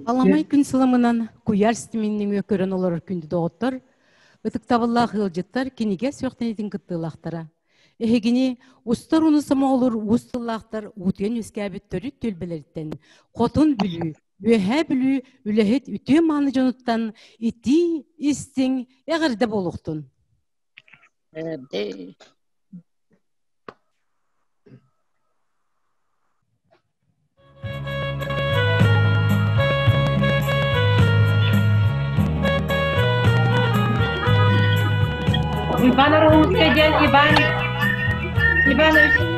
Аламай күн сыламынан куйаар ситиминниҥ көрөн олорор күндү доҕоттор, ытыктабыллаах ыалдьыттар кинигэ сүрэхтэниитин кыттыылаахтара. Эһигини устар уну сомоҕолуур уус тыллаахтар уутуйан үөскээбит төрүт түөлбэлэриттэн Хотун Бүлүү, Үөһээ Бүлүү үлэһит үтүө мааны дьонуттан итии, истиҥ эҕэрдэ буолуохтун. Эҕэрдэ. Иван Ороһуунскай диэн Иван Иванович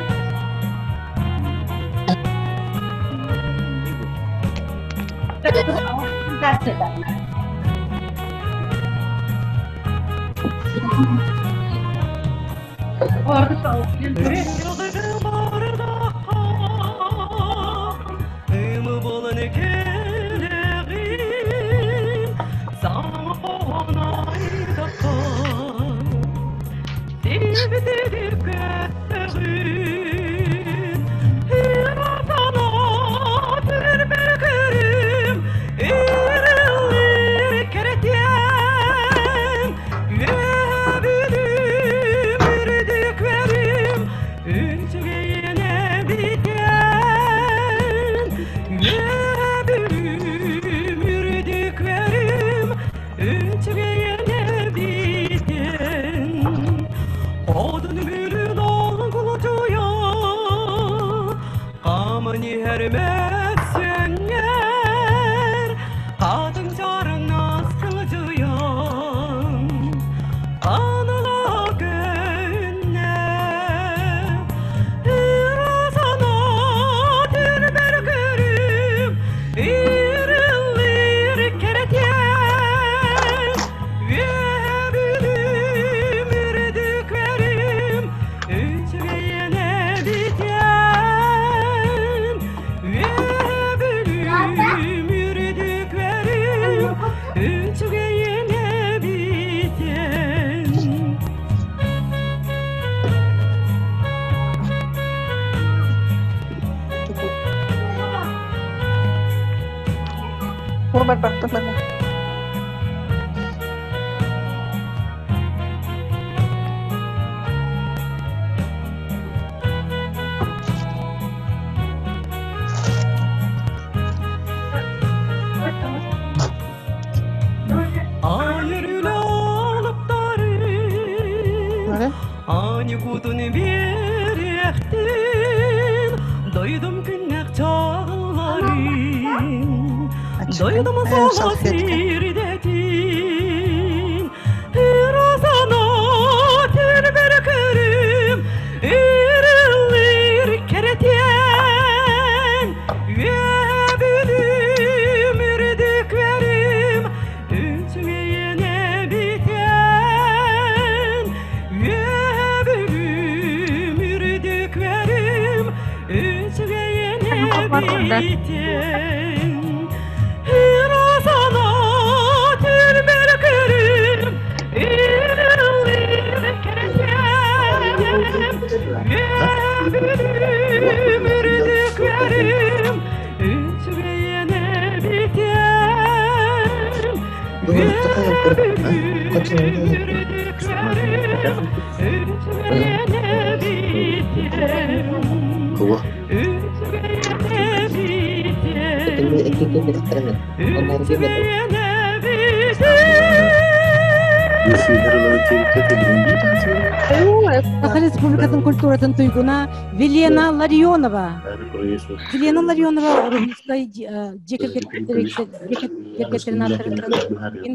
Саха Республикатын культуратын туйгуна Велена Ларионова. Елена Ларионова Румынскай дьиэ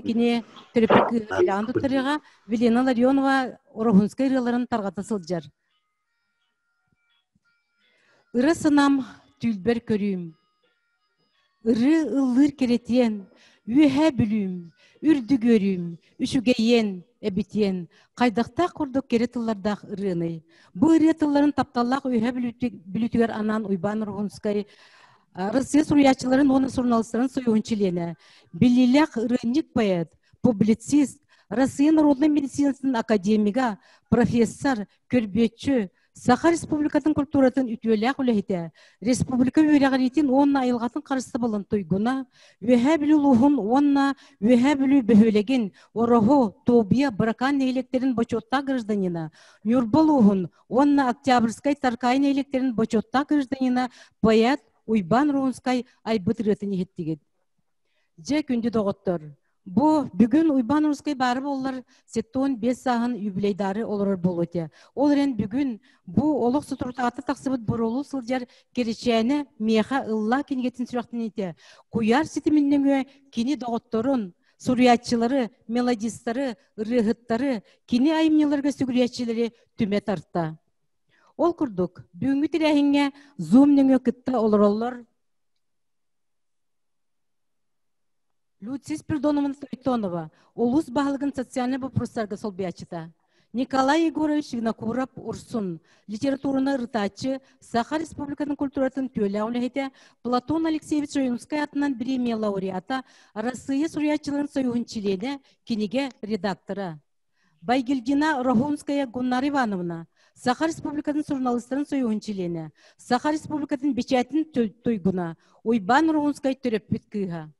кини төрөппүт кыыһа туттарыаҕа Велена Ларионова Ороһунскай ырыаларын тарҕата сылдьар. Ыра санам түүлбэр көрүүм, ырыы ыллыыр кэрэтиэн, үөһээ бүлүүм, үрдүк үөрүүм, үчүгэйиэн, эбитиэн, хайдахтаах курдук кэрэ тыллардаах ырыаный. Бу ырыа тылларын тапталлаах үөһээ бүлүүтүгэр анаан Уйбаан Ороһунскай Россия суруйааччыларын уонна суруналыыстарын союһун чилиэнэ, биллиилээх ырыанньык поэт, публицист, Россия народнай медицинатын академига, профессор, көрбүөччү, Саха Республикатын культуратын үтүөлээх үлэһитэ, республика үөрэҕириитин уонна айылҕатын харыстабылын туйгуна, Үөһээ Бүлүү улууһун уонна Үөһээ Бүлүү бөһүөлэгин Ороһу, Тобия, Быракаан нэһилиэктэрин бочуоттаах гражданина, Ньурба улууһун уонна Октябрьскай Таркаай нэһилиэктэрин бочуоттаах гражданина поэт Уйбаан Рунскай айбыт ырыатын иһиттигит. Дьэ, күндү доҕоттор, бу бүгүн Уйбаан Рунскай баары буоллар 75 сааһын юбилейдаары олорор буолуо этэ. Ол эрэн бүгүн бу олох соторутааҕыта тахсыбыт боруолу сылдьар Киричээнэ миэхэ ыллаа кинигэтин сүрэхтэниитэ куйаар ситимин нөҥүө кини доҕотторун, суруйааччылары, мелодистары, ырыаһыттары, кини айымньыларга сүгүрүйээччилэри түмэ тарта. Ол курдук, бүгүҥҥү тэрээһиҥҥэ Zoom нөҥүө кытта олороллор Люция Спиридоновна Тойтонова, улуус баһылыгын социальнай боппуруостарга солбуйааччыта. Николай Егорович Винокуров Урсун, литератураны ырытааччы, Саха Республикатын культуратын түөлээх үлэһитэ, Платон Алексеевич Ойуунускай атынан бириэмийэ лауреата, Арассыыйа суруйааччыларын союһун чилиэнэ, кинигэ редактора. Байгильдина Рогунская Гуннара Ивановна, Саха Республикатын суруналыыстарын союһун чилиэнэ, Саха Республикатын бэчээтин туйгуна, Уйбаан Рогунскай төрөппүт кыыһа.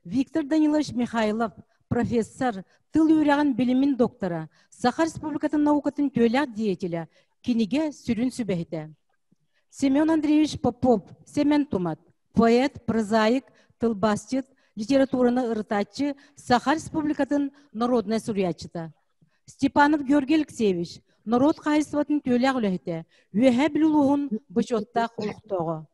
Виктор Данилович Михайлов, профессор, тыл үөрэҕин билимин доктора, Саха Республикатын наукатын түөлээх деятеля, кинигэ сүрүн сүбэһитэ. Семен Андреевич Попов, Сэмэн Тумат, поэт, прозаик, тылбаасчыт, литератураны ырытааччы, Саха Республикатын народнай суруйааччыта. Степанов Георгий Алексеевич, норуот хаһаайыстыбатын түөлээх үлэһитэ, Үөһээ Бүлүү улууһун бочуоттаах олохтооҕо.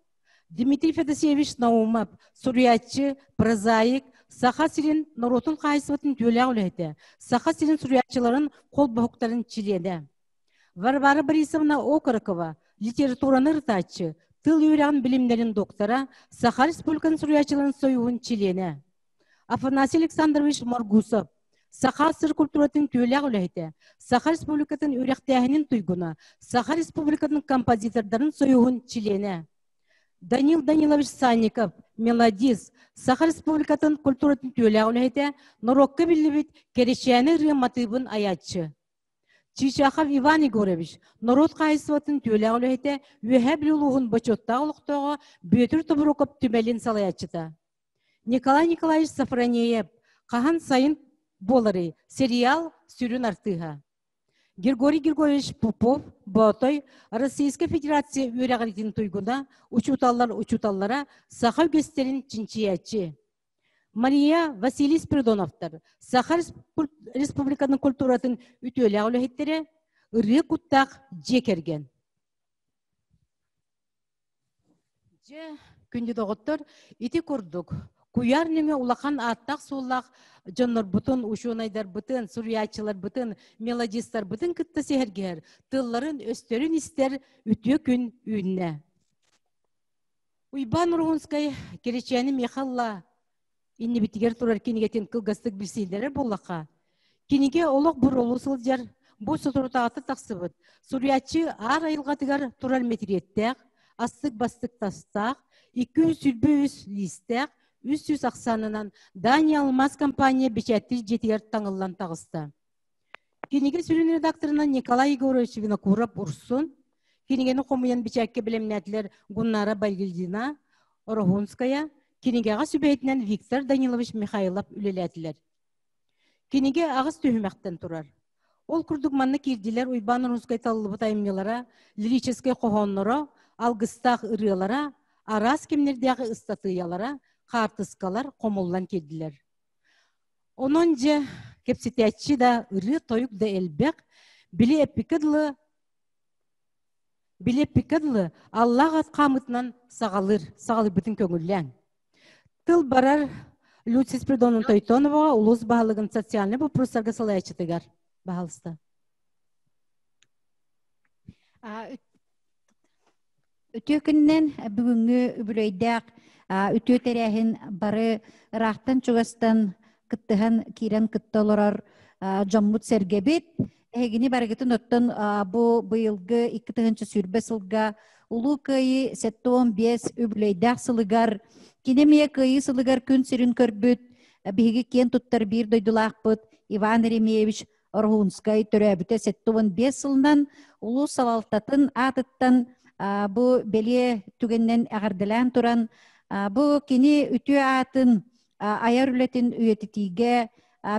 Дмитрий Федосеевич Наумов, суруйааччы, прозаик, Саха сирин норуотун хаһаайыстыбатын түөлээх үлэһитэ, Саха сирин суруйааччыларын холбоһуктарын чилиэнэ. Варвара Борисовна Окорокова, литератураны ырытааччы, тыл үөрэҕин билимнэрин доктора, Саха Республикатын суруйааччыларын союһун чилиэнэ. Афанасий Александрович Моргусов, Саха сыр культуратын түөлээх үлэһитэ, Саха Республикатын үөрэхтээһинин туйгуна, Саха Республикатын композитордарын союһун чилиэнэ. Данил Данилович Санников, мелодист, Саха Республикатын культуратын түөлээх үлэһитэ, норуокка биллибит Кэрэчээни ырыа матыыбын айааччы. Чичахов Иван Егорович, норуот хаһаайыстыбатын түөлээх үлэһитэ, Үөһээ Бүлүү улууһун бочуоттаах олохтооҕо Бүөтүр Тобуруков түмэлин салайааччыта. Николай Николаевич Софронеев, Хаһан сайын буоларый сериал сүрүн артыыһа. Григорий Григорьевич Попов, Боотой, Российскай Федерация үөрэҕиритин туйгуна, учууталлар учууталлара, саха үгэстэрин чинчийээччи. Мария Василий Спиридоновтар Саха Республикатын культуратын үтүөлээх үлэһиттэрэ, ырыа куттаах дьиэ кэргэн. Дьэ, күндү доҕоттор, ити курдук куйаар нөҥүө улахан ааттаах-суоллаах дьоннорбутун, учуонайдарбытын, суруйааччыларбытын, мелодистарбытын кытта сэһэргэһэр, тылларын-өстөрүн истэр үтүө күн үүннэ. Уйбаан Уруһунскай Киричээни Михалла иннибитигэр турар кинигэтин кылгастык билсиилэрэ буоллахха, кинигэ олох буруолуу сылдьар, бу соторутааҕыта тахсыбыт, суруйааччы аар айылҕатыгар турар мэтириэттээх, астык-бастык тастаах, 223 лиистээх, 300 ахсаанынан Дания Алмаз компания бэчээттиир дьиэтигэр таҥыллан таҕыста. Кинигэ сүрүн редакторынан Николай Егорович Винокуров Урсун, кинигэни хомуйан бэчээккэ бэлэмнээтилэр Гуннара Байгильдина, Ороһунская, кинигэҕэ сүбэһитинэн Виктор Данилович Михайлов үлэлээтилэр. Кинигэ аҕыс түһүмэхтэн турар. Ол курдук манна киирдилэр Уйбаан Русскай талыллыбыт айымньылара, лирическэй хоһоонноро, алгыстаах ырыалара, араас кэмнэрдээҕи ыстатыйалара, хаартыскалар хомуллан киирдилэр. Онон дьэ, кэпсэтээччи да, ырыа-тойук да элбэх, били эппиккэ дылы били эппиккэ дылы Аллаах ат хаамытынан саҕалыыр, саҕалыырбытын көҥүллээҥ. Тыл барар Люция Спиридоновна Тойтоноваҕа улуус баһылыгын социальнай боппуруостарга салайааччытыгар. Баһалыста. Үтүө күнүнэн бүгүҥҥү үбүлүөйдээх үтүө тэрээһин бары ыраахтан-чугастан кыттыһан киирэн кытта олорор дьоммут-сэргэбит. Эһигини барыгытын оттон бу быйылгы 2020 сылга Улуу Кыайыы 75 үбүлүөйдээх сылыгар кини эмиэ Кыайыы сылыгар күн сирин көрбүт биһиги киэн туттар биир дойдулаахпыт Иван Еремеевич Ороһуунскай төрөөбүтэ 75 сылынан улуус салалтатын аатыттан бу бэлиэ түгэнинэн эҕэрдэлээн туран бу кини үтүө аатын айар үлэтин үйэтитиигэ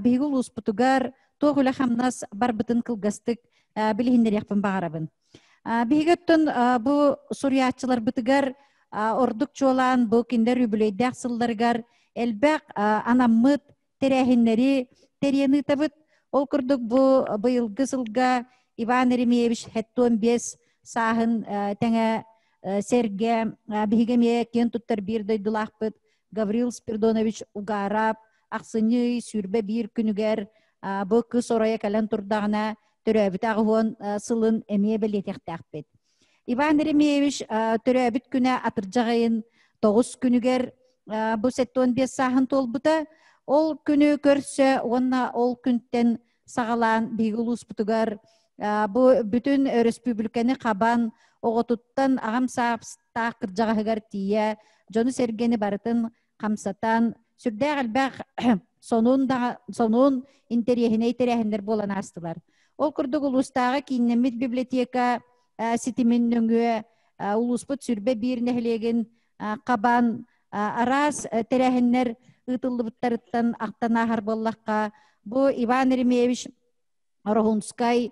биһиги улууспутугар туох үлэ-хамнас барбытын кылгастык билиһиннэриэхпин баҕарабын. Биһиги оттон бу суруйааччыларбытыгар ордук чуолаан бу кинилэр үбүлүөйдээх сылларыгар элбэх анаммыт тэрээһиннэри тэрийэн ыытабыт. Ол курдук бу быйылгы сылга Иван Еремеевич 75 сааһын тэҥэ сэргэ биһиги эмиэ киэн туттар биир дойдулаахпыт Гаврил Спиридонович Угаров ахсынньы 21 күнүгэр бу кыс оройо кэлэн турдаҕына төрөөбүт аҕыһуон сылын эмиэ бэлиэтиэхтээхпит. Иван Еремеевич төрөөбүт күнэ атырдьах ыйын 9 күнүгэр бу 75 сааһын туолбута. Ол күнү көрсө уонна ол күнтэн саҕалаан биһиги улууспутугар бу бүтүн өрөспүүбүлүкэни хабан оҕотуттан аҕам саастаах кырдьаҕаһыгар тиийэ дьону-сэргэни барытын хамсатан сүрдээх элбэх сонун сонун интэриэһинэй тэрээһиннэр буолан аастылар. Ол курдук улуустааҕы кииннэммит библиотека ситимин нөҥүө улууспут сүрбэ биир нэһилиэгин хабан араас тэрээһиннэр ыытыллыбыттарыттан ахтан ааһар буоллахха, бу Иван Еремеевич Ороһунскай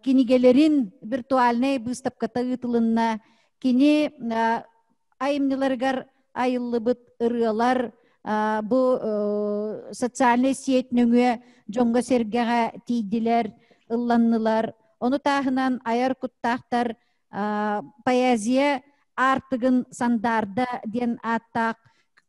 кинигэлэрин виртуальнай быыстапката ыытылынна. Кини айымньыларыгар айыллыбыт ырыалар бу социальнай сеть нөҥүө дьоҥҥо-сэргэҕэ тиийдилэр, ылланнылар. Ону таһынан айар куттаахтар поэзия аартыгын сандаарда диэн ааттаах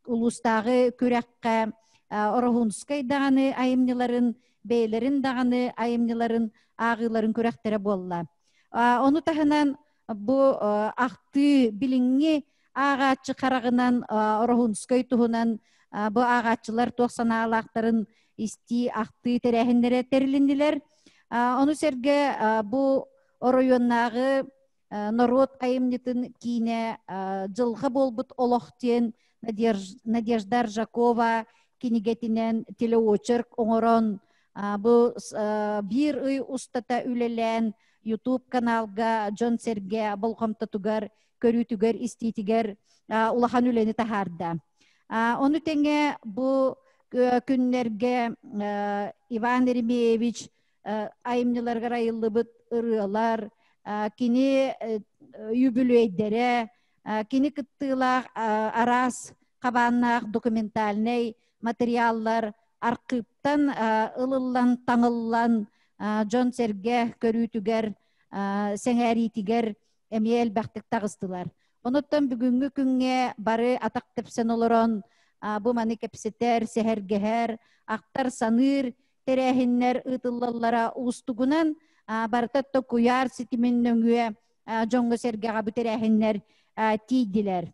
улуустааҕы күрэххэ Ороһуунскай даҕаны айымньыларын, бэйэлэрин даҕаны айымньыларын ааҕыыларын күрэхтэрэ буолла. Ону таһынан бу ахтыы билиҥҥи ааҕааччы хараҕынан Ороһуунскай туһунан бу ааҕааччылар туох санаалаахтарын истии, ахтыы тэрээһиннэрэ тэрилиннилэр. Ону сэргэ бу оройуоннааҕы норуот айымньытын киинэ Дьылҕа буолбут олох диэн Надежда Аржакова кинигэтинэн телеочерк оҥорон бу биир ый устата үлэлээн YouTube каналга дьон-сэргэ болҕомтотугар, көрүүтүгэр, истиитигэр улахан үлэни таһаарда. Ону тэҥэ бу күннэргэ Иван Еремеевич айымньыларыгар айыллыбыт ырыалар, кини үбүлүөйдэрэ, кини кыттыылаах араас хабааннаах документальнай материаллар архыыптан ылыллан, таҥыллан дьон-сэргэ көрүүтүгэр, сэҥээриитигэр эмиэ элбэхтик таҕыстылар. Онуттан бүгүҥҥү күҥҥэ бары атах тэпсэн олорон бу маны кэпсэтэр, сэһэргэһэр, ахтар-саныыр тэрээһиннэр ыытыллаллара уустугунан барыта куйаар ситимин нөҥүө дьоҥҥо-сэргэҕэ бу тэрээһиннэр тиийдилэр.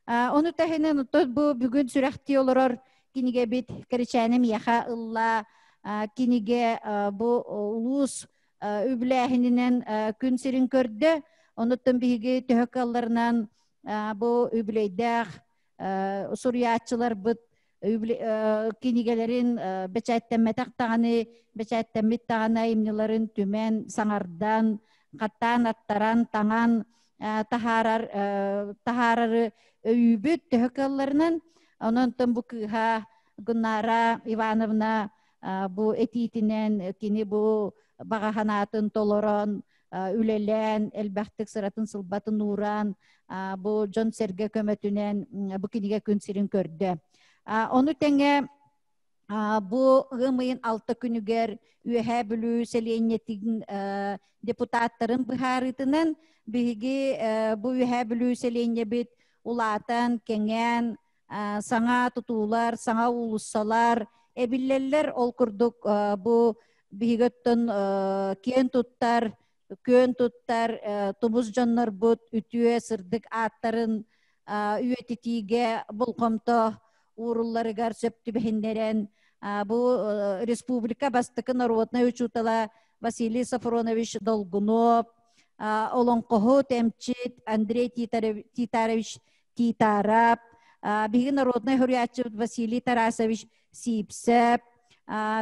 Ону таһынан бу бүгүн сүрэхтии олорор кинигэбит Кэрэчээнэ миэхэ ылла кинигэ бу улуус үбүлээһининэн күн сирин көрдө. Онуттан биһиги төһө кыалларынан бу үбүлүөйдээх суруйааччыларбыт кинигэлэрин бэчээттэммэтэх даҕаны, бэчээттэммит даҕаны айымньыларын түмэн, саҥардан, хаттаан аттаран, таҥан таһаарар таһаарары өйүүбүт төһө кыалларынан. Онон бу кыыһа Гуннара Ивановна бу этиитинэн кини бу баҕа санаатын толорон, үлэлээн, элбэхтик сыратын сылбатын ууран, бу дьон-сэргэ көмөтүнэн бу кинигэ күн сирин көрдө. Ону тэҥэ бу ыам ыйын 6 күнүгэр Үөһээ Бүлүү сэлиэнньэтин депутаттарын быһаарыытынан биһиги бу Үөһээ Бүлүү сэлиэнньэбит улаатан, кэҥээн, саҥа тутуулар, саҥа уулуссалар эбиллэллэр. Ол курдук бу биһиги оттон киэн туттар, күөн туттар тумус дьоннорбут үтүө сырдык ааттарын үйэтитиигэ болҕомто уурулларыгар сөп түбэһиннэрэн бу республика бастакы народнай учуутала Василий Софронович Долгунов, олоҥхоһут, эмчит Андрей Титарович Титарап, биһиги народнай суруйааччыбыт Василий Тарасович Сиипсэп,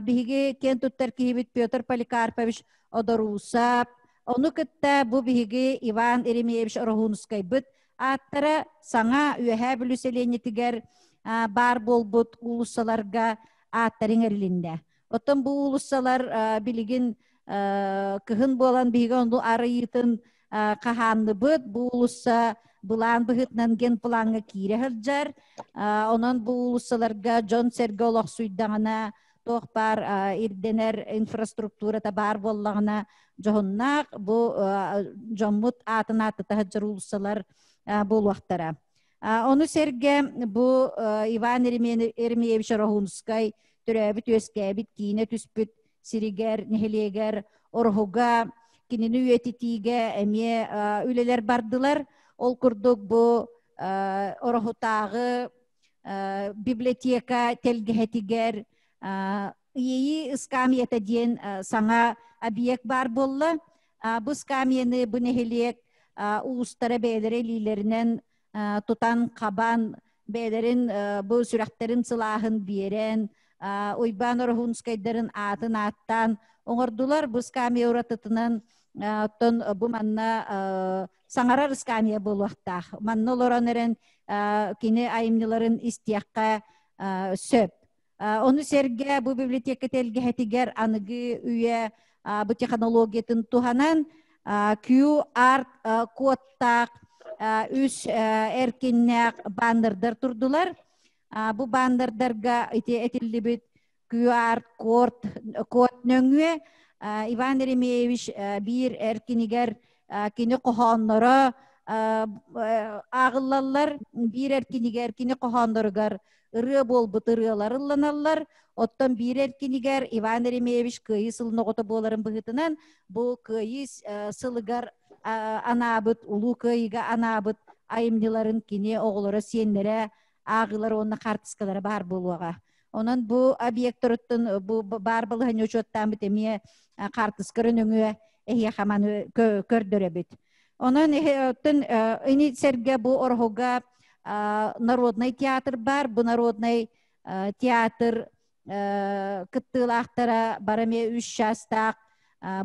биһиги киэн туттар киһибит Петр Поликарпович Одоруусап, ону кытта бу биһиги Иван Еремеевич Ороһуунускайбыт ааттара саҥа Үөһээ Бүлүү сэлиэнньэтигэр баар буолбут уулуссаларга ааттар иҥэрилиннэ. Оттон бу уулуссалар билигин кыһын буолан биһиги ону арыйыытын хаһаанныбыт. Бу уулусса былаан быһыытынан генплаҥҥа киирэ сылдьар. Онон бу уулуссаларга дьон-сэргэ олохсуйдаҕына, туох баар ирдэнэр инфраструктурата баар буоллаҕына, дьоһуннаах бу дьоммут аатын ааттата сылдьар уулуссалар буолуохтара. Ону сэргэ бу Иван Еремеевич Ороһуунскай төрөөбүт-үөскээбит, киинэ түспүт сиригэр, нэһилиэгэр, Ороһуга кинини үйэтитиигэ эмиэ үлэлэр бардылар. Ол курдук бу Ороһутааҕы библиотека тэлгэһэтигэр Иэйии ыскаамыйата диэн саҥа объект баар буолла. Бу ыскаамыйаны бу нэһилиэк уустара бэйэлэрэ илиилэринэн тутан, хабан, бэйэлэрин бу сүрэхтэрин сылааһын биэрэн, Уйбаан Ороһуунскайдарын аатын ааттаан оҥордулар. Бу ыскаамыйа уратытынан оттон бу манна саҥарар ыскаамыйа буолуохтаах. Манна олорон эрэн кини айымньыларын истиэххэ сөп. Ону сэргэ бу библиотека тэлгэһэтигэр аныгы үйэ бу технологиятын туһанан QR кодтаах үс эркиннээх баннердар турдулар. Бу баннердарга ити этиллибит QR код код нөҥүө Иван Еремеевич биир эркинигэр кини хоһоонноро ааҕыллаллар, биир эркинигэр кини хоһоонноругар ырыа буолбут ырыалар ылланаллар. Оттон биир эркинигэр Иван Еремеевич Кыайыы сылын оҕото буоларын быһыытынан бу Кыайыы сылыгар анаабыт, Улуу Кыайыыга анаабыт айымньыларын кини оҕолоро, сиэннэрэ ааҕыылар уонна хаартыскалара баар буолуоҕа. Онон бу объекторуттан бу баар балаһыанньа учуоттааммыт эмиэ хаартыскары нөҥүө эһиэхэ маны көрдөрөбүт. Онон оттон ини сэргэ бу Ороһуга народнай театр бар. Бу народнай театр кыттыылаахтара бары эмиэ үс чаастаах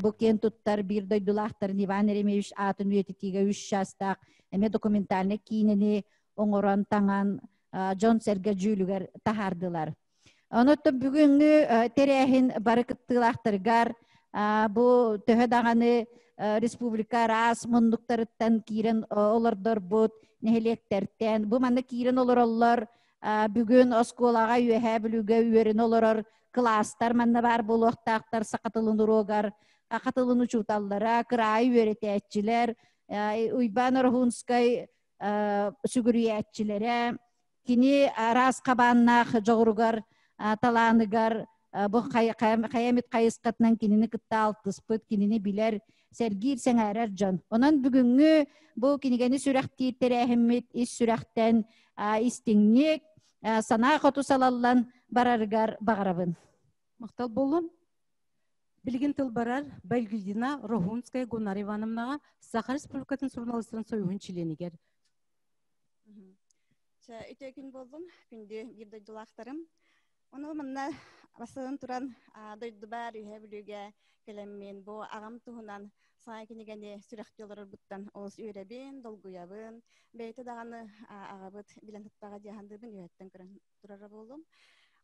бу киэн туттар биир дойдулаахтарын Иван Еремеевич аатын үйэтитиигэ үс чаастаах эмиэ документальнай киинэни оҥорон таҥан дьон-сэргэ дьүүлүгэр таһаардылар. Онон бүгүҥҥү тэрээһин бары кыттыылаахтарыгар бу төһө даҕаны республика араас муннуктарыттан киирэн олордорбут нэһилиэктэртэн бу манна киирэн олороллор бүгүн оскуолаҕа Үөһээ Бүлүүгэ үөрэнэ олорор кылаастар манна баар буолуохтаахтар саха тылын уруогар саха тылын учууталлара кыраайы үөрэтээччилэр Уйбаан Ороһуунскай сүгүрүйээччилэрэ кини араас хабааннаах дьоҕуругар, талааныгар бу хайа эмит хайысхатынан кинини кытта алтыспыт, кинини билэр, сэргиир, сэҥээрэр дьон. Онон бүгүҥҥү бу кинигэни сүрэхтиир тэрээһиммит ис сүрэхтэн истиҥник, санаа хоту салаллан барарыгар баҕарабын. Махтал буоллун. Билигин тыл барар Байгильдина Рогунская Гуннара Ивановнаҕа Саха Республикатын суруналыыстарын союһун чилиэнигэр. Үтүө күн буоллун, күндү биир дойдулаахтарым. Ону манна бастатан туран дойдубар Үһээ Бүлүүгэ кэлэммин бу аҕам туһунан саҥа кинигэни сүрэхтии олорорбуттан олус үөрэбин, долгуйабын. Бэйэтэ даҕаны аҕабыт билэн сыттаҕа дии саныыбын, үөһэттэн көрөн турара буоллум.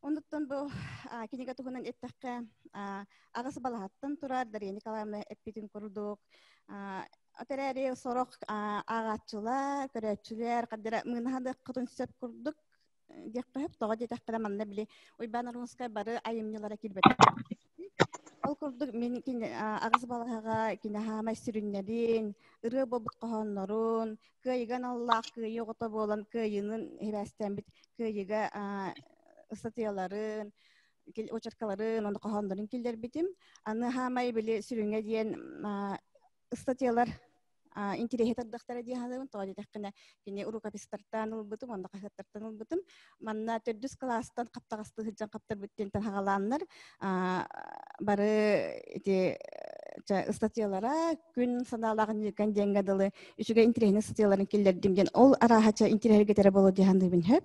Оннуттан бу кинигэ туһунан эттэххэ, аҕыс балаһаттан турар Дария Николаевна эппитин курдук, от эрээри сорох ааҕааччылар, көрөөччүлэр хардара мыынаһаныаххытын сөп курдук диэххэ сөп. Тоҕо диэтэххинэ, манна били Уйбаан Арунскай бары айымньылара киирбэтэх. Ол курдук мин кини аҕыс балаһаҕа кини хаамай сүрүннэрин, ырыа буолбут хоһооннорун, кыайыга аналлаах кыайыы оҕото буолан кыайыынын хибээстээммит кыайыыга ыстатыйаларын, очеркаларын, уонна хоһооннорун киллэрбитим. Аны хаамай били сүрүҥҥэ диэн ыстатыйалар интириэһи тардахтара дии саныыбын. Тоҕо диэтэххинэ, кини рукопистартан ылбытым уонна хаһыаттартан ылбытым. Манна төрдүс кылаастан хаптаҕастыы сылдьан хаптарбыт диэнтэн хаҕалааннар бары ити ыстатыйалара күн санаалаах ньыыкан диэҥҥэ дылы үчүгэй интириэһинэй ыстатыйаларын киллэрдим диэн ол арааһача интириэһиргэтэрэ буолуо дии саныыбын сөп.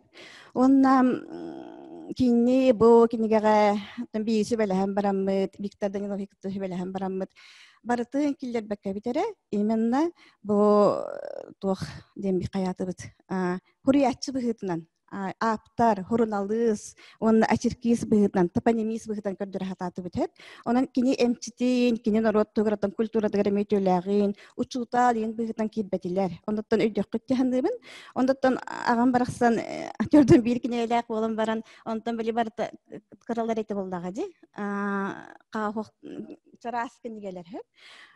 Уонна кини бу кинигэҕэ биир сүбэлэһэн бараммыт, Виктор Данилович кытта сүбэлэһэн бараммыт барытын киллэрбэккэбит эрэ именно бу туох диэн хайаатыбыт хуруйааччы быһыытынан ааптар, хуруналыыс уонна очеркист быһыытынан, топонимист быһыытынан көрдөрө сатаатыбыт сөп. Онон кини эмчитин, кини норуот тугуратан культуратыгар эмиэ үтүөлээҕин, учуутал иин быһыытынан киирбэтилэр. Оннуттан өйдөххүт дьаһаныыбын. Оннуттан аҕам барахсан төрдүн биир кинигэлээх буолан баран, онтон били барыта кыралар этэ буоллаҕа дии. Хааһуох чараас кинигэлэр сөп.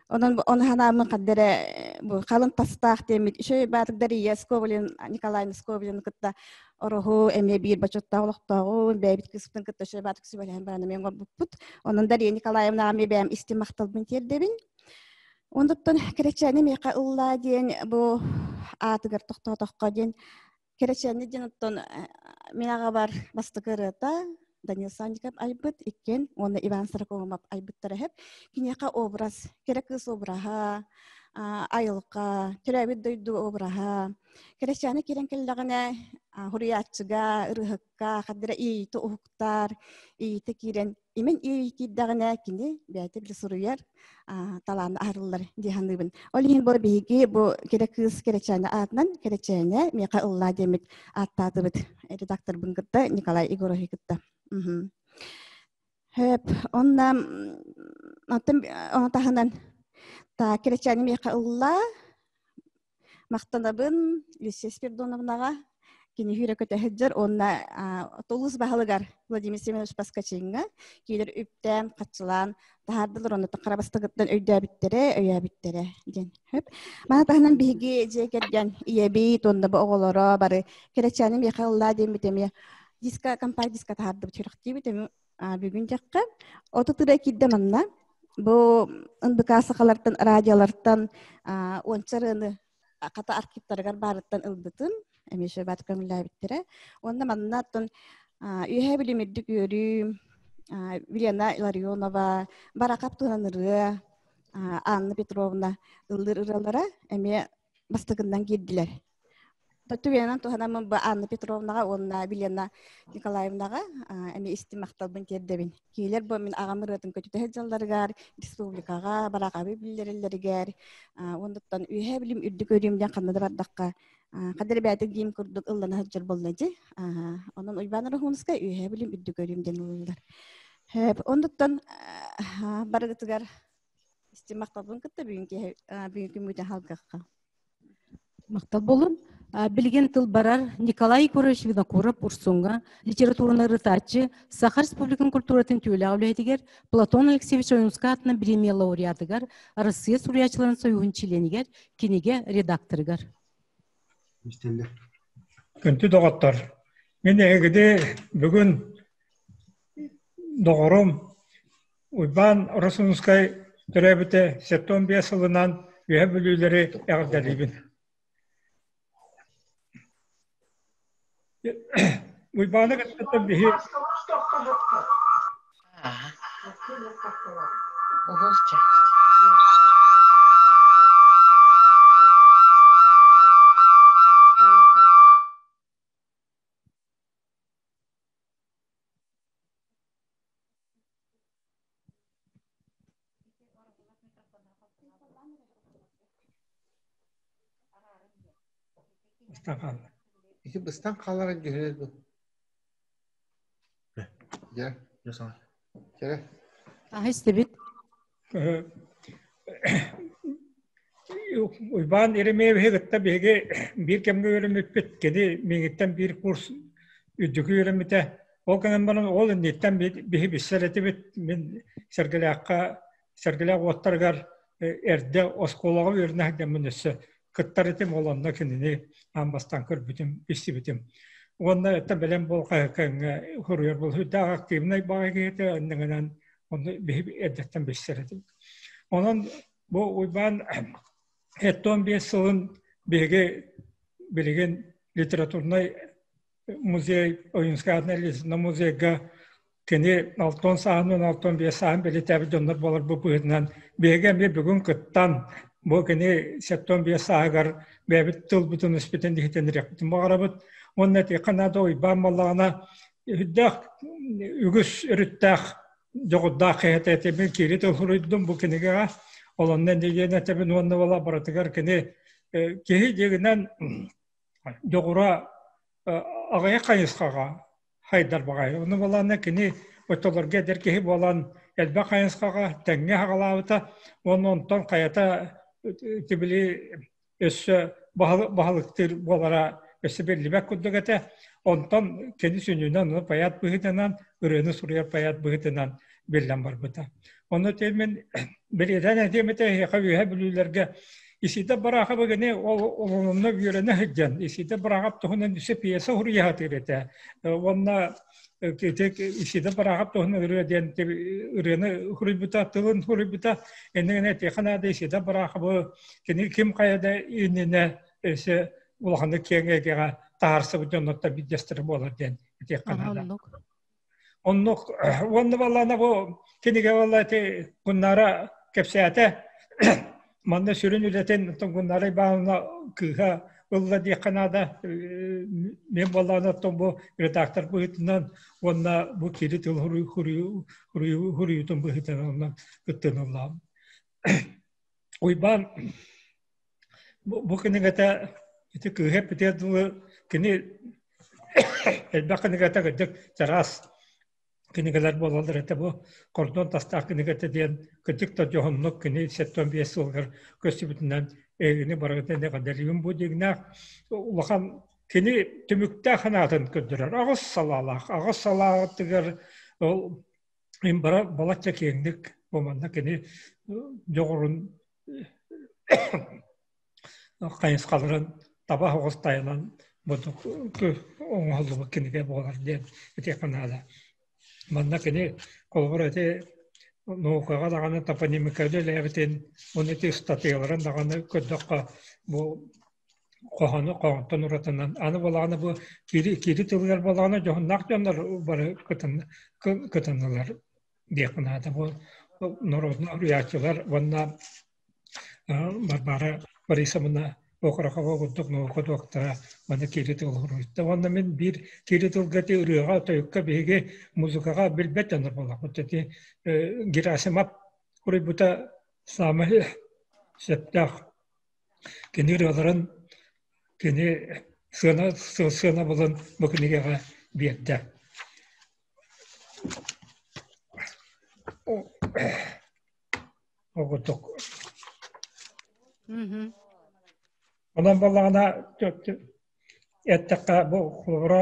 Онон ону ханааммын хаддара бу халын тастаах диэммит үчүгэй баатык Дария Скобелин Николай Скобелин кытта ороһу эмиэ биир бочуоттаах олохтооҕун бэйэбит кыыспытын кытта үчүгэй баатык сүбэлэһэн баран эмиэ оҥорбуппут. Онон Дария Николаевнаҕа эмиэ бэйэм истиҥ махталбын тиэрдэбин. Онтон Кэрэчээни миэхэ ыллаа диэн бу аатыгар тохтоотоххо диэн Кэрэчээни диэн оттон мин аҕабар бастакы ырыата Данил Санников айбыт, иккиэн уонна Иван Сорокоумов айбыттара сөп. Киниэхэ образ, кэрэ кыыс обраһа, айылҕа, төрөөбүт дойду обраһа. Кэрэчээни киирэн кэллэҕинэ хуруйааччыга, ырыаһыкка хардара иэйиитэ уһуктар, иэйиитэ киирэн имин иэйии киирдэҕинэ кини бэйэтэ били суруйар талаан аһарыллар дии саныыбын. Ол иһин бу биһиги бу кэрэ кыыс Кэрэчээнэ аатынан Кэрэчээнэ миэхэ ыллаа диэммит ааттаатыбыт редакторбын кытта Николай Егорович кытта. Хөп, онна оттон ону таһынан та Кэрэчээнэ миэхэ ыллаа Махтанабын Люция Спирдоновнаҕа кини сүүрэ көтө сылдьар уонна Тулус баһылыгар Владимир Семенович Поскачиҥҥа киилэр үптээн, хаччылаан таһаардылар онно хара бастакыттан өйдөөбүттэрэ, өйөөбүттэрэ диэн. Хөп. Маны таһынан биһиги дьиэ кэргэн ийэбит уонна бу оҕолоро бары кэрэчээни миэхэ ыллаа диэммит эмиэ диска, компакт диска таһаардыбыт сүрэхтиибит эмиэ бүгүн дьахха 30 ырыа киирдэ манна. Бу НБК сахалартан, радиолартан уонча ырыаны хата архивтарыгар баарыттан ылбытым. Эмиэ шөбат көҥүллээбиттэрэ. Уонна манна оттон Үөһээ Бүлүүм үрдүк үөрүүм, Вилена Илларионова, Баракап туһунан ырыа, Анна Петровна ыллыыр ырыалара эмиэ бастакыннан киирдилэр. Түгэнинэн туһанаммын бу Анна Петровнаҕа уонна Вилена Николаевнаҕа эмиэ истиҥ махталбын тиэрдэбин. Кинилэр бу мин аҕам ырыатын көтүтэ сылдьалларыгар, республикаҕа, бараҕабы биллэрэллэригэр, уоннуттан үөһээ билим үрдүк өрүүм диэн ханна да бардахха, хадыр бээтик диим курдук ыллана сылдьар буолла дии. Онон Уйбаан Ороһуунускай үөһээ билим үрдүк өрүүм диэн ыллылар. Оннуттан барыгытыгар истиҥ махталбын кытта бүгүн бүгүн күммүтүн халгахха. Махтал болун. Билигин тыл барар Николай Егорович Винокуров Урсунга литератураны ырытааччы Саха Республикатын культуратын түүлээх үлэһитигэр Платон Алексеевич Ойуунскай аатынан бириэмийэ лауреатыгар Россия суруйааччыларын союһун чилиэнигэр кинигэ редакторыгар. Күндү доҕоттор, мин эһигини бүгүн доҕорум Уйбаан Росунскай төрөөбүтэ 75 сылынан Үөһэ Бүлүүлэри эҕэрдэлиибин. Уйбааны кытта биһи Уһулча. Быстан хаалла. Ити быстан хааларын дьүһүнэ бу. Дьэ. Дьэ. Аһы истибит. Уйбаан Еремеевиһи кытта биһиги биир кэмҥэ үөрэммиппит. Кини миигиттэн биир курс үрдүкү үөрэммитэ. Ол гынан баран ол инниттэн биһи билсэр этибит. Мин Сэргэлээххэ Сэргэлээх уоттарыгар эрдэ оскуолаҕа үөрэнэ сылдьаммын өссө кыттар этим. Ол онно кинини аан бастаан көрбүтүм, билсибитим. Уонна это бэлэм буол хаһыакка суруйар буол сүрдээх активнай баҕайы киһитэ иннигинэн онно биһи эрдэттэн билсэр этим. Онон бу Уйбаан 75 сылын биһиги билигин литературнай музей Ойуунскай аатынан литературнай музейга кини 60 сааһын 65 сааһын бэлиэтээбит дьоннор буоларбыт быһыытынан биһиги эмиэ бүгүн кыттан бу кини 75 сааһыгар бэйэбит тылбытын өспүтүн иһитиннириэхпитин баҕарабыт уонна этиэххэ наада Уйбаан буоллаҕына үрдээх үгүс өрүттээх дьоҕурдаах киһи этэ мин киири тыл суруйдум бу кинигэҕэ ол онно диэн этэбин уонна буола барытыгар кини киһи дьиэгинэн дьоҕура аҕыйах хайысхаҕа хайдар баҕайы. Ону буолаанна кини оччолорго эдэр киһи буолан элбэх хайысхаҕа тэҥҥэ хаҕалаабыта уонна онтон хайата тибили өссө баһылыктыыр буолара өссө биллибэт курдук этэ. Онтон кини сүнньүнэн ону поэт быһыытынан, ырыаны суруйар поэт быһыытынан биллэн барбыта. Онно мин бэлиэтээн этиэм этэ эһиэхэ үөһэ бүлүүлэргэ Исида Барахова гини ол олонно үөрэнэ сылдьан Исида Барахов туһунан үсэ пьеса суруйа сатыыр этэ. Уонна Исида Барахов туһунан ырыа диэн ырыаны суруйбута, тылын суруйбута. Эннигинэ этиэхэ наада Исида Бараховы кини ким хайа да иннинэ өссө улаханнык киэҥ эйгэҕэ таһаарсыбыт дьоннортон биирдэстэрэ буолар диэн этиэххэ наада. Оннук уонна баллаана бу кинигэ буолла ити Гуннара кэпсээтэ. Манна сүрүн үлэтин оттон Гуннара Ивановна кыыһа ылла диэххэ наада. Мен буоллаҕына оттон бу редактор быһыытынан уонна бу кири тыл хуруйуутун быһыытынан онно кыттыыны ыллаҕым. Уйбаан бу кинигэтэ ити кыыһа эппитигэр дылы кини элбэх кинигэтэ кырдьык чараас кинигэлэр буолаллар этэ бу кордон тастаах кинигэтэ диэн кырдьык да дьоһуннук кини 75 сылыгар көстүбүтүнэн эһигини барыгытын эҕэрдэлиибин бу дьиҥнээх улахан кини түмүктээх санаатын көрдөрөр аҕыс салаалаах аҕыс салаатыгар ол бара балачча киэҥник бу манна кини дьоҕурун хайысхаларын таба соҕус тайанан оҥоһуллубут кинигэ буолар диэн этиэххэ наада. Манна кини холобур ити наукаҕа даҕаны топонимика үлэлээбитин уонна ити ыстатыйаларын даҕаны көрдөххө бу хоһоону хоһоонтон уратынан аны буоллаҕына бу кири кири тылыгар буоллаҕына дьоһуннаах дьоннор бары кытыннылар диэххэ наада бу норуотунай уруйааччылар уонна Варвара Борисовна Окорокова курдук наука доктора манна кири тыл суруйда уонна мин биир кири тылга ити ырыаҕа тойукка биһиги музыкаҕа билбэт дьоннор буоллахпыт ити Герасимов суруйбута саамай сөптөөх Кини ырыаларын кини сыана сыанабылын бу кинигэҕэ биэрдэ. Ол курдук. Онон буоллаҕына эттэххэ бу холобура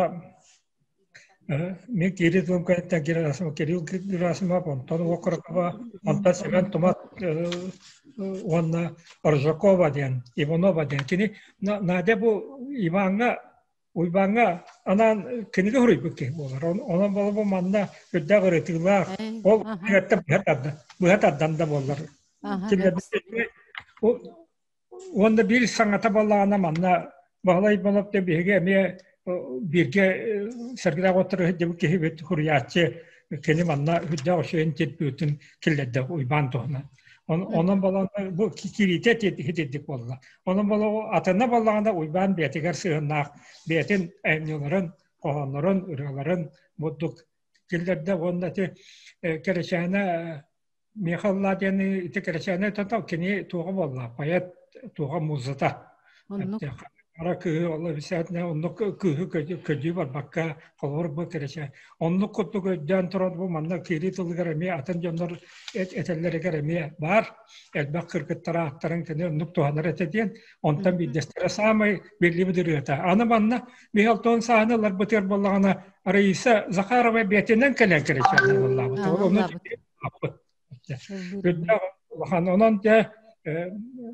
Мин киирии тылым кэнниттэн Герасимов Кирилл Герасимов, онтон Окорокова, онтон Семен Тумат уонна Аржакова диэн, Иванова диэн. Кини Надя бу Иваҥҥа Уйбааҥҥа анаан кинигэ суруйбут киһи буолар. Онон буолан манна үрдээх ырытыылаах, ол кинигэттэн быһа тардан да буоллар. Уонна биир саҥата буоллаҕына манна Баһылай Иванов диэн биһиги эмиэ бииргэ сэргэлээх оттору сылдьыбыт киһибит суруйааччы. Кини манна үрдээх үчүгэй интервьютун киллэрдэ Уйбаан туһунан. Онон балан бу кириитэ хитирдик буолла. Онон бала атына баллаҕына Уйбаан бэйэтигэр сыһыннаах бэйэтин айымньыларын, хоһооннорун, ырыаларын бурдук киллэрдэ уонна ити Кэрэчээнэ Михалла диэн ити Кэрэчээнэ тото кини туоҕа буолла поэт туоҕа музыта. Ара кыһы ол обязательно оннук кыһы көдүү барбакка холобур бу кэрэчэ оннук курдук өйдөөн туран бу манна киирии тылыгар эмиэ атын дьоннор этэллэригэр эмиэ баар элбэх кыргыттар ааттарын кини оннук туһанар этэ диэн онтон биирдэстэрэ саамай биллибит ырыата аны манна Михаил Тон сааны ыларбытыгар буоллаҕына Раиса Захарова бэйэтинэн кэлэн кэрэчээнэ буоллаабыт ону Үрдээх улахан. Онон дьэ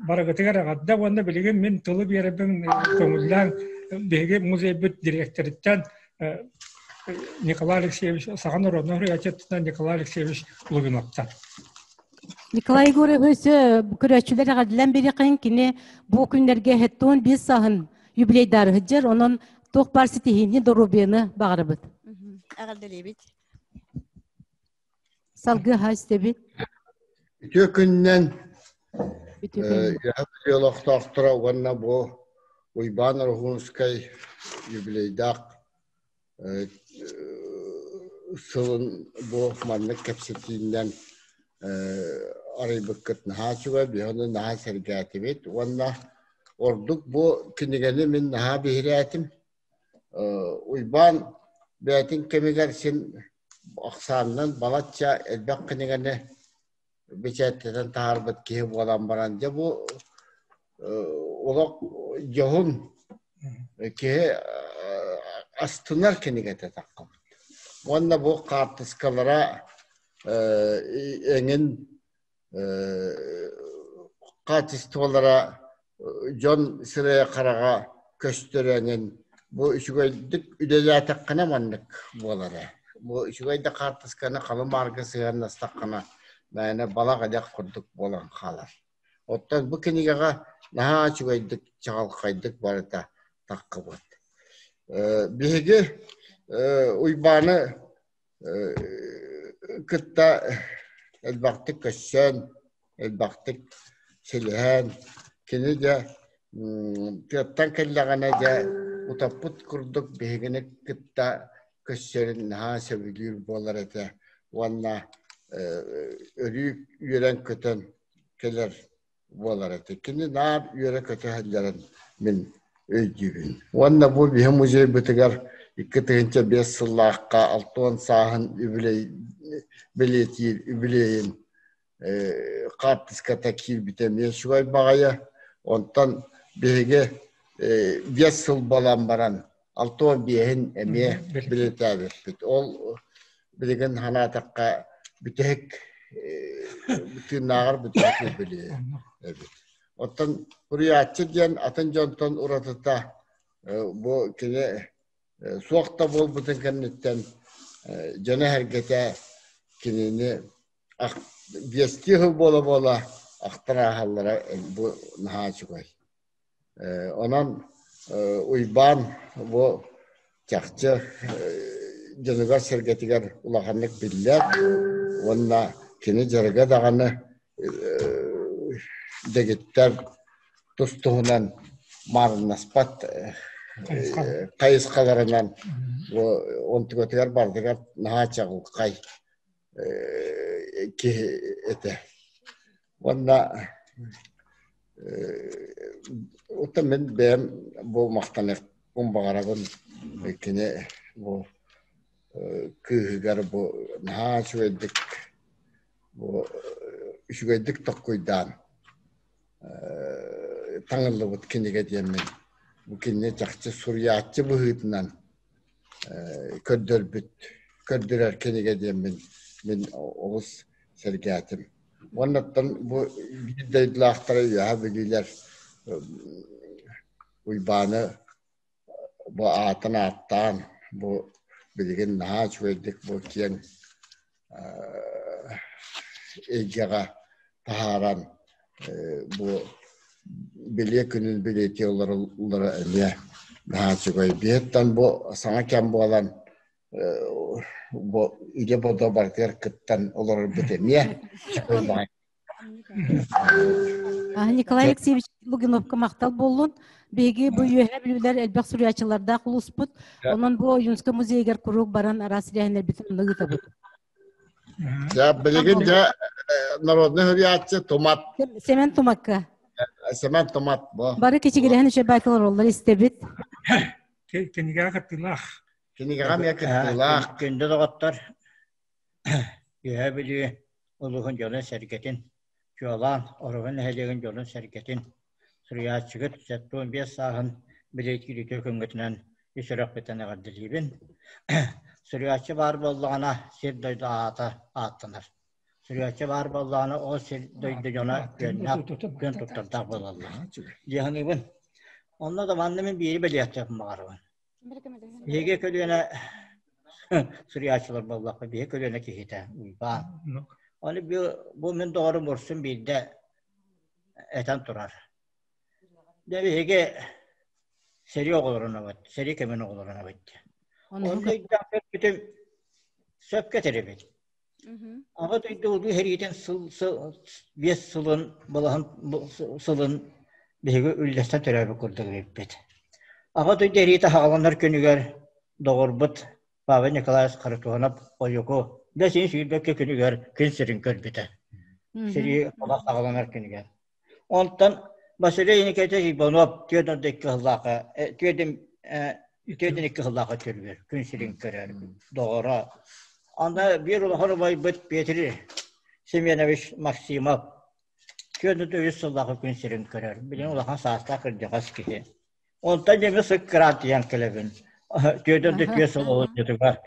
барыгытыгар эҕэрдэ уонна билигин мин тылы биэрэбин көҥүллээн биһиги музейбыт дириэктэриттэн Николай Алексеевич Саха норуодунай суруйааччытыттан Николай Алексеевич Лугиновтан. Николай Егорович көрөөччүлэр эҕэрдэлэн бириэхин кини бу күннэргэ хеттон биир саһын юбилейдары сылдьар онон туох баар ситиһиини доруобуйаны баҕарабыт. Эҕэрдэлиибит. Салгыы аһа истэбит. Үтүө күнүнэн Үөһэ олохтоохторо уонна бу Уйбаан Ороһуунскай юбилейдаах сылын бу маннык кэпсэтиинэн арыйбыккыт наһаа үчүгэй, биһи ону наһаа сэргээтибит уонна ордук бу кинигэни мин наһаа биһирээтим. Уйбаан бэйэтин кэмигэр син ахсаанынан балачча элбэх кинигэни бэчээттэтэн таһаарбыт киһи буолан баран, дьэ бу олох дьоһун киһи астынар кинигэтэ таххабыт. Уонна бу хаартыскалара эҥин хаачыстыбалара дьон сирэйэ-хараҕа көстөр эҥин бу үчүгэйдик үлэлээтэххинэ маннык буолара. Бу үчүгэй да хаартысканы халы-маарга сыһыаннастаххына мээнэ балах эдэх курдук буолан хаалар. Оттон бу кинигэҕэ наһаа үчүгэйдик чаҕылхайдык барыта таххыбыт. Биһиги Уйбааны кытта элбэхтик көрсөн, элбэхтик силиһэн, кини дьэ тыаттан кэллэҕинэ дьэ утаппыт курдук биһигини кытта көрсөрүн наһаа сөбүлүүр буолар этэ уонна өрүү үөрэн-көтөн кэлэр буолар этэ. Кини наар үөрэ-көтө сылдьарын мин өйдүүбүн. Уонна бу биһи музейбытыгар 2005 сыллаахха 60 сааһын үбүлэй бэлиэтиир үбүлүөйүн хаартыската киирбитэ эмиэ үчүгэй баҕайы. Онтон биһиги 5 сыл буолан баран 65-ин эмиэ билэтээбиппит. Ол билигин санаатахха бүтэһик тыыннааҕар бүтэһик билиэ эбит. Оттон суруйааччы диэн атын дьонтон уратыта бу кини суох да буолбутун кэнниттэн дьоно-сэргэтэ кинини биэстии сыл буола-буола ахтар ааһаллара бу наһаа үчүгэй. Онон Уйбаан бу чахчы дьонугар-сэргэтигэр улаханнык биллэр уонна кини дьарыга даҕаны дэгиттэр тус-туһунан маарыннаспат хайысхаларынан бу онтукатыгар барытыгар наһаа чаҕылхай киһи этэ. Уонна Оттон мин бэйэм бу махтаныахпын баҕарабын кини бу кыыһыгар бу наһаа үчүгэйдик бу үчүгэйдик токкуйдаан таҥыллыбыт кинигэ диэммин бу кинини чахчы суруйааччы быһыытынан көрдөрбүт көрдөрөр кинигэ диэммин мин олус сэргээтим. Уоннаттан бу биир дойдулаахтара үөһэ бүлүүлэр Уйбааны бу аатын ааттаан бу билигин наһаа үчүгэйдик бу киэҥ эйгэҕэ таһааран бу билиэ күнүн билиэтии олороллоро эмиэ наһаа үчүгэй. Биһиттэн бу саҥа кэм буолан Илэ бодо барытыгар кыттан олорорбут эмиэ. Николай Алексеевич Лугиновка махтал буоллун. Биһиги бу үөһэ бүлүүлэр элбэх суруйааччылардаах улууспут. Онон бу Ойуунскай музейыгар куруук баран араас тэрээһиннэрбитин онно ыытабыт. Дьэ, билигин дьэ народный суруйааччы Тумат. Семен Тумакка. Семен Тумат бу. Бары кичигирэһин үчүгэй байталар оллар истэбит. Кинигэҕэ кыттыылаах. Кинигэҕэ эмиэ кыттыылаах. Күндү доҕоттор, Үөһээ Бүлүү улууһун дьонун-сэргэтин, чуолаан Ороһу нэһилиэгин дьонун-сэргэтин, суруйааччыгыт 75 сааһын билиэтиир үтүө күҥҥүтүнэн үс сүрэхпиттэн эҕэрдэлиибин. Суруйааччы баар буоллаҕына, сир-дойду аата ааттанар. Суруйааччы баар буоллаҕына, ол сир-дойду дьоно күөннээх, күөн туттардаах буолаллар. Дии саныыбын. Онно да манна мин биири бэлиэтиэхпин баҕарабын. Биһиги көлүөнэ суруйааччылар буоллахха, биһиги көлүөнэ киһитэ Уйбаан. Ону бу мин доҕорум Урсун биирдэ этэн турар. Дьэ биһиги сэрии оҕолорунабыт, сэрии кэмин оҕолорунабыт. Онно өйдөөх көрбүтүм сөпкө этэр эбит. Аҕа дойду Улуу сэриитин сыл, сыл, биэс сылын балаһын сылын биһиги үллэстэн төрөөбүт курдук эбиппит. Аҕа дойду сэриитэ саҕаланар күнүгэр доҕорбут Павел Николаевич Харитонов Ойуку бэсин сүүрбэккэ күнүгэр күн сирин көрбүтэ. Сэрии олох саҕаланар күнүгэр. Онтон Василий Никитич Иванов түөрт он икки сыллаахха түөрт түөрт икки сыллаахха төрүүр, күн сирин көрөр доҕоро. Анда биир улахан убайбыт Петр Семенович Максимов түөрт үс сыллаахха күн сирин көрөр. Билигин улахан саастаах кырдьаҕас киһи. Онтон дьэ сыккыраан тиийэн кэлэбин. Түөдөн да түөс сыл олордутугар.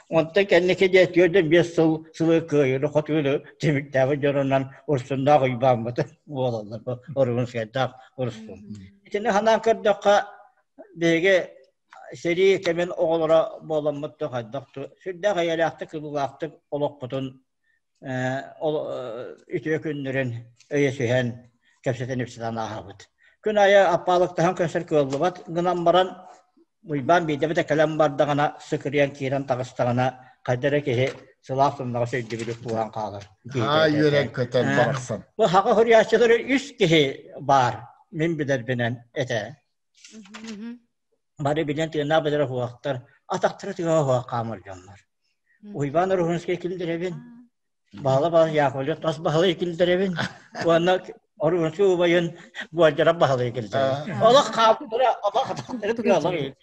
Онтон кэнники дьэ түөдөн биэс сыл сылы кыайыыны хотууну түмүктээбит дьонунан Урсуннаах Уйбааммыт буолаллар. Оругунскайдаах Урсун. Итини санаан көрдөххө, биһиги сэрии кэмин оҕолоро буоламмыт да хайдах сүрдээх эйэлээхтик, ылыылаахтык олохпутун үтүө күннэрин өйөсүһэн, кэпсэтэн-ипсэтэн ааһабыт. Күн аайы аппаалыктаһан көрсөр кыаллыбат гынан баран, Уйбаан биирдэ кэлэн бардаҕына, сыкырыйан киирэн таҕыстаҕына, хайда эрэ киһи сылаас сымнаҕас өйдөбүлү кууһан хаалар. Аа, үөрэн-көтөн барахсан. Бу хаҕа суруйааччылары үс киһи баар, мин билэрбинэн этэ. Бары билэн тыыннаах билэр уһуохтар, атахтара тыаҕа уһуох хаамар дьоннор. Уйбаан Оруһунскай киллэрэбин, Баһыла Баһыл Яковлев тас Баһылай киллэрэбин уонна Оруһунскай убайын Буолдьарап Баһылай киллэрэбин. Олох хаамтара, олох атахтара тыаҕа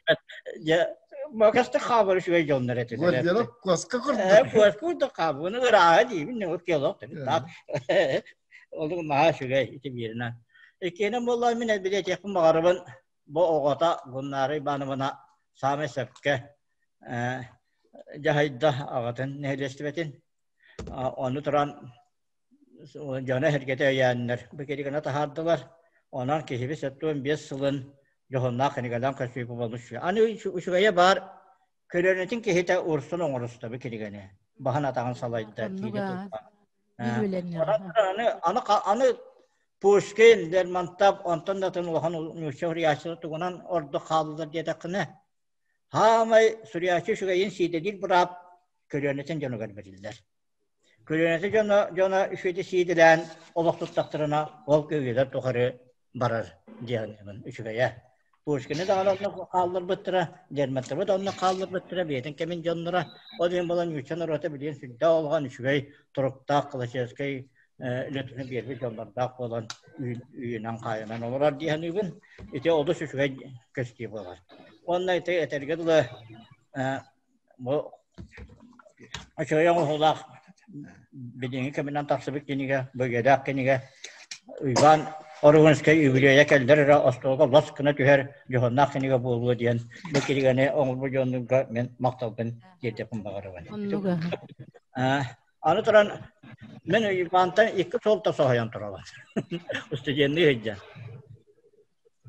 дьэ Макасты хаамар үчүгэй дьоннор этилэр. Буолдьарап куоска курдук. Куоска курдук хаамыны ырааһа диибин, ол киэлок таах. Олуг наһаа үчүгэй ити бииринэн. Иккиһинэн буоллаҕа мин билиэтиэхпин баҕарабын бу оҕото Гуннара Ивановна саамай сөпкө дьаһайда аҕатын нэһилиэстибэтин. Ону туран дьоно эһэргэтэ өйөөннөр бу кинигэни таһаардылар. Онон киһибит 75 сылын дьоһуннаах кинигэлээн көрсүү буолбут. Аны үчүгэйэ баар көлүөнэтин киһитэ Урсун оҥоруста бу кинигэни. Баһын атаҕын салайда, киирэ тутта. Аны, аны, аны Пушкин, Лермонтов, онтон да атын улахан нуучча суруйааччылар тугунан ордук хааллылар диэтэххинэ, хаамай суруйааччы үчүгэйин сиидэлиир быраап көлүөнэтин дьонугар бэриллэр. Көлүөнэтин дьоно, дьоно үчүгэйди сиидэлээн олох туттахтарына, ол үйэлэр тухары барар диэн үчүгэйэ. Пушкины даҕаны онно хаалларбыттара, Лермонтовы да онно хаалларбыттара, бэйэтин кэмин дьонноро. Ол иһин буолан нуучча норуота билигин сүрдээх улахан үчүгэй туруктаах классическай үлэтин биэрбит дьоннордоох буолан үүнэн-хаайынан олорор дии саныыбын. Ити олус үчүгэй көстүү буолар. Уонна ити этэргэ дылы бу үчүгэй оҥоһуулаах билиҥҥи кэминэн тахсыбыт кинигэ, бөгүөдээх кинигэ Иван Оругунскай үбүлүөйэ кэллэр эрэ остуолга лос гына түһэр дьоһуннаах кинигэ буолуо диэн бу кинигэни оҥорбут дьоннорго мин махталбын тиэрдиэхпин баҕарабын. Аны туран мин Ивантан икки суолта соһуйан турабын. Студенныы сылдьан.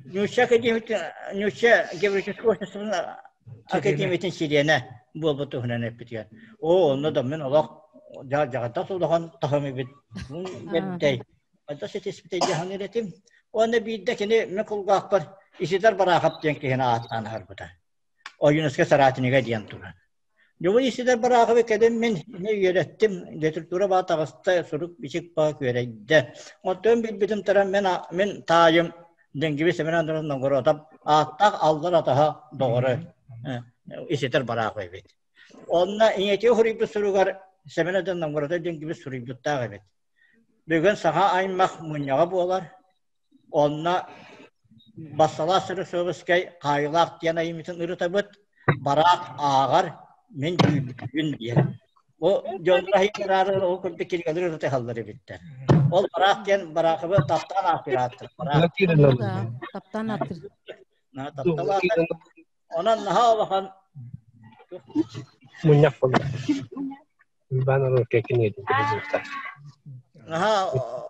Ньуучча академиятын Ньуучча географическай обществотын академиятын чилиэнэ буолбут туһунан эппитигэр. Оо, онно да мин олох дьаҕантас улахан таһым эбит. Бэрдэй. Хайдах ситиспитэй дии саныыр этим. Уонна биирдэ кини мин кулгаахпар Исидор Барахов диэн киһини ааттаан аһарбыта. Ойуунускай Саратинига диэн турар. Дьобу исидер бараахыбы кэлин мин ини үөрэттим, литература баа таҕыста, сурук бичик баа күөрэйдэ. Оттон билбитим таран мен мин таайым Денгиби Семен Андреевич Новгородов ааттаах аллар атаһа доҕоро иситер бараахы эбит. Онно ийэтии суруйбут суругар Семен Андреевич Новгородов Денгиби суруйбуттаах эбит. Бүгүн саха аймах мунньаҕа буолар. Онно Бассалаас Сырысовскай хаайылаах диэн айымньытын ырытабыт. Бараах ааҕар мин дьүүллүүбүн диэн. Бу дьоннор аһыйдараары ол курдук кинигэлэр ырытыһаллар эбиттэр. Ол бараах диэн бараахыбы таптаан ааттыыр ааттыр. Бараах. Таптаан ааттыр. Таптал ааттыр. Онон наһаа улахан мунньах буолла. Иван Оруке киниэтин президента. Наһаа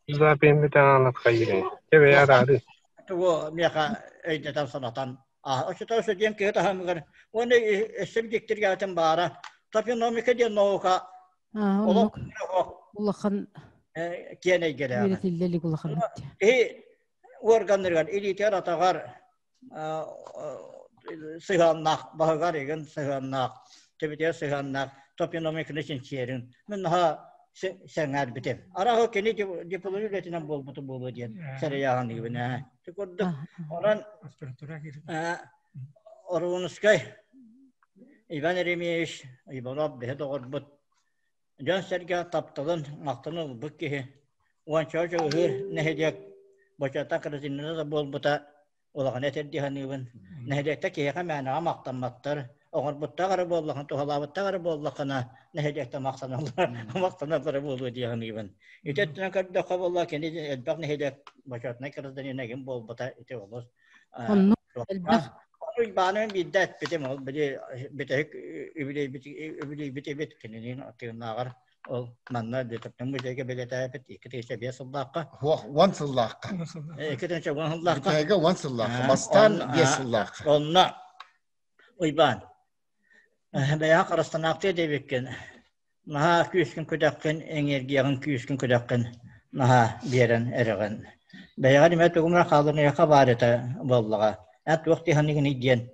Запеммитаанат хайырын. Тебе араары. Тугу миэхэ өйдөтөн санатан оччотоо диэн киһи таһымыгар уонна өссө дьиктиргээтин баара топономика диэн наука олох улахан киэн эйгэлээх үөрэтиллэ илик улахан киһи органнарыгар илиитигэр атаҕар сыһыаннаах баһыгар игин сыһыаннаах төбүтүгэр сыһыаннаах топономиканы чинчийэрин мин наһаа сэҥээрбитим арааһы кини диплом үлэтинэн буолбута буолуо диэн сэрэйээҕин ээ ити курдук онон Оруунускай Иван Еремеевич Иванов биһи доҕорбут Дьон-сэргэ тапталын, махталын ылбыт киһи, уонча ыһыыр нэһилиэк бочуоттаах гражданина да буолбута улахан этэр дии саныыбын. Нэһилиэктэр киһиэхэ мээнэҕэ махтамматтар, оҥорбуттаах эрэ буоллаххына, туһалаабыттаах эрэ буоллаххына, нэһилиэктэр махтаналлар, махтаналлара буолуо дии саныыбын. Ити өттүнэн көрдөххө буолла, кини элбэх нэһилиэк бочуотунай гражданина ким буолбута ити олус Оннук элбэх. Уйбаанын биирдэ эппитим, ол били бүтэһик үбүлүйбүт эбит кинилиин тыыннааҕар ол манна Детектив музейга бэлиэтээбит 2005 сыллаахха. Уон сыллаахха. 2010 сыллаахха. Бүтэһигэ уон сыллаахха. Бастаан биэс сыллаахха. Онно Уйбаан бэйэҕэ харыстанаахтыа диэбиккин наһаа күүскүн көтөххүн, эҥиэргиэҕин күүскүн көтөххүн наһаа биэрэн эрэҕин. Бэйэҕэр эмэ тугум эрэ хаалларыахха баар этэ буоллаҕа. Эн туох дии саныыгыный диэн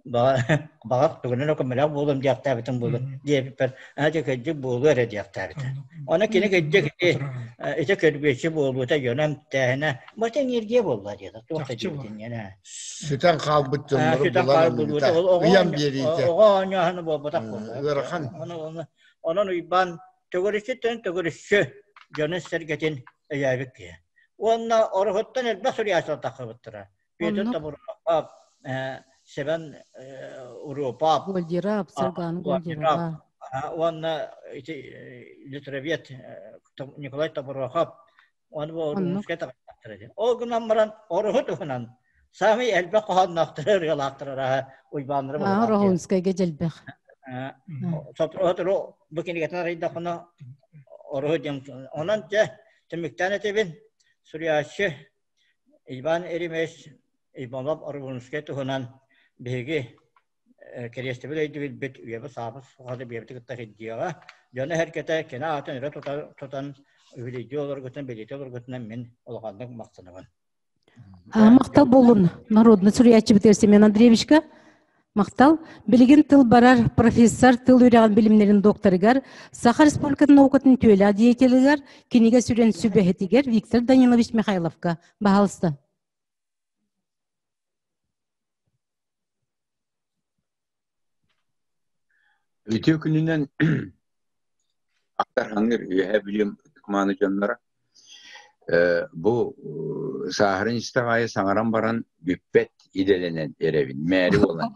баҕар тугунан эрэ көмөлөөх буолуом диэхтээбитим буолуо диэбиппэр ээ дьэ кырдьык буолуо эрэ диэхтээбитэ. Ону кини кырдьык ити ити көрбүөччү буолуута дьоно эмтээһинэ бата эҥиэргиэ буолла диэтэ туох да диэбитин диэн Сүтэн хаалбыт дьоннору сүтэн булан хаалбыт ылыыта, ол оҕо ыйан биэриитэ. Оҕо оонньооһуна буолбатах буолла. Ыарахан. Онон Уйбаан төгүрүччүттэн төгүрүччү дьонун-сэргэтин өйөөбүт киһи. Уонна Ороһуттан элбэх суруйааччылар тахсыбыттара. Петр Табуров, Севен Урупап, Гольдирап, Сарган Гольдирова. Уонна ити литровед Николай Табурохов Оны бу Орунускай таҕыстахтара дии. Ол гынан баран Оруһу туһунан саамай элбэх хоһоонноохторо ырыалаахтар араһа Уйбааннара Аа, Ороһунскайга дьэлбэх. Сотору бу кинигэтин арыйдаххына Оруһу диэн. Онон дьэ түмүктээн этэбин суруйааччы Иван Еремеевич Иванов Ороһунскай туһунан биһиги кэриэстэбил өйдөбүлбүт үйэбит-саабыт сухата биэбити кытта сылдьыаҕа. Дьоно эркэтэ кини аатын өрө тутан үбүлүйдүү олоргутун, билиитэ олоргутунан мин улаханнык махтанабын. Махтал буолун народный суруйааччыбытыгар Семен Андреевичка. Махтал. Билигин тыл барар профессор тыл үөрэҕин билимнэрин докторыгар, Саха Республикатын наукатын үтүөлээх деятелыгар, кинигэ сүрүн сүбэһитигэр Виктор Данилович Михайловка. Баһалыста. Үтүө күнүнэн ахтарханыыр Үөһээ Бүлүүм ытык-мааны дьонноро. Бу сааһыран истэх аайы саҥаран баран бүппэт идэлэнэн эрэбин, мээри буолан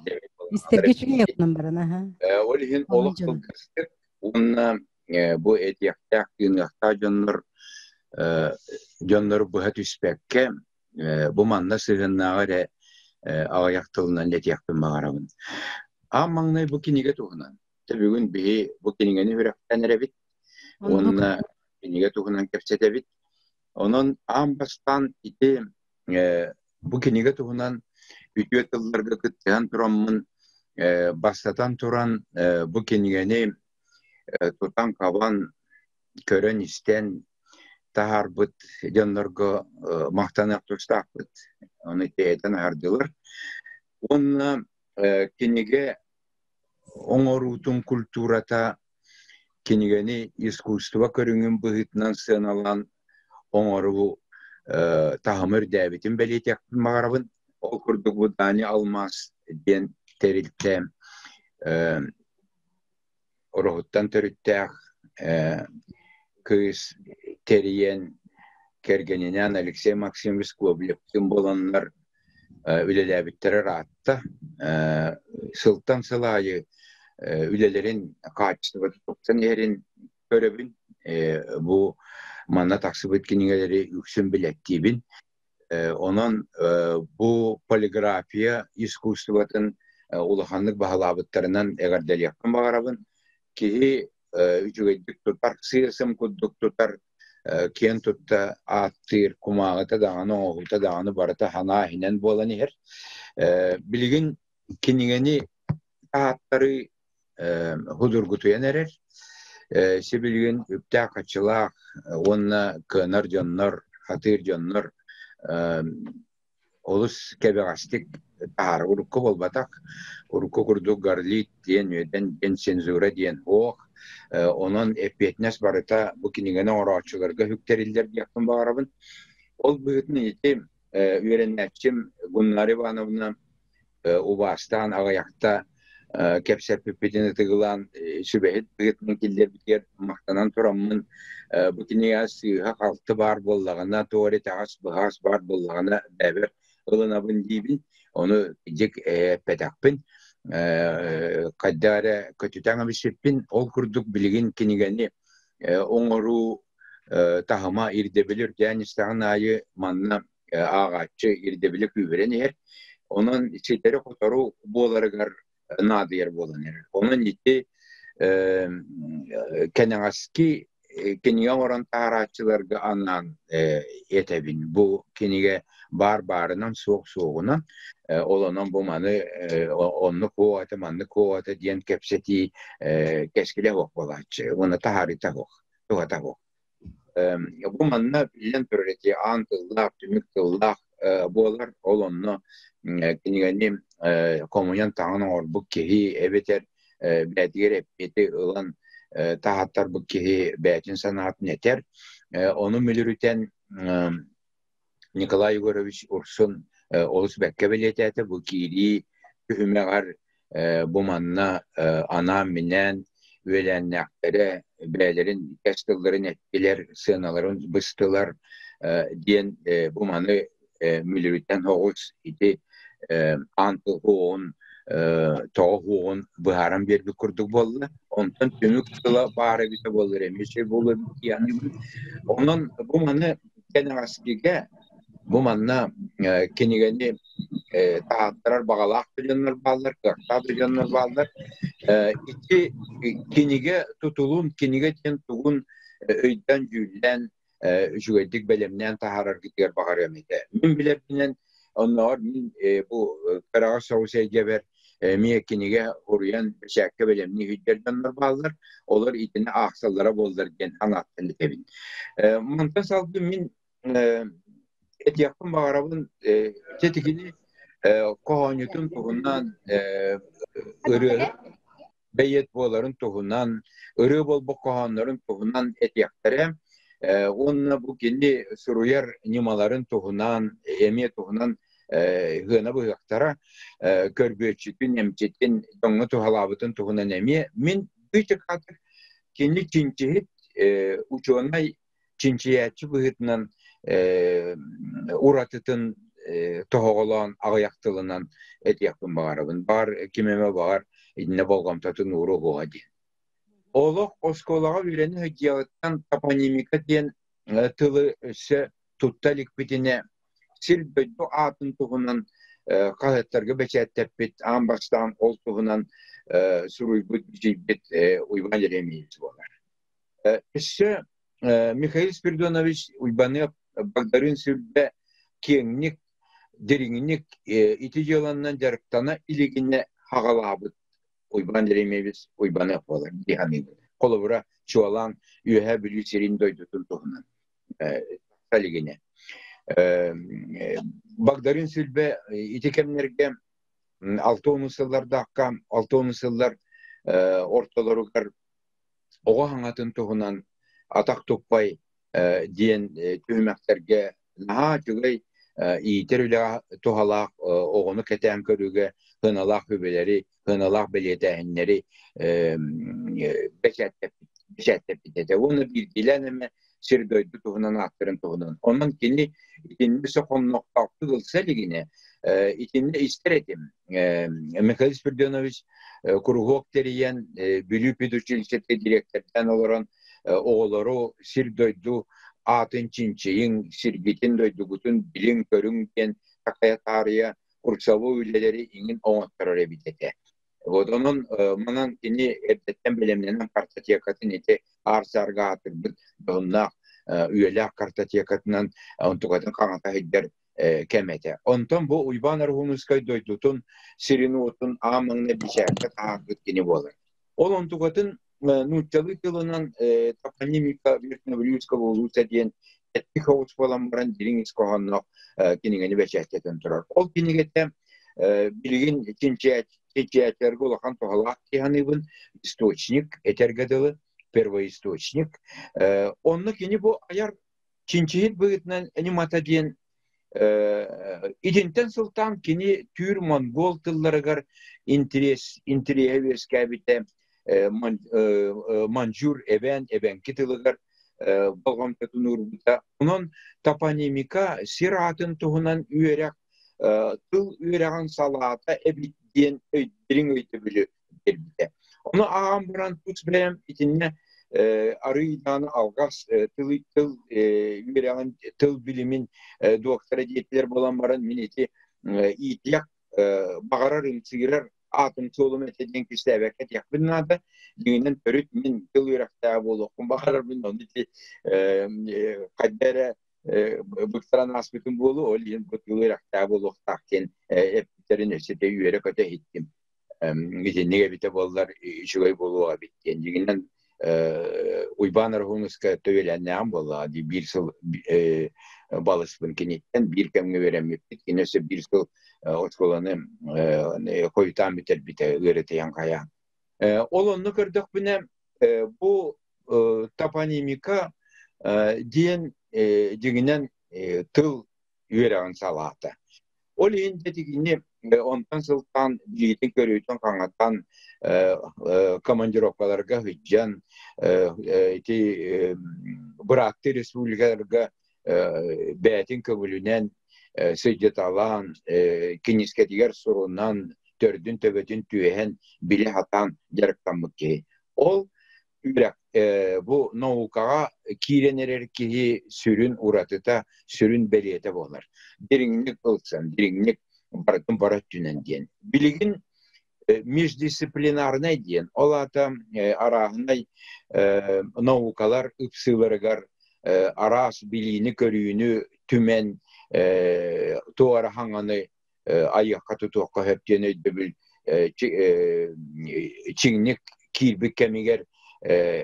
Истэргэ үчүгэй онон баран аха. Ол иһин олох кылгастык уонна бу этиэхтээх, тыыныахтаах дьоннор дьоннору быһа түспэккэ бу манна сыһыаннааҕы эрэ аҕыйах тылынан этиэхпин баҕарабын. Аан маҥнай бу кинигэ туһунан. Бүгүн биһи бу кинигэни үрэхтэн эрэбит уонна кинигэ туһунан кэпсэтэбит. Онон аан бастаан ити бу кинигэ туһунан үтүө тылларга кыттыһан тураммын бастатан туран бу кинигэни тутан-хабан көрөн-истэн таһаарбыт дьоннорго махтаныах тустаахпыт. Ону этэн аһардылар. Уонна кинигэ оҥоруутун культурата кинигэни искусство көрүҥүн быһыытынан сыаналаан оҥоруу таһыма үрдээбитин бэлиэтиэхпин баҕарабын. Ол курдук бу Дани Алмаас диэн тэрилтэ Ороһуттан төрүттээх кыыс тэрийэн кэргэнинээн Алексей Максимович Клоблевтыын буоланнар үлэлээбиттэрэ ыраатта. Сылтан сыл аайы үлэлэрин хаачыстыбата тупсан иһэрин көрөбүн. Бу манна тахсыбыт кинигэлэри үксүн билэттиибин. Онон бу полиграфия искусствотын улаханнык баһылаабыттарынан эҕэрдэлиэхпин баҕарабын. Киһи үчүгэйдик тутар, сыа-сым курдук тутар, киэн тутта ааттыыр кумааҕыта даҕаны, оҥоһуута даҕаны барыта санаа иһинэн буолан иһэр. Билигин кинигэни ааттарыы судургутуйан эрэр. Сибилигин үптээх-харчылаах уонна кыанар дьоннор, хатыыр дьоннор олус кэбэҕэстик таһаара урукку буолбатах. Урукку курдук горлит диэн, үөдэн диэн, цензура диэн суох. Онон эппиэтинэс барыта бу кинигэни оҥорооччуларга үктэриллэр диэхпин баҕарабын. Ол быһыытынан ити үөрэнээччим Гуннара Ивановна убаастаан аҕыйахта кэпсэппиппитин ытыгылаан сүбэһит быһыытынан киллэрбитигэр махтанан тураммын бу кинигэ сыыһа-халты баар буоллаҕына, туох эрэ итэҕэс-быһаас баар буоллаҕына бэйэбэр ылынабын диибин. Ону дьик эппэтэхпин. Хайдах эрэ көтүтэн эбисиппин. Ол курдук билигин кинигэни оҥоруу таһыма ирдэбили үрдээн истэҕин аайы манна ааҕааччы ирдэбилэ күүһүрэн иһэр. Онон ситэри-хотору буоларыгар наадыйар буолан эрэр. Онон ити кэнэҕэски кинигэ оҥорон таһаарааччыларга анаан этэбин. Бу кинигэ баар баарынан, суох суоҕунан, ол онон бу маны оннук куоҕата, маннык куоҕата диэн кэпсэтии кэскилэ суох буолааччы. Уонна таһаарыыта суох, туһата суох. Бу манна биллэн турар ити аан тыллаах, түмүк тыллаах буолар. Ол онно кинигэни хомуйан таҥан оҥорбут киһи эбэтэр бэйэтигэр эппиэти ылан таһааттарбыт киһи бэйэтин санаатын этэр. Ону мүлүрүтэн Николай Егорович Урсун олус бэккэ бэлиэтээтэ. Бу киирии түһүмэҕэр бу манна анаан-минээн үөлээннээхтэрэ бэйэлэрин кэс тылларын эттилэр, сыаналарын быстылар диэн бу маны мүлүрүтэн оҕус ити аан тыл уоҕун тоҕо уоҕун быһааран биэрбит курдук буолла. Онтон түмүк тыла баар эбитэ буоллар эмиэ үчүгэй буолуо эбит дии Онон бу маны кэнэҕэскигэ бу манна кинигэни таһааттарар баҕалаах да дьоннор бааллар, кыахтаах да дьоннор бааллар. Ити кинигэ тутулун, кинигэ диэн тугун өйдөөн-дьүүллээн үчүгэйдик бэлэмнээн таһаараргытыгар баҕарыам этэ. Мин билэрбинэн, оннооҕор мин бу кыраҕа соҕус эйгэбэр эмиэ кинигэ уруйан бэчээккэ бэлэмнии сылдьар дьоннор бааллар, олор итини аахсаллара буоллар диэн санааттан этэбин. Мантан салгыы мин этиэхпин баҕарабын тэтигини хоһоонньутун туһунан ырыаһыт бэйиэт буоларын туһунан, ырыа буолбут хоһооннорун туһунан этиэхтэрэ. Уонна бу кини суруйар ньымаларын туһунан, эмиэ туһунан ыһыана быһыахтара, көрбүөччүтүн, эмчитин, дьоҥҥо туһалаабытын туһунан эмиэ. Мин быычыкаатык кини чинчиһит, учуонай чинчийээччи быһыытынан уратытын тоһоҕолоон аҕыйах тылынан этиэхпин баҕарабын. Баҕар ким эмэ баҕар итиннэ болҕомтотун ууруо диэн. Олох оскуолаҕа үөрэнэ сылдьыаҕыттан топонимика диэн тылы өссө тутта иликпитинэ сир-дойду аатын туһунан хаһыаттарга бэчээттэппит, аан бастаан ол туһунан суруйбут, бичийбит Уйбаан Еремеевич буолар. Өссө Михаил Спиридонович Уйбаныап Багдарыын Сүлбэ киэҥник, дириҥник ити дьыаланан дьарыктана илигинэ хаҕалаабыт Уйбаан Еремеевич Уйбаныап буолар дии саныыбын. Холобура, чуолаан Үөһээ Бүлүү сирин дойдутун туһунан илигинэ. Багдарыын Сүлбэ ити кэмнэргэ 60 сыллардаахха 60 сыллар ортолоругар оҕо хаҥатын туһунан атах туппай диэн түһүмэхтэргэ наһаа үчүгэй иитэр үлэҕэ туһалаах оҕону кэтээн көрүүгэ сыаналаах үбэлэри, сыаналаах бэлиэтээһиннэри бэчээттэппит этэ. Уонна биирдиилээн эмэ сир-дойду туһунан ааттарын туһунан. Онон кини итинник сохоннохтоохтук ылса илигинэ итиннэ истэр этим. Михаил Спиридонович куруһуок тэрийэн Бүлүү педучилищетыгар дириэктэрдээн олорон оҕолору сир-дойду аатын чинчийиҥ, сиргитин, дойдугутун билиҥ-көрүҥ диэн такайа таарыйа курсовой үлэлэри иҥин оҥотторор эбит этэ. Вот онон манан кини эрдэттэн бэлэмнэнэн картотекатын ити аар-саарга аатырбыт дьоһуннаах үйэлээх картотекатынан онтукатын хаҥата сылдьар кэм этэ. Онтон бу Уйбаан Аргунускай дойдутун сирин-уотун аан маҥнай бэчээккэ таһаарбыт кини буолар. Ол онтукатын нууччалыы тылынан топонимика Верхневилюйского улуса диэн эттик оҕус буолан баран дириҥ ис хоһоонноох кинигэни бэчээттэтэн турар. Ол кинигэтэ билигин чинчийээччилэргэ улахан туһалаах дии саныыбын. Источник, этэргэ дылы, первоисточник. Онно кини бу айар чинчиһит быһыытынан ньымата диэн итинтэн сылтаан кини түүр-монгол тылларыгар интерес интэриэһэ үөскээбитэ манчжур эбээн эбэҥки тылыгар болҕомтотун уурбута. Онон топонимика сир аатын туһунан үөрэх тыл үөрэҕин салаата эбит диэн дириҥ өйдөбүлү биэрбитэ. Ону ааҕан баран тус бэйэм итиннэ арыый даҕаны алҕас тыл тыл үөрэҕин тыл билимин дуоктара диэтилэр буолан баран мин ити иитиэх баҕарар ымсыырар аатым суолум этэ диэн кистээбэккэ этиэхпин наада. Дьиҥинэн төрүт мин тыл үөрэхтээҕэ буолуохпун баҕарарбын ону ити хайда эрэ быктаран ааспытым буолуо, ол иһин бу тыл үөрэхтээҕэ буолуохтаах диэн эппиттэрин өссө да үөрэ-көтө иһиттим. Итинник эбитэ буоллар үчүгэй буолуох эбит диэн. Дьиҥинэн Уйбаан Аргуновскай төбөлөннөҕүм буоллаҕа дии биир сыл балыспын киниттэн биир кэмҥэ үөрэммиппит. Кини өссө биир сыл оскуоланы хойутаан бүтэрбитэ ыарытыйан хайаан. Ол онно көрдөхпүнэ бу топонимика диэн дьиҥинэн тыл үөрэҕин салаата. Ол иһин дэтигини онтон сылтаан билиитин-көрүүтүн хаҥатан командировкаларга сылдьан ити бырааттыы республикаларга бэйэтин көҥүлүнэн сылдьыталаан кинискэтигэр сурунан төрдүн-төбөтүн түөһэн билэ сатаан дьарыктаммыт киһи. Ол үөрэх бу наукаҕа киирэн эрэр киһи сүрүн уратыта, сүрүн бэлиэтэ буолар. Дириҥник ылсан, дириҥник барытын бара өттүнэн диэн. Билигин междисциплинарнай диэн, ол аата арааһынай наукалар ыпсыыларыгар араас билиини-көрүүнү түмэн туора хаҥаны айыахха тутуохха сөп диэн өйдөбүл чиҥник киирбит кэмигэр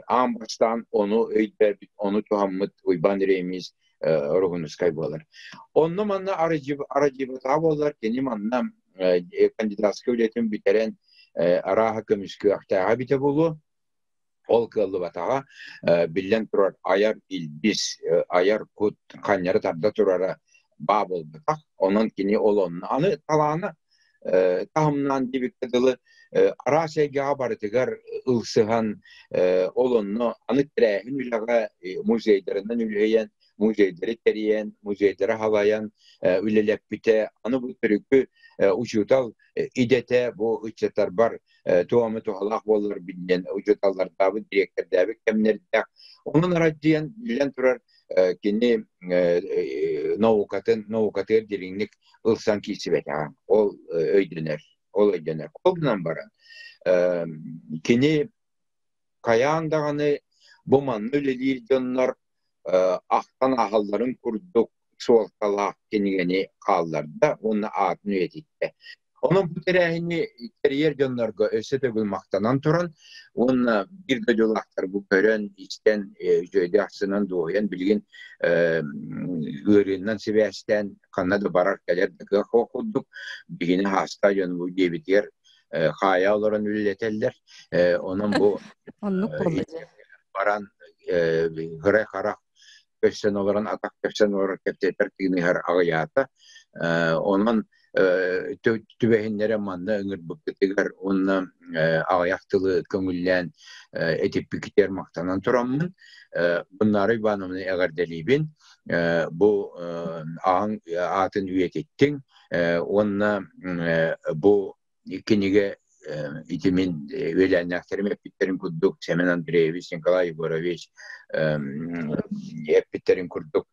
аан бастаан ону өйдөөбүт, ону туһаммыт Уйбаан Ремис Ругунускай буолар. Онно манна арадьыбатаҕа буоллар, кини манна кандидатскай үлэтин бүтэрэн арааһа көмүскүөхтээҕэ эбитэ буолуо. Ол кыаллыбатаҕа, биллэн турар, айар илбис, айар кут ханньары тарда турара баа буолбатах. Онон кини ол онно. Аны талаана таһымнаан диэбиккэ дылы араас эйгэҕэ барытыгар ылсыһан ол онно аны тэрээһин үлэҕэ музейдарынан үлүһүйэн, музейдары тэрийэн, музейдары халайан үлэлэппитэ. Аны бу төрүкү учуутал идэтэ бу ыччаттарбар туох эмэ туһалаах буоллар диэн учууталлардаабыт, дириэктэрдээбит кэмнэрдээх. Онон арадьыйан биллэн турар кини наукатын, наукатыгар дириҥник ылсан киирсибэтэҕэ. Ол өйдөнөр. Ол өйдөнөр. Ол гынан баран кини хайаан даҕаны бу манна үлэлиир дьоннор ахтан ааһалларын курдук суолталаах кинигэни хаалларда уонна аатын үйэтиттэ. Онон бу тэрээһини тэрийэр дьоннорго өссө төгүл махтанан туран уонна биир дойдулаахтарбы көрөн, истэн, үчүгэйдик ахсынан дуоһуйан билигин ыарыыннан сибээстээн ханна да барар-кэлэр да кыах суох курдук биһини хаастаах дьон бу дьиэбитигэр. хаайа олорон үлэлэтэллэр. Онон бу Оннук буолла баран хырай харах көссөн олорон атах көссөн олорон кэпсэтэр тыыныһар аҕыйаата. Онон түбэһиннэрэ манна ыҥырбыккытыгар уонна аҕыйах тылы көҥүллээн этиппикитигэр махтанан тураммын Буннара Ивановна эҕэрдэлиибин. Бу аҕаҥ аатын үйэтиттиҥ уонна бу кинигэ ити мин үөлээннээхтэрим эппиттэрин курдук Семен Андреевич, Николай Егорович эппиттэрин курдук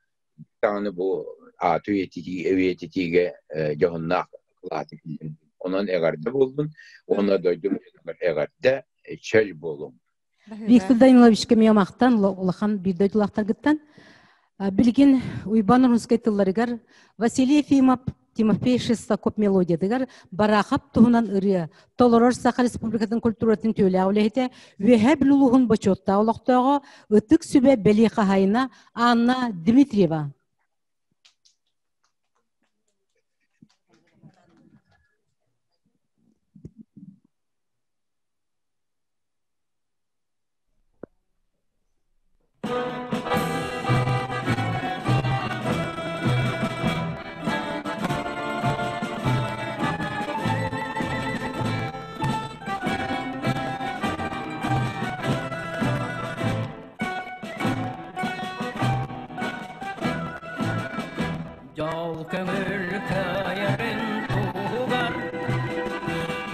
даҕаны бу ааты үйэтитиигэ дьоһуннаах кылааты киллэрдим. Онон эҕэрдэ буоллун уонна дойдум эҕэрдэ чөл буолуҥ. Виктор Даниловичка эмиэ махтан улахан биир дойдулаахтаргыттан. Билигин Уйбан Русскай тылларыгар Василий Ефимов Тимофей Шестаков мелодиятыгар Бараахап туһунан ырыа толорор Саха Республикатын культуратын түөлээх үлэһитэ Үөһээ Бүлүү улууһун бочуоттаах олохтооҕо Ытык сүбэ бэлиэ хаһаайына Анна Дмитриева. Дьол көҥүл кыайарын туһугар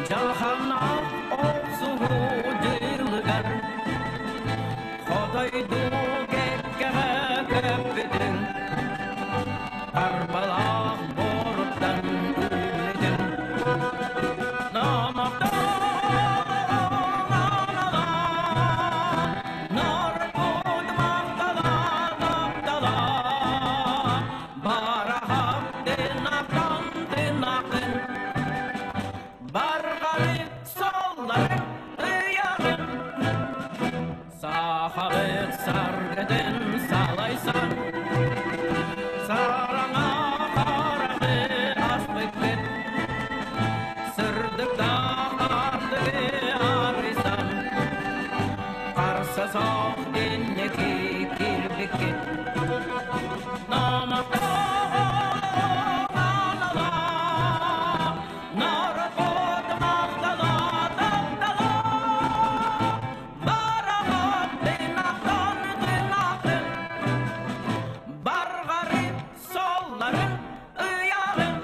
Дьалхааннаах охсуһуу дьылыгар Хотойдуу кэккэҕэ көппүтүҥ Арбалаах буоруттан үүммүтүҥ Сахабыт саргытын салайсан, сараҥа хараҕы аспыккыт, сырдыктаах ардыгы арыйсан, харса суох инники киирбиккит. Барҕары солларын ыйаҕын.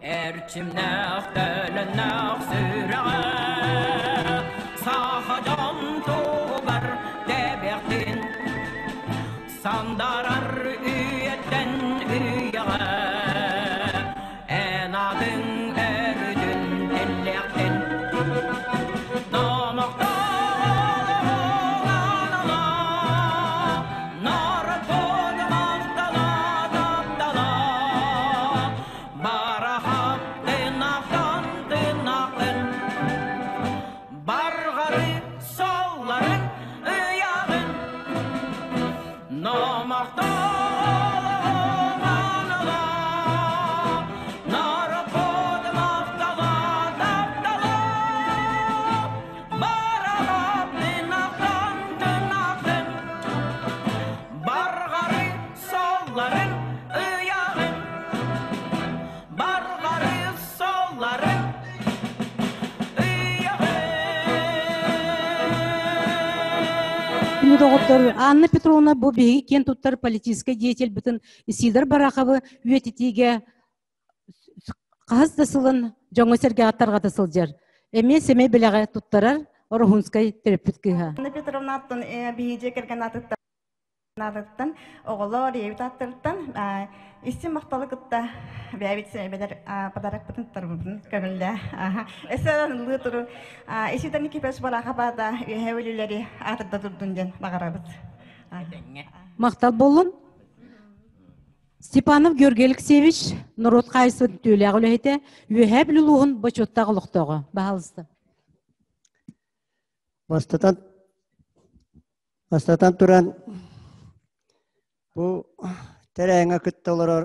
Эрчимнээх төлөннөөх сүрэҕэ саха дьон туһугар тэбиэхтин Сандарар үйэттэн үйэҕэ эн атын өрүтүн тиллиэхтин Барҕары солларын ыйаҕын Барҕары солларын ыйаҕын Барҕары солларын Күндү доҕоттор, Анна Петровна бу биһиги киэн туттар политическай деятельбытын Исидор Бараховы үйэтитиигэ хаһыс да сылын дьоҥҥо-сэргэҕэ тарҕата сылдьар. Эмиэ сэмэй бэлэҕи туттарар Ороһунскай төрөппүт кыыһа. Анна Петровна аттан биһиги дьиэ кэргэн аатыттан Наадаттан оҕолор ийэбит ааттарыттан истин махталы кытта бэйэбит сэмэбэлэр подарокпытын туттарбытын көҥүллээ. Эсэ ылыы туру Исита Никифорович Барахабада үөһэ өлүүлэри аатырда турдун диэн баҕарабыт. Махтал боллун. Степанов Георгий Алексеевич, норуот хаайысыбытын түөлээх үлэһитэ, Үөһээ Бүлүү улууһун бочуоттаах олохтооҕо. Баһаалыста. Бастатан, бастатан туран бу тэрээһиҥҥэ кытта олорор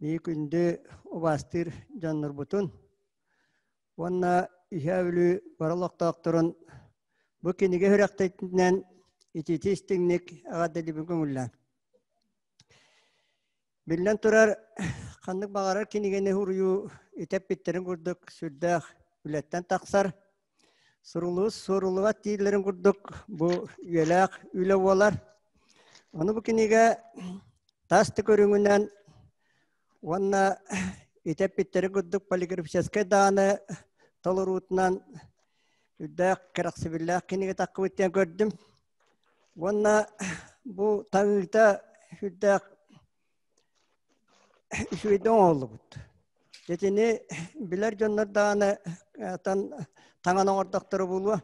биир күндү убаастыыр дьоннорбутун уонна Үһээ Бүлүү бары олохтоохторун бу кинигэ үрэхтэтинэн итиити истиҥник эҕэрдэлиибин көҥүллээн. Биллэн турар, ханнык баҕарар кинигэни суруйуу итэппиттэрин курдук сүрдээх үлэттэн тахсар. Сурулуу суоруллубат дииллэрин курдук бу үйэлээх үлэ буолар. Ону бу кинигэ тас да көрүҥүнэн уонна итэппиттэрин курдук полиграфическай даҕаны толоруутунан үрдээх кэрэхсэбиллээх кинигэ таххыбыт диэн көрдүм. Уонна бу таҥыыта сүрдээх үчүгэйдик оҥоһуллубут. Итини билэр дьоннор даҕаны таҥан оҥордохторо буолуо.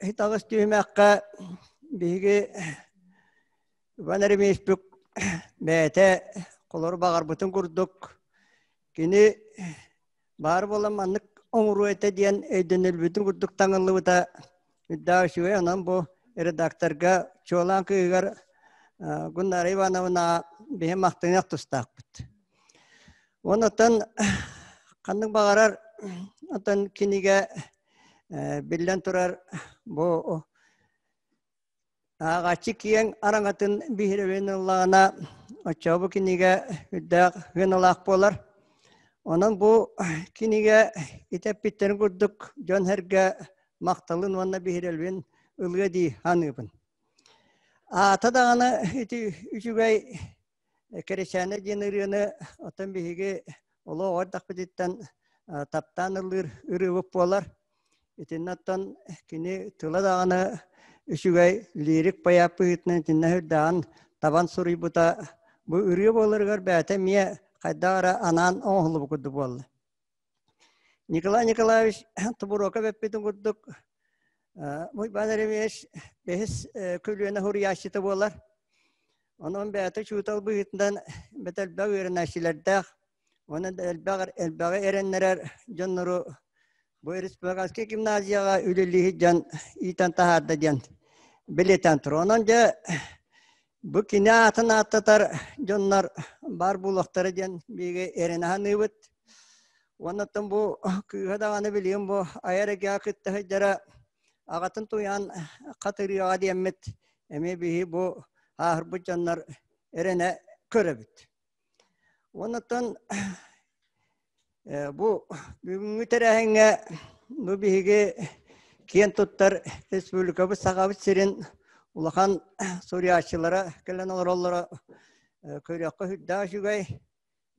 Итаҕыс түһүмэххэ биһиги Иван Еремеевпит бэйэтэ холору баҕарбытын курдук кини баар буолан маннык оҥоруо этэ диэн өйдөнүлбүтүн курдук таҥыллыбыта үрдээх үчүгэй. Онон бу редакторга чуолаан кыыһыгар Гуннара Ивановна биһи махтаныах тустаахпыт. Онтон ханнык баҕарар отон кинигэ биллэн турар бу Ааҕааччы киэҥ араҥатын биһирэбин ыллаҕына, оччоҕо бу кинигэ үрдээх сыаналаах буолар. Онон бу кинигэ итэппиттэрин курдук дьон-сэргэ махталын уонна биһирэбин ылыа дии саныыбын. Аата даҕаны ити үчүгэй Кэрэчээнэ диэн ырыаны оттон биһиги олох оҕо таптаан ыллыыр ырыабыт буолар. Итиннэ оттон кини тыла даҕаны үчүгэй лирик поэт быһыытынан итиннэ сүрдээҕин табан суруйбута бу ырыа буоларыгар бэйэтэ эмиэ хайдах эрэ анаан оҥоһуллубут курдук буолла. Николай Николаевич Тубуруокап эппитин курдук Уйбаан Еремеевич бэһис көлүөнэ суруйааччыта буолар. Онон бэйэтэ учуутал быһыытынан бэт элбэх үөрэнээччилэрдээх, уонна элбэх элбэҕи эрэннэрэр дьоннору бу республиканскай гимназияҕа үлэлии дьон иитэн таһаарда диэн бэлиэтээн турар. Онон дьэ бу кини аатын ааттатар дьоннор баар буолуохтара диэн биһиги эрэнэ саныыбыт. Уоннаттан бу кыыһа даҕаны билигин бу айар эгэ кытта сылдьара аҕатын туйаан хатырыаҕа диэммит эмиэ биһи бу ааһырбыт дьоннор эрэнэ көрөбүт. Уоннаттан бу бүгүҥҥү тэрээһиҥҥэ бу биһиги киэн туттар республикабыт Сахабыт сирин улахан суруйааччылара кэлэн олороллоро көрүөххэ сүрдээх үчүгэй.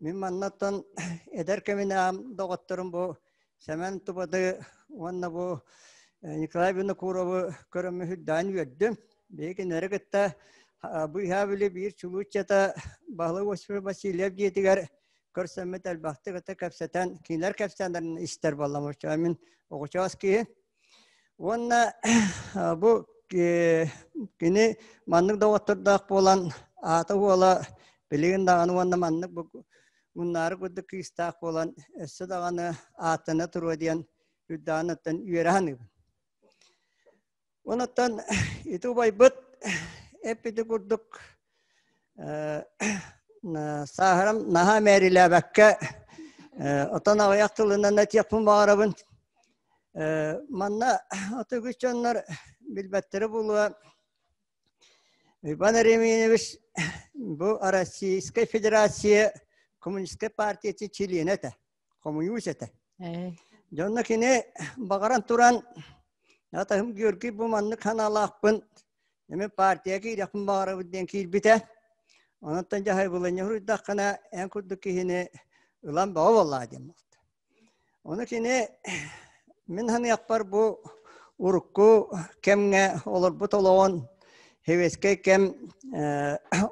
Мин маннаттан эдэр кэминэҕим доҕотторум бу Сэмэн Тубады уонна бу Николай Винокуровы көрөммүн сүрдээҕин үөрдүм. Биһиги кинилэри кытта быыһаа били биир чулууччата Баһылай Осипов Васильев дьиэтигэр көрсөммүт элбэхтик ата кэпсэтэн, кинилэр кэпсээннэрин истэр буоллам. Оччоҕо мин оҕочоос киһи. Уонна бу кини маннык доҕоттордоох буолан аата уола билигин даҕаны уонна маннык бу муннаары курдук кыыстаах буолан өссө даҕаны ааттана туруо диэн үрдээҕин үөрэ саныыбын. Онуттан ити убайбыт эппити курдук сааһырам наһаа мээрилээбэккэ отон аҕыйах тылынан этиэхпин баҕарабын. Манна аты үгүс дьоннор билбэттэрэ буолуо. Иван Еремеевич бу Российскай Федерация Коммунистскай партиятын чилиэнэ этэ. Хомуйуус этэ. Дьонно кини баҕаран туран, атаһым Георгий бу маннык санаалаахпын, эми партия киириэхпин баҕарабыт диэн киирбитэ. Онон дьаһайбыланньа суруйдаххына, эн курдук киһини ылан бөҕө буоллаҕа диэн буолта. Ону кини мин саныахпар бу урукку кэмҥэ олорбут олоҕун Советскай кэм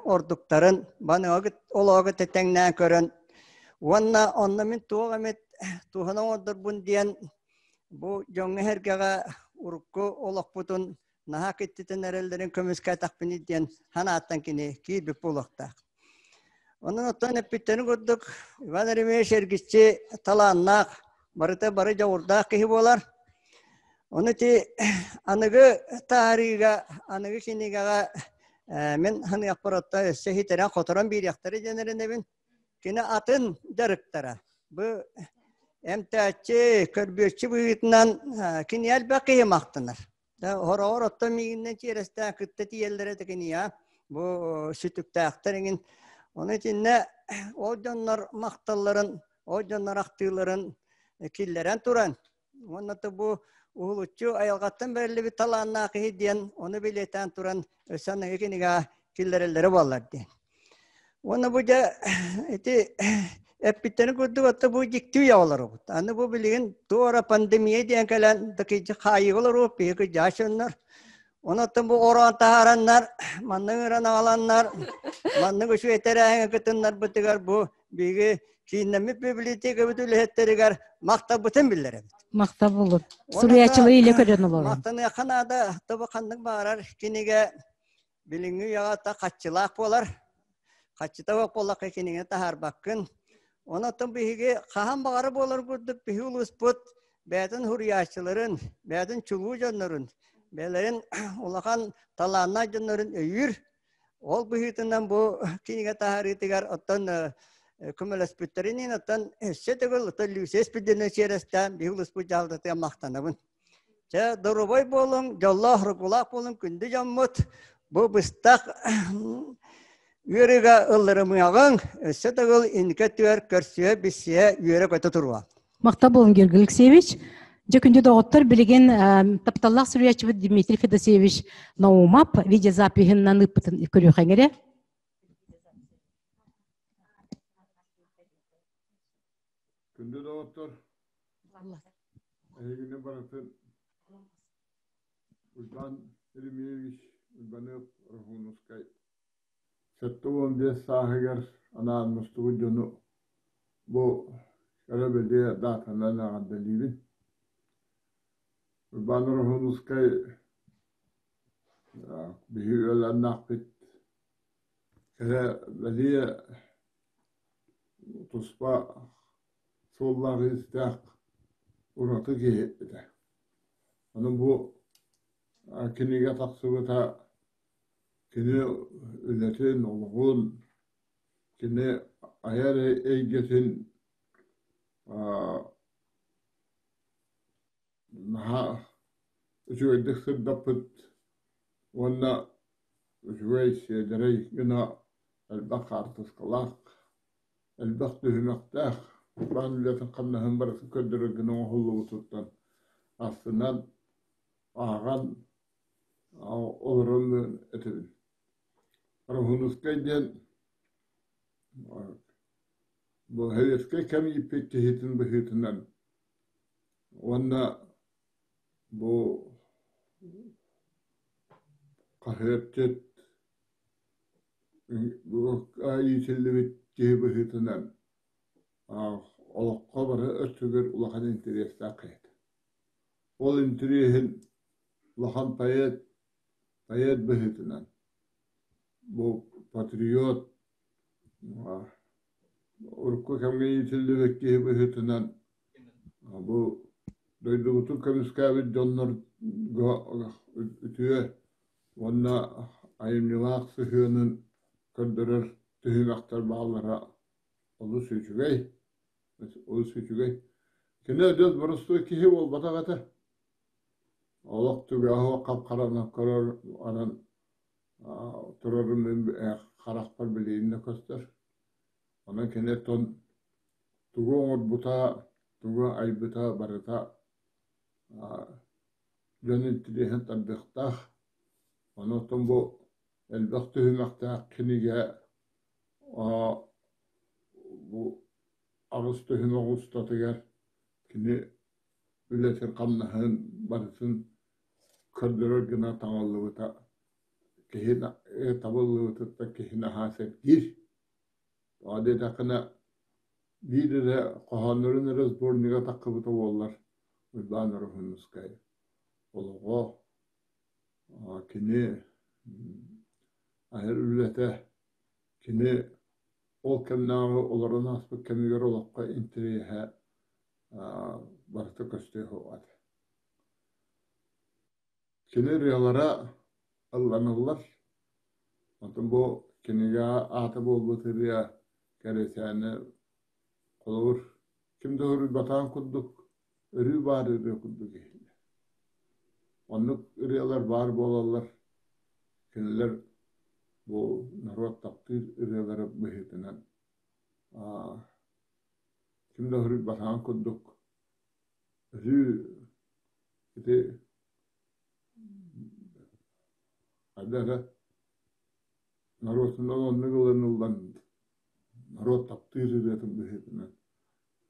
ордуктарын баныгыт олоҕу тэҥнээн көрөн уонна онно мин туох эмит туһана оҥордорбун диэн бу дьоҥҥо-сэргэҕэ урукку олохпутун наһаа киттитэн эрэллэрин көмүскээтэхпиний диэн санааттан кини киирбит буолуохтаах. Онон оттон эппиттэрин курдук Иван Еремеевич эргиччи талааннаах, барыта бары дьоҕурдаах киһи буолар. Ону ити аныгы таарыыга, аныгы кинигэҕэ мин ханыахпар оттон өссө хитерэн-хоторон биэриэхтэрэ диэн эрэнэбин. Кини атын дьарыктара. Бу эмтээччи, көрбүөччү быһыытынан кини элбэх киһи махтанар. Хороҕор оттон миигиннэн чиэрэстээн кытта тиийэллэрэ да киниэ бу сүтүктээхтэр иҥин. Ону итиннэ ол дьоннор махталларын, ол дьоннор ахтыыларын киллэрэн туран, уонна да бу уһулуччу айылҕаттан бэриллибит талааннаах киһи диэн ону билиэтээн туран өссө аныгы кинигэ киллэрэллэрэ буоллар диэн. Уонна бу дьэ ити эппиттэрин курдук отто бу дьикти үйэ олоробут. Аны бу билигин туора пандемия диэн кэлэн дакыйдьы хаайыыга олоруоп биһиги дьаашыннар. Онон бу ороон таһаараннар, маннык ыҥыран аҕаланнар, маннык үчүгэй тэрээһиҥҥэ кытыннарбытыгар бу биһиги кииннэммит библиотекабыт үлэһиттэригэр махталбытын биллэрэбит. Махтал болун. Суруйааччылары илэ көрөн олорон. Махтаныахха наада, тобу ханнык баарар кинигэ Билиҥҥи үйэҕэ та хаччылаах буолар. Хаччыта суох буоллахха кинигэ таһаарбаккын. Онон биһиги хаһан баҕара буолар курдук биһи улууспут бэйэтин суруйааччыларын, бэйэтин чулуу дьоннорун, бэйэлэрин улахан талааннаах дьоннорун өйүүр. Ол быһыытынан бу кинигэ таһаарыытыгар оттон көмөлөспүттэрин оттон өссө төгүл оттон Люция Спирдиновна чиэрэстээн биһи улууспут дьаһалтатыгар махтанабын. Чэ, доруобай буолуҥ, дьоллоох, ругулаах буолуҥ, күндү дьоммут. Бу быстах үөрүүгэ ылларымыаҕыҥ, өссө төгүл инники өттүгэр көрсүө, билсиэ, үөрэ-көтө туруо. Махтал буолуҥ, Георгий Алексеевич. Дьэ, күндү доҕоттор, билигин тапталлаах суруйааччыбыт Дмитрий Федосеевич Наумов видеозапиһынан ыыппытын көрүөххэ эрэ. Күндү доҕоттор, эһигини барытын Уйбаан Еремеевич Уйбаныап Рахунускай 75 сааһыгар анаан мустубут дьону бу өрө-бэлиэ даатанан эҕэрдэлиибин. Уйбаан Рахунускай биһи үөлэннэхпит кэрэ бэлиэ туспа суоллаах-иистээх ураты киһи этэ. Аны бу кинигэ тахсыбыта кини үлэтин, олоҕун, кини айар эйгэтин наһаа үчүгэйдик сырдаппыт уонна үчүгэй сиэдэрэй гына элбэх хаартыскалаах, элбэх түһүмэхтээх урбаан үлэтин-хамнаһын барытын көрдөрөр гына оҥоһуллубутуттан астынан, ааҕан олорон этэбин. Роһунускай диэн бу советскай кэм ииппит киһитин быһыытынан Уонна бу хаһыатчыт иитиллибит киһи быһыытынан олоххо бары өттүгэр улахан интэриэстээх киһи. Ол интэриэһин улахан поэт, поэт быһыытынан бу патриот урукку кэмҥэ иитиллибит киһи быһыытынан Бу дойдубутун көмүскээбит дьоннорго үтүө уонна айымньылаах сыһыанын көрдөрөр түһүмэхтэр бааллара олус үчүгэй, олус үчүгэй. Кини өдөөс боростуой киһи буолбатах этэ. Олох түгэҕэ хап-харанан көрөр, анан турарын мин харахпар билигин да көстөр. Онон кини оттон тугу оҥорбута, тугу айбыта барыта дьон интириэһин тардыахтаах. Онон бу элбэх түһүмэхтээх кинигэ бу аҕыс түһүмэх устатыгар кини үлэтин-хамнаһын барытын көрдөрөр гына таҥыллыбыта киһи табыллыбытыттан киһи наһаа сэргиир. Тоҕо диэтэххинэ, биир эрэ хоһооннорун эрэ сборнига таххыбыта буоллар, Уйбаан Ороһуунускай олоҕо, кини айар үлэтэ, кини Ол кэмнээҕи олорон ааспыт кэмигэр олоххо интэриэһэ барыта көстүө суоҕа этэ. Кини ырыалара ылланаллар. Онтон бу кинигэ аата буолбут ырыа кэрэсээнэ холобур ким да суруйбатаҕын курдук өрүү баар ырыа курдук иһиллэр. Оннук ырыалар баар буолаллар. Кинилэр бу норуот таптыыр ырыалара быһыытынан ким да суруйбатаҕын курдук өрүү ити хайдах эрэ норуотунан оннук ылыныллан норуот таптыыр ырыатын быһыытынан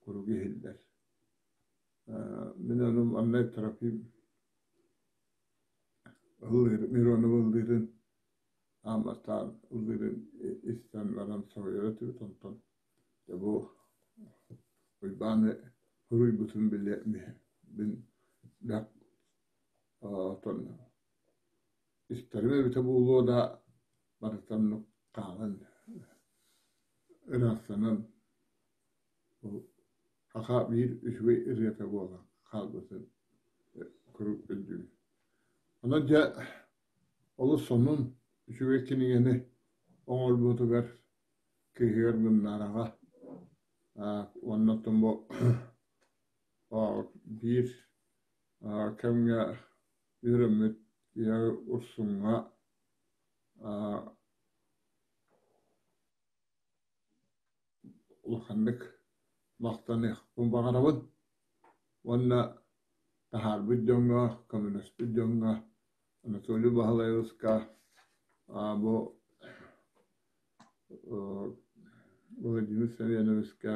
куруук иһиллэр. Мин ону манна Трофим ыллыыр, Миронов ыллыырын аан бастаан ыллыырын истэн баран соһуйар этибит, онтон дьэ бу Уйбааны суруйбутун билэ мин бэрт оттон истэрим эбитэ буолуо да барыта оннук хаалан ыраастанан Саха биир үчүгэй ырыата буолан хаалбытын куруук өйдүүбүн. Онон дьэ олус сонун үчүгэй кинигэни оҥорбутугар кыыһыгар Гуннараҕа уонна оттон бу биир кэмҥэ үөрэммит Урсуҥҥа улаханнык махтаныахпын баҕарабын уонна таһаарбыт дьоҥҥо, көмөлөспүт дьоҥҥо Анатолий Баһылайабыска бу Владимир Саввиновичка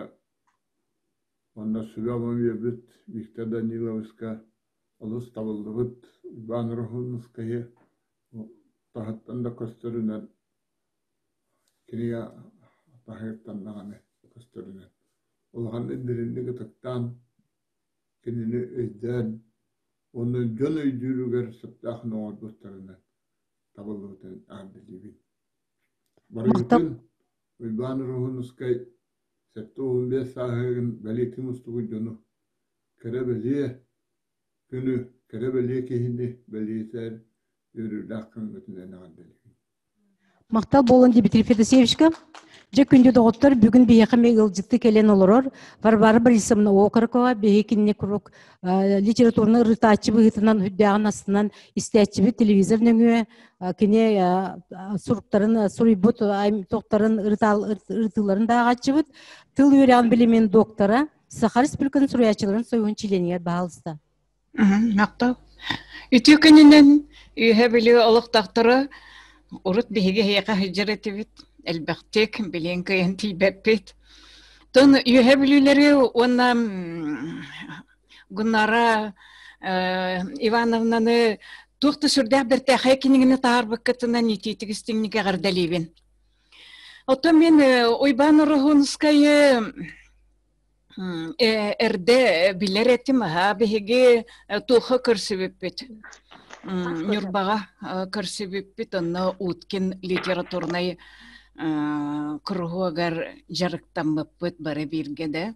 уонна сүбэ-ама биэрбит Виктор Даниловичка олус табыллыбыт Иван Рохуновскайы таһыттан да көстөрүнэн Кинигэ таһыттан даҕаны көстөрүнэн улаханнык дириҥник ытыктаан, кинини өйдөөн уонна дьон өйдүүрүгэр сөптөөх оҥорбуттарынан табыллыбытын аан билиибин. Барыгытын Уйбаан Уруһунускай 75 сааһыгын бэлиэтии мустубут дьону кэрэ-бэлиэ күнү, кэрэ-бэлиэ киһини бэлиэтээр үөрүүлээх күҥҥүтүнэн эҕэрдэлиибин. Махтал буолун Дмитрий Федосеевичка. Дьэ күндү доҕоттор, бүгүн биһиэхэ эмиэ ыалдьытты кэлэн олорор Варвара Борисовна Окорокова биһиги кинини куруук литератураны ырытааччы быһыытынан үрдээҕин астынан истээччибит телевизор нөҥүө кини суруктарын суруйбут туохтарын ырытыыларын да ааҕааччыбыт. Тыл үөрэҕин билимин доктора, Саха Республикатын суруйааччыларын союһун чилиэнигэр баһаалыста. Махтал. Үтүө күнүнэн үөһэ Бүлүү олохтоохторо урут биһиги эһиэхэ сылдьар этибит, элбэхтик, билиэн кыайан тиийбэппит. Тон үөһэ Бүлүүлэри уонна Гуннара Ивановнаны туох да сүрдээх бэртээхэй кинигини таһаарбыккытынан итиитик истиҥник эҕэрдэлиибин. Оттон мин Уйбаан Ороһуунускайы Эрдэ билэр этим, аһаа биһиги туохха көрсүбүппүт? Ньурбаҕа көрсүбүппүт, онно Уткин литературнай куруһуогар дьарыктаммыппыт бары бииргэ да.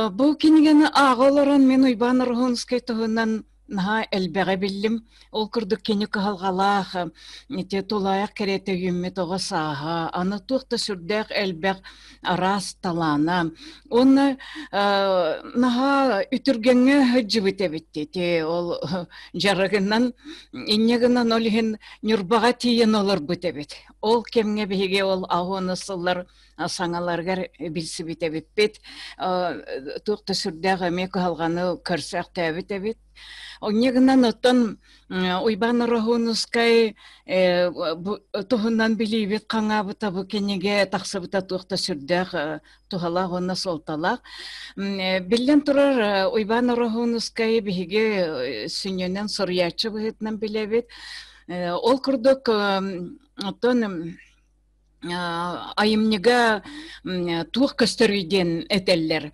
Бу кинигэни ааҕа олорон мин Уйбаан Ороһуунскай туһунан наһаа элбэҕи биллим. Ол курдук кини кыһалҕалаах, ити тулаайах кэриэтэ үүммүт оҕо сааһа, аны туох да сүрдээх элбэх араас талаана. Уонна наһаа үтүргэҥҥэ сылдьыбыт эбит ити ол дьарыгынан инньэ гынан ол иһин Ньурбаҕа тиийэн олорбут эбит. Ол кэмҥэ биһиги ол аһуона сыллар саҥаларыгар билсибит эбиппит. Туох да сүрдээх эмиэ кыһалҕаны көрсөөхтөөбүт эбит. Онньа гынан оттон Уйбаан Ороһуунускай туһунан билиибит хаҥаабыта бу кинигэ тахсыбыта туох да сүрдээх туһалаах уонна суолталаах. Биллэн турар, Уйбаан Ороһуунускай биһиги сүнньүнэн суруйааччы быһыытынан билэбит. Ол курдук оттон Айымньыга туох көстөрүй диэн этэллэр.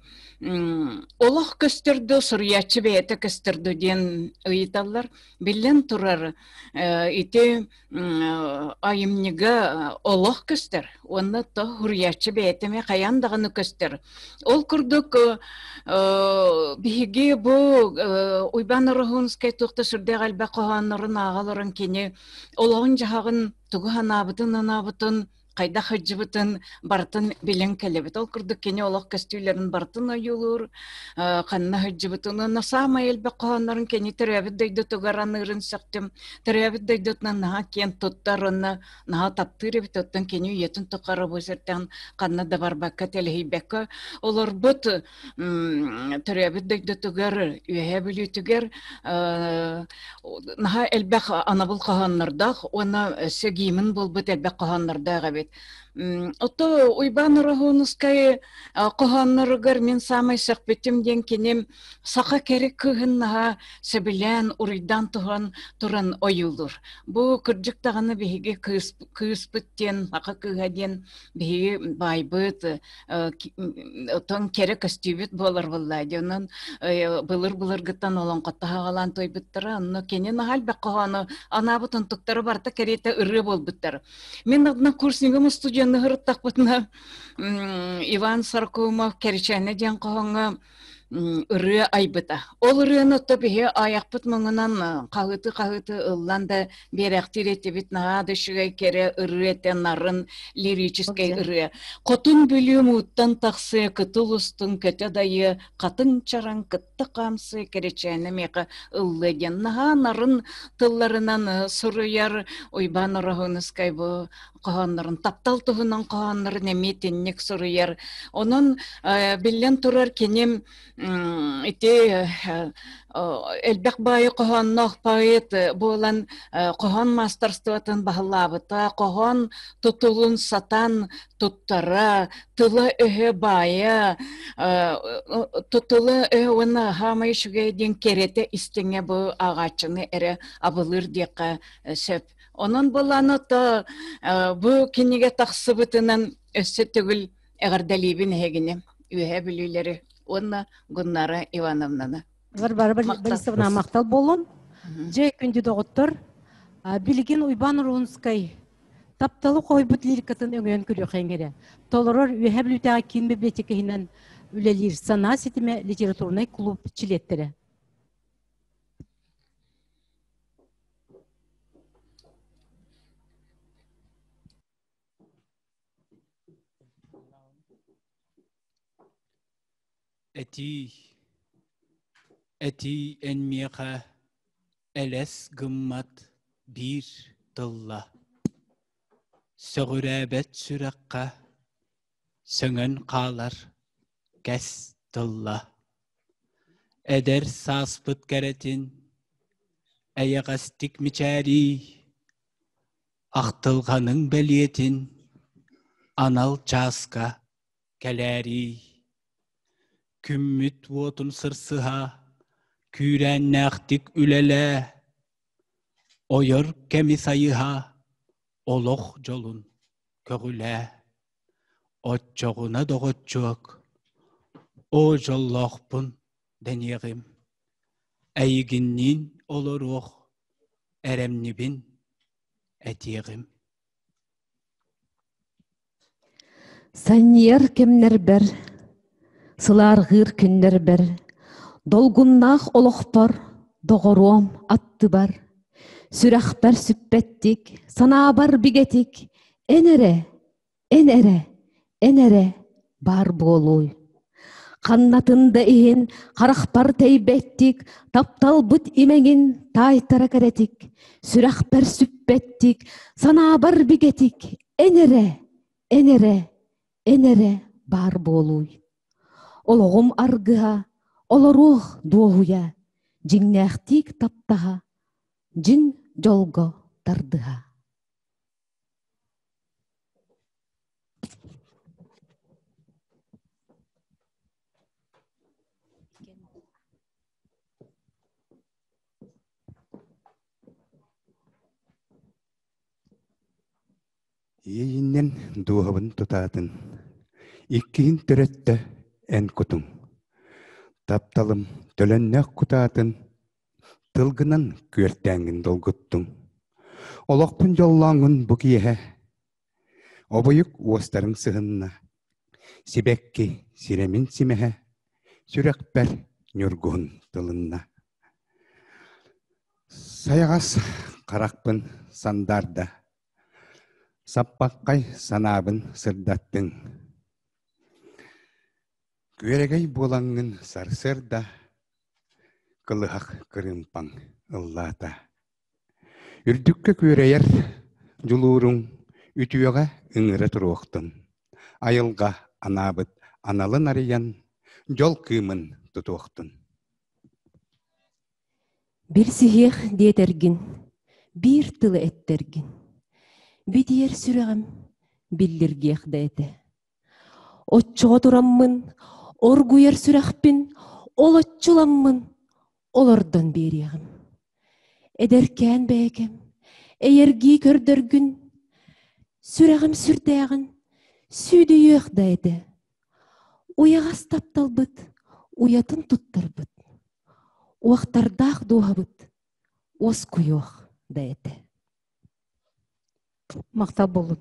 Олох көстөрдө, суруйааччы бэйэтэ көстөрдө диэн ыйыталлар. Биллэн турар, ити айымньыга олох көстөр уонна то суруйааччы бэйэтэ эмиэ хайаан даҕаны көстөр. Ол курдук биһиги бу Уйбаан Ороһуунскай туох да сүрдээх элбэх хоһооннорун ааҕа олорон кини олоҕун-дьаһаҕын тугу санаабытын-анаабытын, хайдах сылдьыбытын барытын билэн кэлэбит. Ол курдук кини олох көстүүлэрин барытын ойуулуур, ханна сылдьыбытын уонна саамай элбэх хоһооннорун кини төрөөбүт дойдутугар аныырын сөхтүм. Төрөөбүт дойдутунан наһаа киэн туттар уонна наһаа таптыыр эбит. Оттон кини үйэтин тухары бу сиртэн ханна да барбакка, тэлэһийбэккэ олорбут төрөөбүт дойдутугар, Үөһээ Бүлүүтүгэр наһаа элбэх анабыл хоһооннордоох уонна өссө гимн буолбут элбэх хоһооннордоох эбит. Ото Уйбаан Ороһуунускай хоһоонноругар мин саамай сөхпүтүм диэн киним саха кэрэ кыыһын наһаа сөбүлээн, уруйдаан туһан туран ойуулуур. Бу кырдьык даҕаны биһиги кыыс, кыыспыт диэн, саха кыыһа диэн биһиги баайбыт, Отон кэрэ көстүүбүт буолар буолла дии. Онон былыр-былыргыттан олоҥхотто хаҕалаан туойбуттара. Онно кини наһаа элбэх хоһоону анаабыт онтуктара барыта кэриэтэ ырыа буолбуттар. Мин однокурснигым студенны ырыттахпытына Иван Сорокоумов Кэричээнэ диэн хоһооҥҥо ырыа айбыта. Ол ырыаны отто биһи айахпыт муҥунан хаһыты-хаһыты ыллан да биэрэхтиир этибит наһаа да үчүгэй кэрэ ырыа этэ нарын лирическэй ырыа. Хотун Бүлүү мууттан тахсыа, кытыл устун көтө дайыа, хатыҥ чараҥ кытта хаамсыа кэрэчээнэ миэхэ ыллыа диэн наһаа нарын тылларынан суруйар Уйбаан Ороһуунускай бу хоһооннорун, таптал туһунан хоһооннорун эмиэ итинник суруйар. Онон биллэн турар кини ити элбэх баайы хоһоонноох поэт буолан хоһоон маастарствотын баһылаабыта, хоһоон тутулун сатаан туттара, тыла-өһө баайа, тутула-өһө уонна хаамай үчүгэй диэн кэрэтэ истиҥэ бу ааҕааччыны эрэ абылыыр диэххэ сөп. Онон былааны то бу кинигэ тахсыбытынан өссө төгүл эҕэрдэлиибин эһигини, Үөһээ Бүлүүлэри уонна Гуннара Ивановнаны. Варвара Борисовна махтал буолун. Дьэ, күндү доҕоттор, билигин Уйбаан Урунскай тапталы хойбут лирикатын өҥөйөн көрүөххэ эрэ. Толорор Үөһээ Бүлүүтээҕи киин библиотека иһинэн үлэлиир Санаа ситимэ литературнай клуб чилиэттэрэ. Этиий, этиий эн миэхэ элэс гыммат биир тылла, Сөҕүрээбэт сүрэххэ сөҥөн хаалар кэс тылла. Эдэр сааспыт кэрэтин эйэҕэстик мичээриий, Ахтылҕаныҥ бэлиэтин анал чааска кэлээриий. Күммүт уотун сырсыһа, күүрээннээхтик үлэлээ, Ойор кэми сайыһа, олох дьолун көҕүлээ. Оччоҕуна доҕоччуок, оо дьоллоохпун дэниэҕим, эйигинниин олоруох эрэмньибин этиэҕим. Санньыйар кэмнэрбэр, сылаарҕыыр күннэрбэр, долгуннаах олохпор доҕоруом аттыбар, сүрэхпэр сүппэттик, санаабар бигэтик эн эрэ, эн эрэ, эн эрэ баар буолууй. Ханнатын да иһин харахпар тэйбэттик, тапталбыт имэҥин таайтара кэрэтик, сүрэхпэр сүппэттик, санаабар бигэтик эн эрэ, эн эрэ, эн эрэ баар буолууй. Олоҕум аргыһа, олоруох дуоһуйа, дьиҥнээхтиик таптаһа, дьиҥ дьолго тардыһа. Иэйиннэн дууһабын тутаатын, иккиһин төрөттө эн кутуҥ. Тапталым төлөннөөх кутаатын, тылгынан күөртээҥҥин долгуттуҥ. Олохпун дьоллооҥҥун бу киэһэ, обуйук уостарыҥ сыһынна, сибэкки сирэмин симэһэ, сүрэхпэр ньургуһун тылынна. Сайаҕас харахпын сандаарда, саппаххай санаабын сырдаттыҥ. Күөрэгэй буолаҥҥын сарсыарда кылыһах кырыымпаҥ ыллаата. Үрдүккэ күөрэйэр дьулууруҥ үтүөҕэ ыҥыра туруохтун. Айылҕа анаабыт аналын арыйан, дьол кыымын тутуохтун. Билсиһиэх диэтэргин, биир тылы эттэргин, битийэр сүрэҕим биллиргиэх да этэ. Оччоҕо тураммын, оргуйар сүрэхпин олоччуламмын олордон биэриэҕим. Эдэркээн бэйэкэм, эйэргии көрдөргүн, сүрэҕим сүрдээҕин сүүдүйүөх да этэ. Уйаҕас тапталбыт уйатын туттарбыт, уохтардаах дууһабыт уоскуйуох да этэ. Махтал буоллун.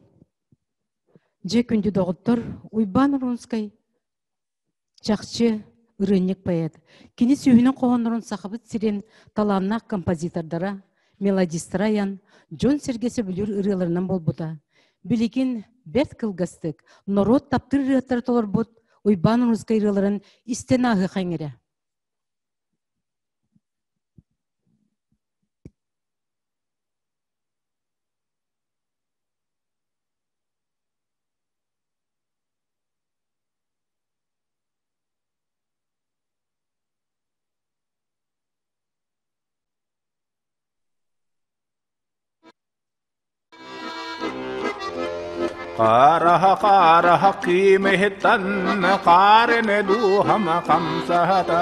Дьэ күндү доҕоттор, Уйбаан Урунскай чахчы ырыанньык поэт. Кини сүүһүнэн хоһооннорун Сахабыт сирин талааннаах композитордара, мелодистара айан, дьон-сэргэ сөбүлүүр ырыаларынан буолбута. Билигин бэрт кылгастык норуот таптыыр ырыаттары толорбут Уйбаан Урунскай ырыаларын истэн ааһыахайыҥ эрэ. Хараха хараха киимиһиттан хаарыны дууһама хамсаһата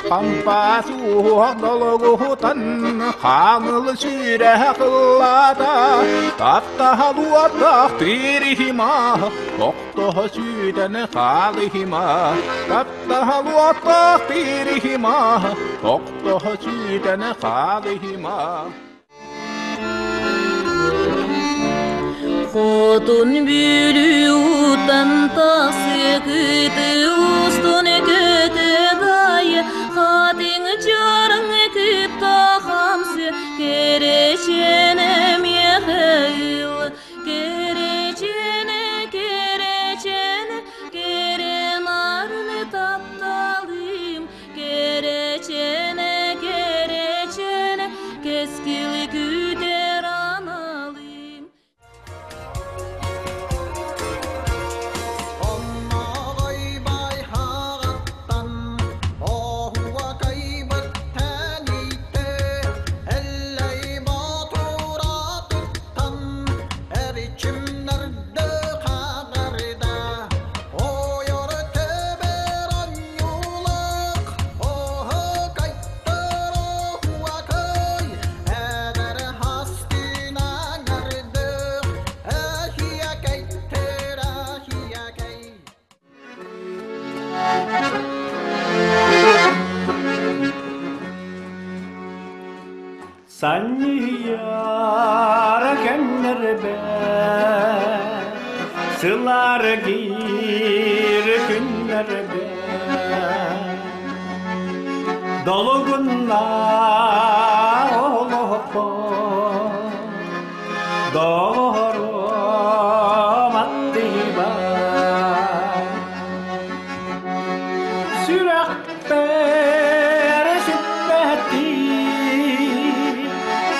хампаас ууһуох долугуһутан хаамыл сүүрэһэ кыллаата таптаһа дуотах тириһима тохтоһо сүүтэн хаалыһима таптаһа дуотах тириһима тохтоһо сүүтэн хаалыһима Хотун Бүлүү уттан тахсыы кыты устун көтө хатыҥ чарың кытта хамсы кэрэчэне миэхэ кэрэчэне кэрэчэне кэрэ тапталым Кэрэчэне, кэрэчэне, кэскил күүтэр аналым. Онноҕой бай хаҕаттан оһуокайбыт тэнийдэ, Эллэй боотуратыттан эрчимнэрдэ хаҕарда, Ойор төбөр онньуулах, оһокайттар оһуокай, эдэр хастын аҥардых, эһиэкэйтэр эһиэкэй. Санньыйара кэмнэрбэ сылар гиир күннэрбэ долугунна олохпо доҕорум аттыба Сүрэхпэр сүппэттии,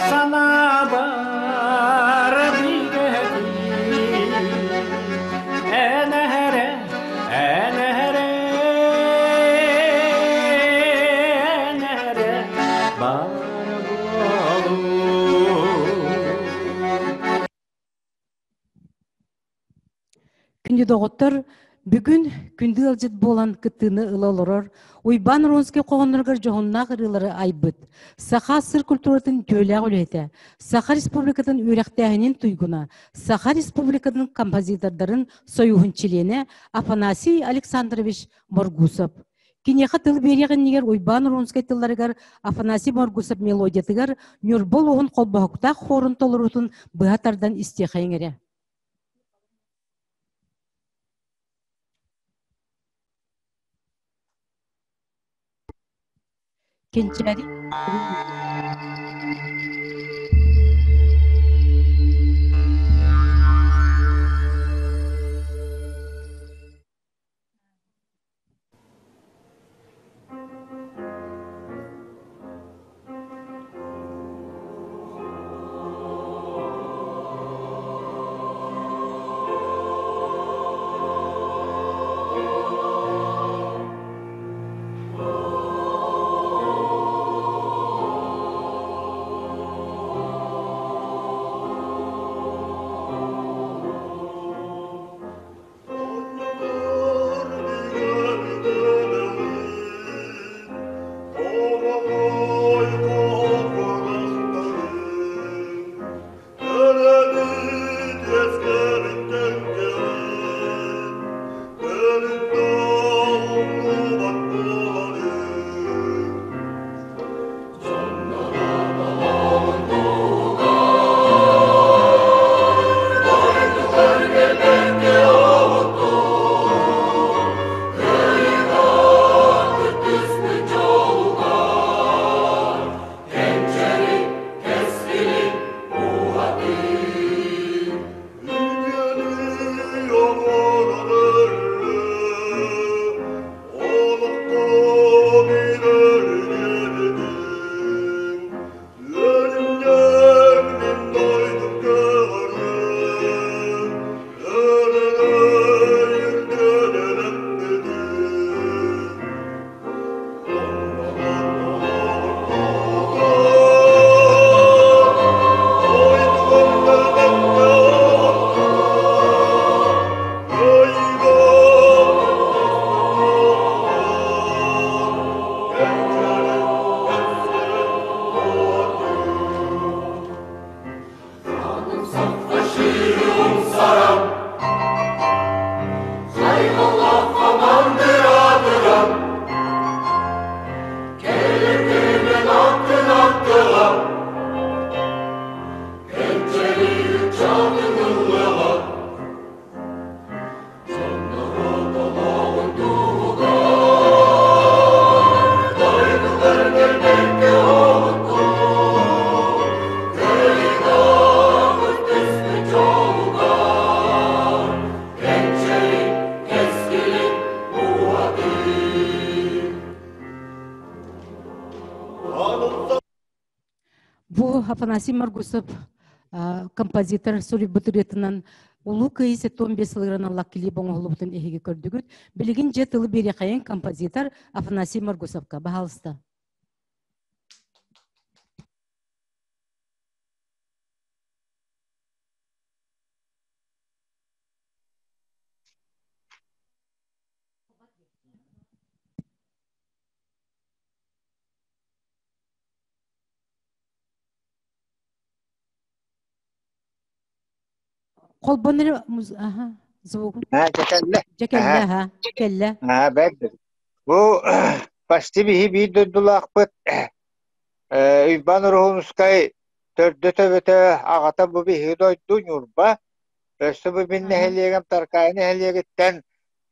санаабар бигэтии. Эн эрэ, эн эрэ, эн эрэ бар буолуу. Күндү доҕоттор, Бүгүн күндү ыалдьыт буолан кыттыыны ыла олорор Уйбаан Ронский хоһоонноругар дьоһуннаах ырыалары айбыт, Саха СССР культуратын үтүөлээх үлэһитэ, Саха Республикатын үөрэхтээһинин туйгуна, Саха Республикатын композитордарын союһун чилиэнэ Афанасий Александрович Моргусов. Киниэхэ тыл биэриэх иннигэр Уйбаан Рунскай тылларыгар Афанасий Моргусов мелодиятыгар Ньурба улууһун холбоһуктаах хуорун толоруутун быһа тардан истиэхэйиҥ эрэ. Кэнчээри Бу Афанасий Маргусов композитор суруйбут ырыатынан Улуу Кыайыы 75 сылыгар аналлаах клип оҥоһуллубутун эһиги көрдүгүт. Билигин дьэ тылы биэриэхэйин композитор Афанасий Маргусовка. Баһаалыста. Холбонор аха звугун. Аа, дьэ Дьэ кэллэ, аха, кэллэ. Аа, бэрт. Бу почти биһи биир дойдулаахпыт Уйбаан Уруһунускай төрдө төбөтө аҕата бу биһиги дойду Ньурба. Өссө бу мин нэһилиэгим Таркаайы нэһилиэгиттэн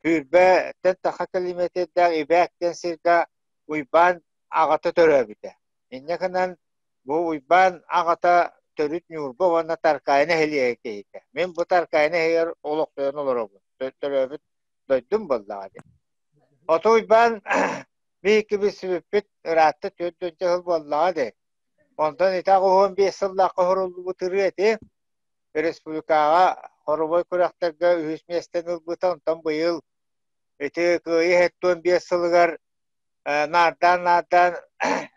Түүрбэттэн таха километрдаах Ибээк диэн сиргэ Уйбаан аҕата төрөөбүтэ. Инньэ гынан бу Уйбаан аҕата төрүт Ньурба уонна Таркаайы нэһилиэгэ киһитэ. Мин бу Таркаайы нэһилиэгэр олохсуйан олоробун. Төрөөбүт дойдум буоллаҕа дии. Оту Уйбаан биһикки билсибиппит ыраатта 40 сыл буоллаҕа дии. Онтон ити 85 сыллаахха оһоруллубут ырыа ити. Республикаҕа хоровой күрэхтэргэ үһүс миэстэни ылбыта. Онтон быйыл ити Кыайыы 75 сылыгар наардаан-наардаан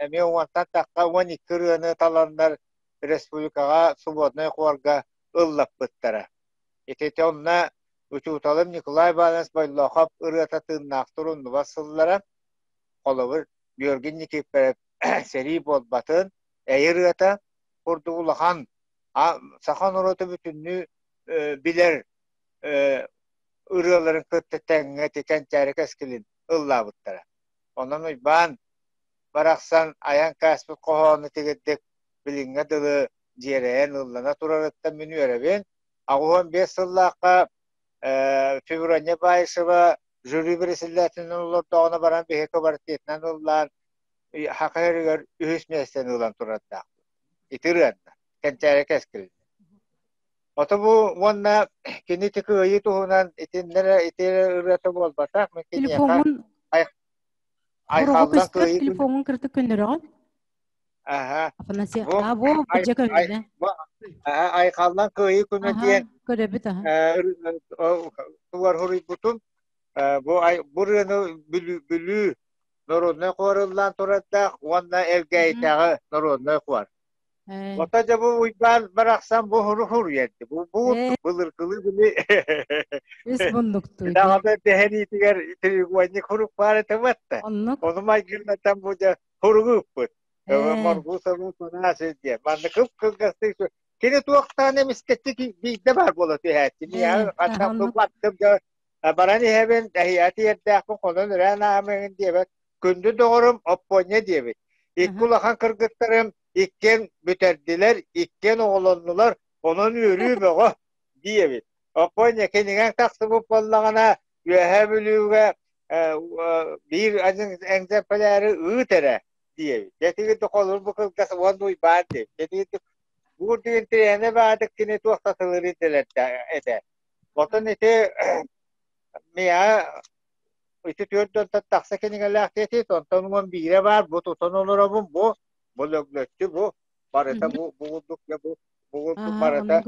эмиэ уонтан тахха 12 ырыаны таланнар республикаҕа свободнай хуорга ыллаппыттара. Ити онно Учууталым Николай Иванович Бойлохов ырыата тыыннаах туруннубат сыллара, холобур, Георгий Никифоров сэрии буолбатын, эйэ ырыата курдук улахан саха норуота бүтүннүү билэр ырыаларын кытта тэҥҥэ ити Кэнчээри кэскилин ыллаабыттара. Онон Уйбаан барахсан айан кээспит хоһоону тигирдик билиҥҥэ дылы дьиэрэйэн ыллана турарыттан мин үөрэбин. 85 сыллаахха Феврония Баишева жюри председателинэн олордоҕуна баран биһиги квартетынан ыллаан Саха сиригэр үһүс миэстэни ылан турардаахпыт. Ити ырыанна. Кэнчээри кэскилин. Ото бу уонна кини ити кыайыы туһунан итиннэрэ ити ырыата буолбатах. Мин киниэхэ Телефоҥҥун айхаллан кыайыы телефоҥҥун кырытык көннөрөҕүн? Аха. Афанасий, а бу бу көннөрө. Аха, айхаллан кыайыы күнэ диэн көрөбүт аха. Тугар хоруйбутум бу бу ырыаны Бүлүү народнай хуор ыллаан турардаах уонна Элгээйитээҕи народнай хуор. Ото дьэ бу Уйбаан барахсан бу хуру хуруйэрди. Бу бу былыргылыы били Үс муннуктуй. Даҕата дэһэниитигэр треугольник хурук баар этэ батта. Ону майгыннатан бу дьэ хуругу ыппыт. Моргуу сабуу санаа сирдиэ. Манна кып кылгастык кини туохтаан эмискэччи биирдэ баар буола түһээччи. Миэхэ хаттан баттым дьэ баран иһэбин, эһиэхэ тиэрдээхпин хонон үрээн аамыгын диэбэт. Күндү доҕорум Оппуонньа диэбит. Икки улахан кыргыттарым иккиэн бүтэрдилэр, иккиэн оҕолоннулар, онон үөрүү бөҕө диэбит. Оппуонньа кинигэҥ тахсыбыт буоллаҕына, Үөһээ Бүлүүгэ биир экземпляри ыыт эрэ диэбит. Дьэ холур бу кылгас уон уйбаан диэбит. Дьэ бу деген тирээнэ баадык кини туох татылыр этэ. Отон ити миэхэ ити түөрт уонтан тахса кинигэлээх диэтит, онтон 11-э баар, бу тутан олоробун, бу, бу лөглөччү, бу, барыта бу, бу курдук, бу, бу курдук барыта.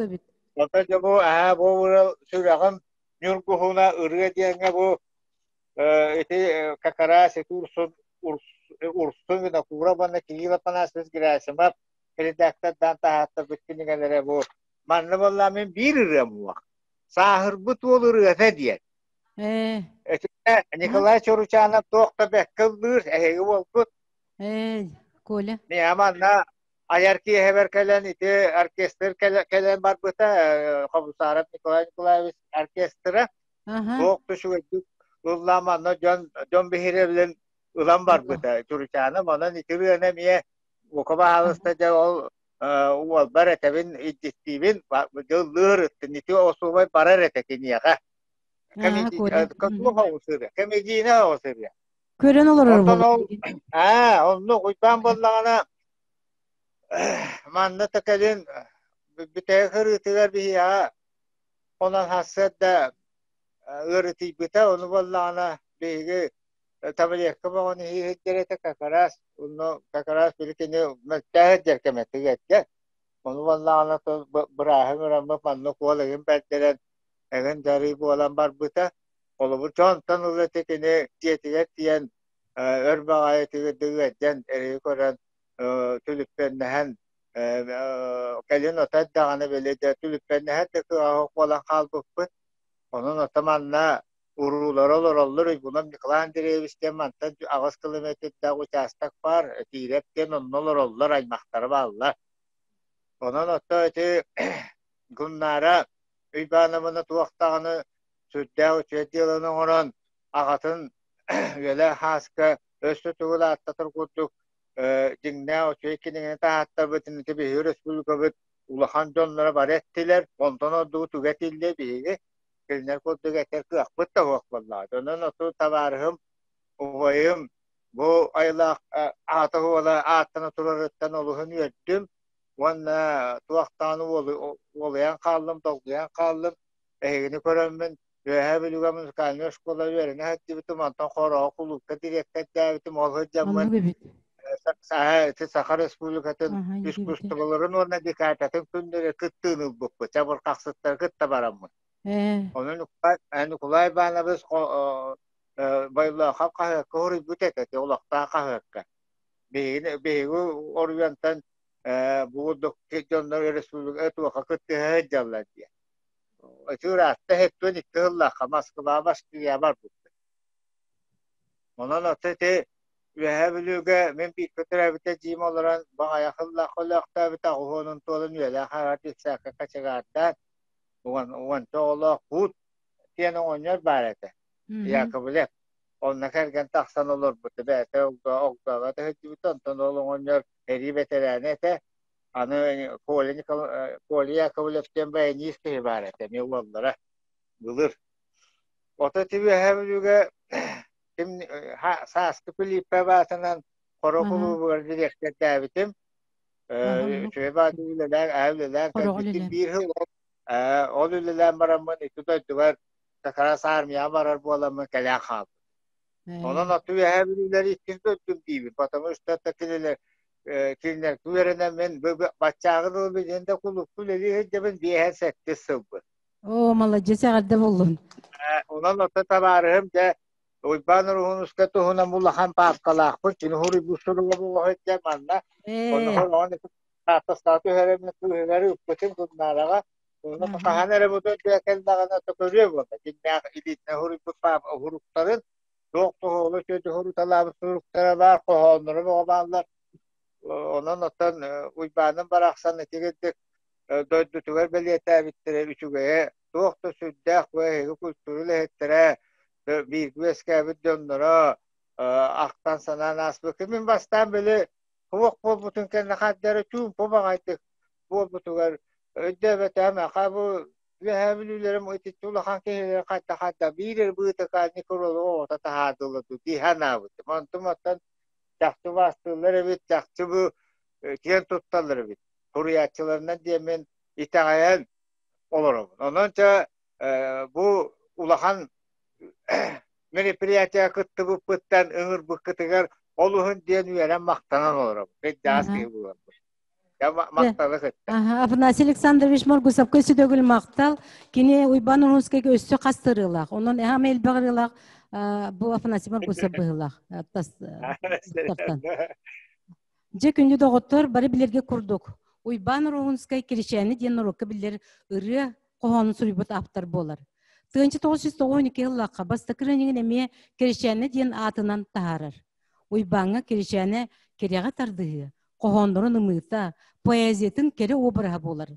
Онтон дьэ бу, аа, бу сүрэҕим ньургуһуна ырыа диэҥҥэ бу ити как раз ити Урсун, Урсун Винокуров уонна Кирилл Афанасьевич Герасимов редактордаан таһааттарбыт кинигэлэрэ бу манна буоллаа мин биир ырыам уох. Сааһырбыт уол ырыата диэн. Этинэ Николай Чоручанов туох да бэккэ ыллыыр, эһиги буолбут. Коля. Миэ манна айар киэһэбэр кэлэн ити оркестр кэлэн барбыта Хобусаров Николай Николаевич оркестра. Туох да үчүгэйдик ыллаан манна дьон дьон биһирэбилин ылан барбыта. Чуручанов онон ити ырыаны эмиэ бука баһаалыста дьэ ол уолбар этэбин илдьиттиибин ыллыыр ыттын ити осуобай барар этэ киниэхэ. Комедийный оҕус ырыа. Көрөн олорор Онтон ол аа оннук Уйбаан буоллаҕына манна та кэлин бүтэһик ырыытыгар биһиэхэ онон сарсыарда ыарытыйбыта ону буоллаҕына биһиги таблетка бөҕөнү иһирдэр этэ как раз онно как раз били кини мөлтөөх сылдьар кэмэ тыгыатга ону буоллаҕына бырааһы ыраммыт маннык уол эҥин бэрдэрэн эҥин дарый буолан барбыта холобур дьонтон ыла ити кини дьиэтигэр тиийэн өр баҕайы тыгырдык ыалдьан эрэйи көрөн түлүппэннэһэн кэлин ото эрдэҕинэ били дьэ түлүппэннэһэр да кыаҕа буолан хаалбыппыт онон ото манна уруулара олороллор Уйгунов Николай Андреевич диэн мантан 8 километрдаах учаастак баар Тиирэп диэн онно олороллор аймахтара бааллар онон ото ити Гуннара Уйбаановна туох даҕаны сүрдээх үчүгэй дьыаланы оҥорон аҕатын Үөлээх Һааска өссө тугу да ааттатар курдук дьиҥнээх үчүгэй кинигэни таһааттарбытын ити биһиги республикабыт улахан дьонноро бары эттилэр, онтон ордугу туга этиллиэ биһиги кинилэр курдук этэр кыахпыт да суох буоллаҕа. Онон оту табаарыһым, убайым бу айылаах аата уола ааттана турарыттан олуһун үөрдүм уонна туохтаан уолуйан хааллым, долгуйан хааллым. Эһигини көрөммүн Үөһээ Бүлүүгэ музыкальнай оскуола үөрэнэ сылдьыбытым, онтон Хороҕо кулуупка дириэктэрдээбитим, ол сылдьаммын ити Саха Республикатын искусстволарын уонна декадатын күннэрэ кыттыыны ылбыппыт, чабырҕахсыттары кытта бараммын. Ону Николай Иванович Бойлоохов хаһыакка суруйбут этэ, ити олохтоох хаһыакка. Биһиги оруйуонтан бу курдук дьоннор республика туохха кыттыһа сылдьаллар диэн. Ытыыраатта 72 сыллаахха Москва Москваҕа барбыппыт. Онон аты ити Үөһээ Бүлүүгэ мин бииргэ төрөөбүт эдьиийим олорон баҕайах ыллаах өлөөхтөөбүт 80-ун туолан үйэлээх аҕа детсадка кочегардаан уонча оҕолоох Куут диэн оҕонньор баар этэ. Яковлев. Онно кэргэн тахсан олорбута. Бэйэтэ огдообо сылдьыбыта. Онтон ол оҕонньор эрии бэтэрээнэ этэ. Аны Коля, Коля Яковлев диэн баянист киһи баар этэ. Эмиэ уоллара. Былыр. Ото ити Үөһээ Бүлүүгэ ким Сааскы Пилиппэ баатынан Хоро кулуубугар дириэктэрдээбитим. Үчүгэй бааты үлэлээн, үлэлээн кэлбитим биир сыл. Ол үлэлээн бараммын ити дойдубар как раз армияҕа барар буоламмын кэлэн хаалбытым. Онон оту үөһээ бүлүүлэри иккис дойдум диибин, потому что это кинилэр кинилэргэ үөрэнэн мин баччааҕы дылы билигин да кулуупка үлэлии сылдьабын 57 сылбын. Оо, маладьыас, эҕэрдэ буоллун. Онон ото табаарыһым дьэ Уйбаан Уруһунуска туһунан улахан паапкалаахпын, кини суруйбут суруга буолуо манна. Онно Тааттастаҕа түһэрэммин кыыһыгар ыыппытым Куннаараҕа. Онно хаһан эрэ бу дойдуга кэллэҕинэ то көрүө буолла. Дьиҥнээх илиитинэн суруйбут суруктарын, туох туһуолу үтүөтү суруталаабыт суруктара баар, хоһоонноро бөҕө бааллар. Онон оттон Уйбааным барахсан итигирдик дойдутугар бэлиэтээбиттэрэ үчүгэйэ, туох да сүрдээх бу эһиги культура үлэһиттэрэ, бииргэ үөскээбит дьонноро ахтан-санаан ааспыккын. Мин бастаан били Туох буолбутун кэннэ хардары чуумпу баҕайытык буолбутугар өйдөөбөтөм аха бу Үөһээ Бүлүүлэрим итиччэ улахан киһилэри хайда-хайда биир эрэ быытыкаан некролог оҕото таһаардылар дуу дии санаабытым. Онтум оттон чахчы убаастыыллар эбит, чахчы бу киэн тутталлар эбит. Суруйааччыларынан диэммин итэҕэйэн олоробун. Онон чэ бу улахан мероприятияҕа кыттыбыппыттан ыҥырбыккытыгар олуһун диэн үөрэн махтанан олоробут. Кырдьаҕас киһи буоларбыт. Махталы кытта. Афанасий Александрович Моргусовка өссө төгүл махтал. Кини Уйбаан Уруунскайга өссө хас ырыалаах. Онон эһэм элбэх ырыалаах бу Афанасий Моргусов быһыылаах. Дьэ күндү доҕоттор, бары билэргэ курдук, Уйбаан Уруунскай Киричээни диэн норуокка биллэр ырыа хоһоонун суруйбут автор буолар. 1992 сыллаахха бастакы ырыанньыгын эмиэ Киричээнэ диэн аатынан таһаарар. Уйбааҥҥа Киричээнэ кэрэҕэ тардыһыы, хоһооннорун ымыыта, поэзиятын кэрэ обраһа буолар.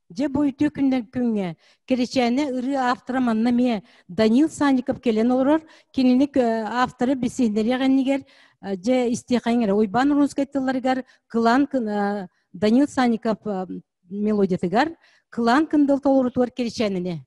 Дьэ бу үтүө күннэр күҥҥэ Киричээнэ ырыа автора манна эмиэ Данил Санников кэлэн олорор. Кинини авторы билсиһиннэриэх иннигэр дьэ истиэхэҥ эрэ Уйбаан Урунскай тылларыгар Кылаан Данил Санников мелодиятыгар Кылаан Кындыл толорутугар Киричээнэни.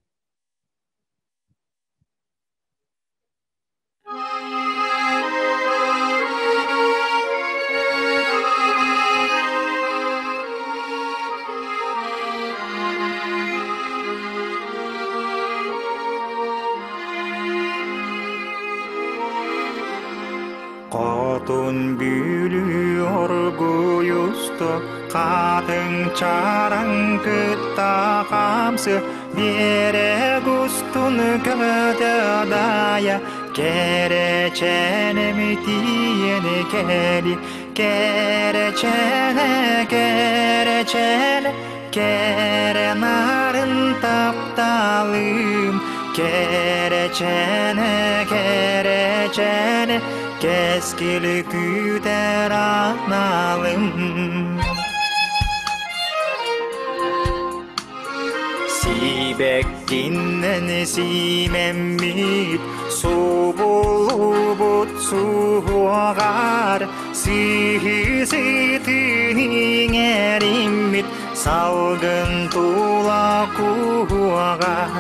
Хотун Бүлүү оргуйусту хатыҥ чараҥ кытта хаамсы Биэрэ густун көмөтө дайа Кэрэчэнэм тиийэн кэли Кэрэчэнэ, кэрэчэнэ Кэрэ нарын тапталым Кэрэчэнэ, кэрэчэнэ Кэскили күүтэр аналым. Сибэккинэн сиимэммит, субуллубут суһуоҕар, сыһыы сытын иҥэриммит, салгын тула куһуоҕа.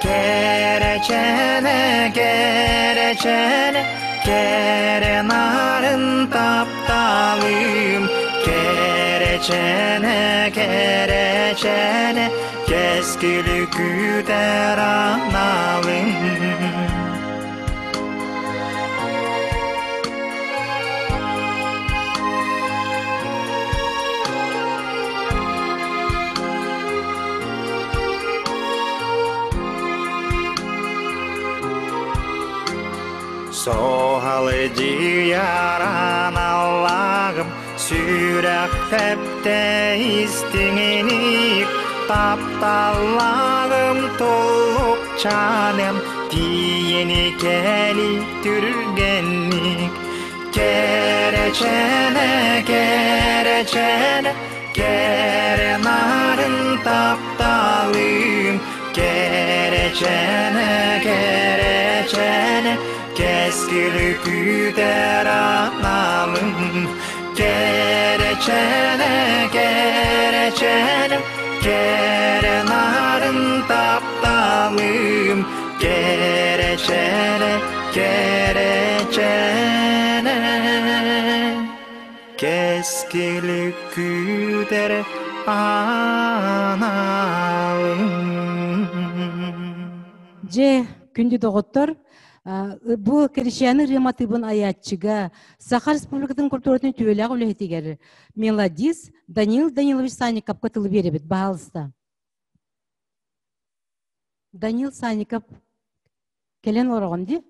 Кэрэчэнэ, кэрэчэнэ, кэрэ нарын тапталым, кэрэчэнэ, кэрэчэнэ, кэскили күүтэр аналым. Соһалы дьияран аллағым, сүрэх тэптэ истиҥиник, Тапталлағым толук чаным Тиени кели түргенник Керечене, керечене, кере нарын тапталым Керечене, керечене, кескілі күтер аналым Керечене, керечене, кере нарын тапталым Керечене, керечене, кескілі күтер аналым. Же, күндү доғоттор, бу Керешәні рематыбын аятчыга, Саха Республикатын культуратын түөләг үлэһитигэр мелодист Данил Данилович Санников кытылы беребит, баһалыста. Данил Санников келен орогон ди?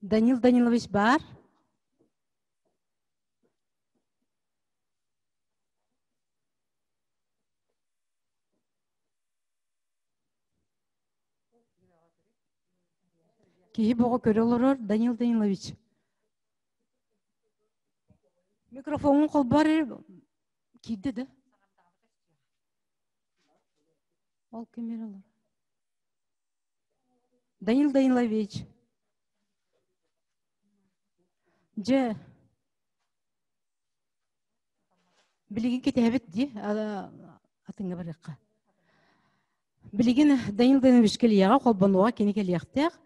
Данил Данилович бар? Киһи боҕо көрө олорор Данил Данилович. Микрофонун холбар киирди да. Ол кимер олор? Данил Данилович. Же. Билигин кетебит ди, атыңга барыкка. Билигин Данил Данилович келияга холбонуга кени келияктак.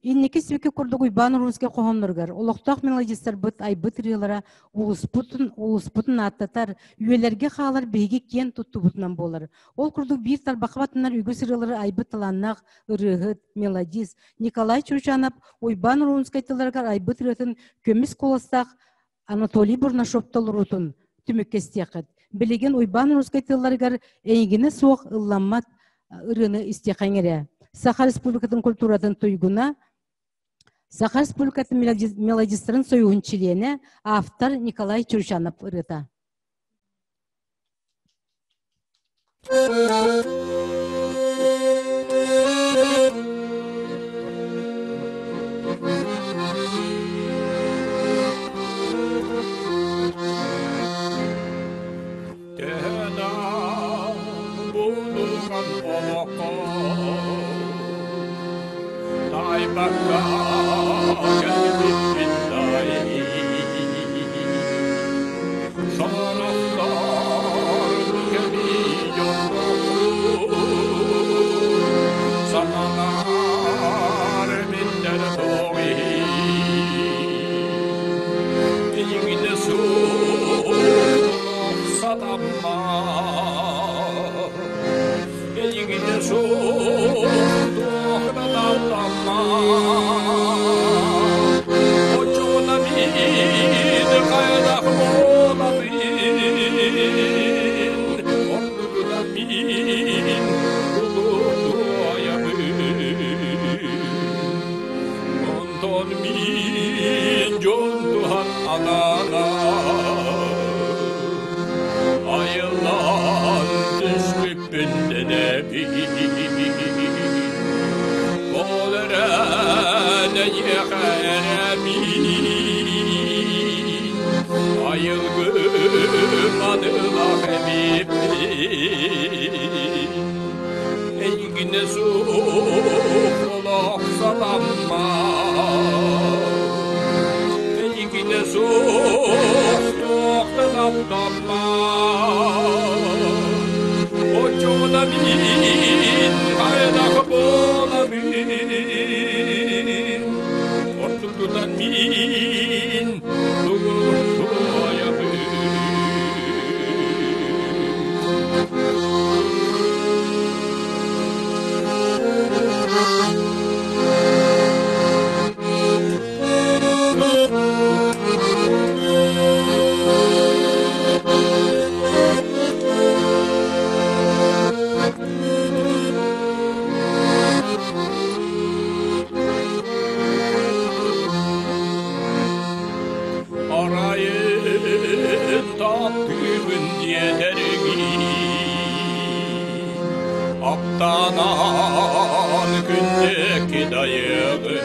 Инники свеке курдук Уйбан Руске кохонноргар, олохтоох мелодистар быт айбыт ырыалара улуспутун улуспутун аттатар, үйелерге хаалар биһиги киэн туттубутунан буолар. Ол курдук биир тарбахабатынар үгүс ырыалары айбыт талааннаах ырыаһыт, мелодист Николай Чурчанов Уйбан Русскай тылларыгар айбыт ырыатын көмүс куоластаах Анатолий Бурнашов толорутун түмүккэ истиэххит. Билигин Уйбан Русскай тылларыгар эйигинэ суох ылламмат ырыаны истиэхэҥ эрэ. Саха Республикатын культуратын туйгуна, Саха Республикатын мелодисттарын союһун чилиэнэ, автор Николай Чурчанов ырыата. Tehda bulukan oloko Taibakka gelip billahi Saraflar kemi yollu Sanalar minner togi Yine su sadamma Yine su tohna Очуна мин кайдах болабын Ордугуна мин улутуаябын Онтон мин жонтухан анана Айылан түспүппүн денебин Олерен ехеремин Айылгым адылах эбиппин Эйгине суох саламма Эйгине суох тоқтамма Очуна мин кайдах болабын Ортугунан мин тугуаябын. Аптанан күннэки дайыгы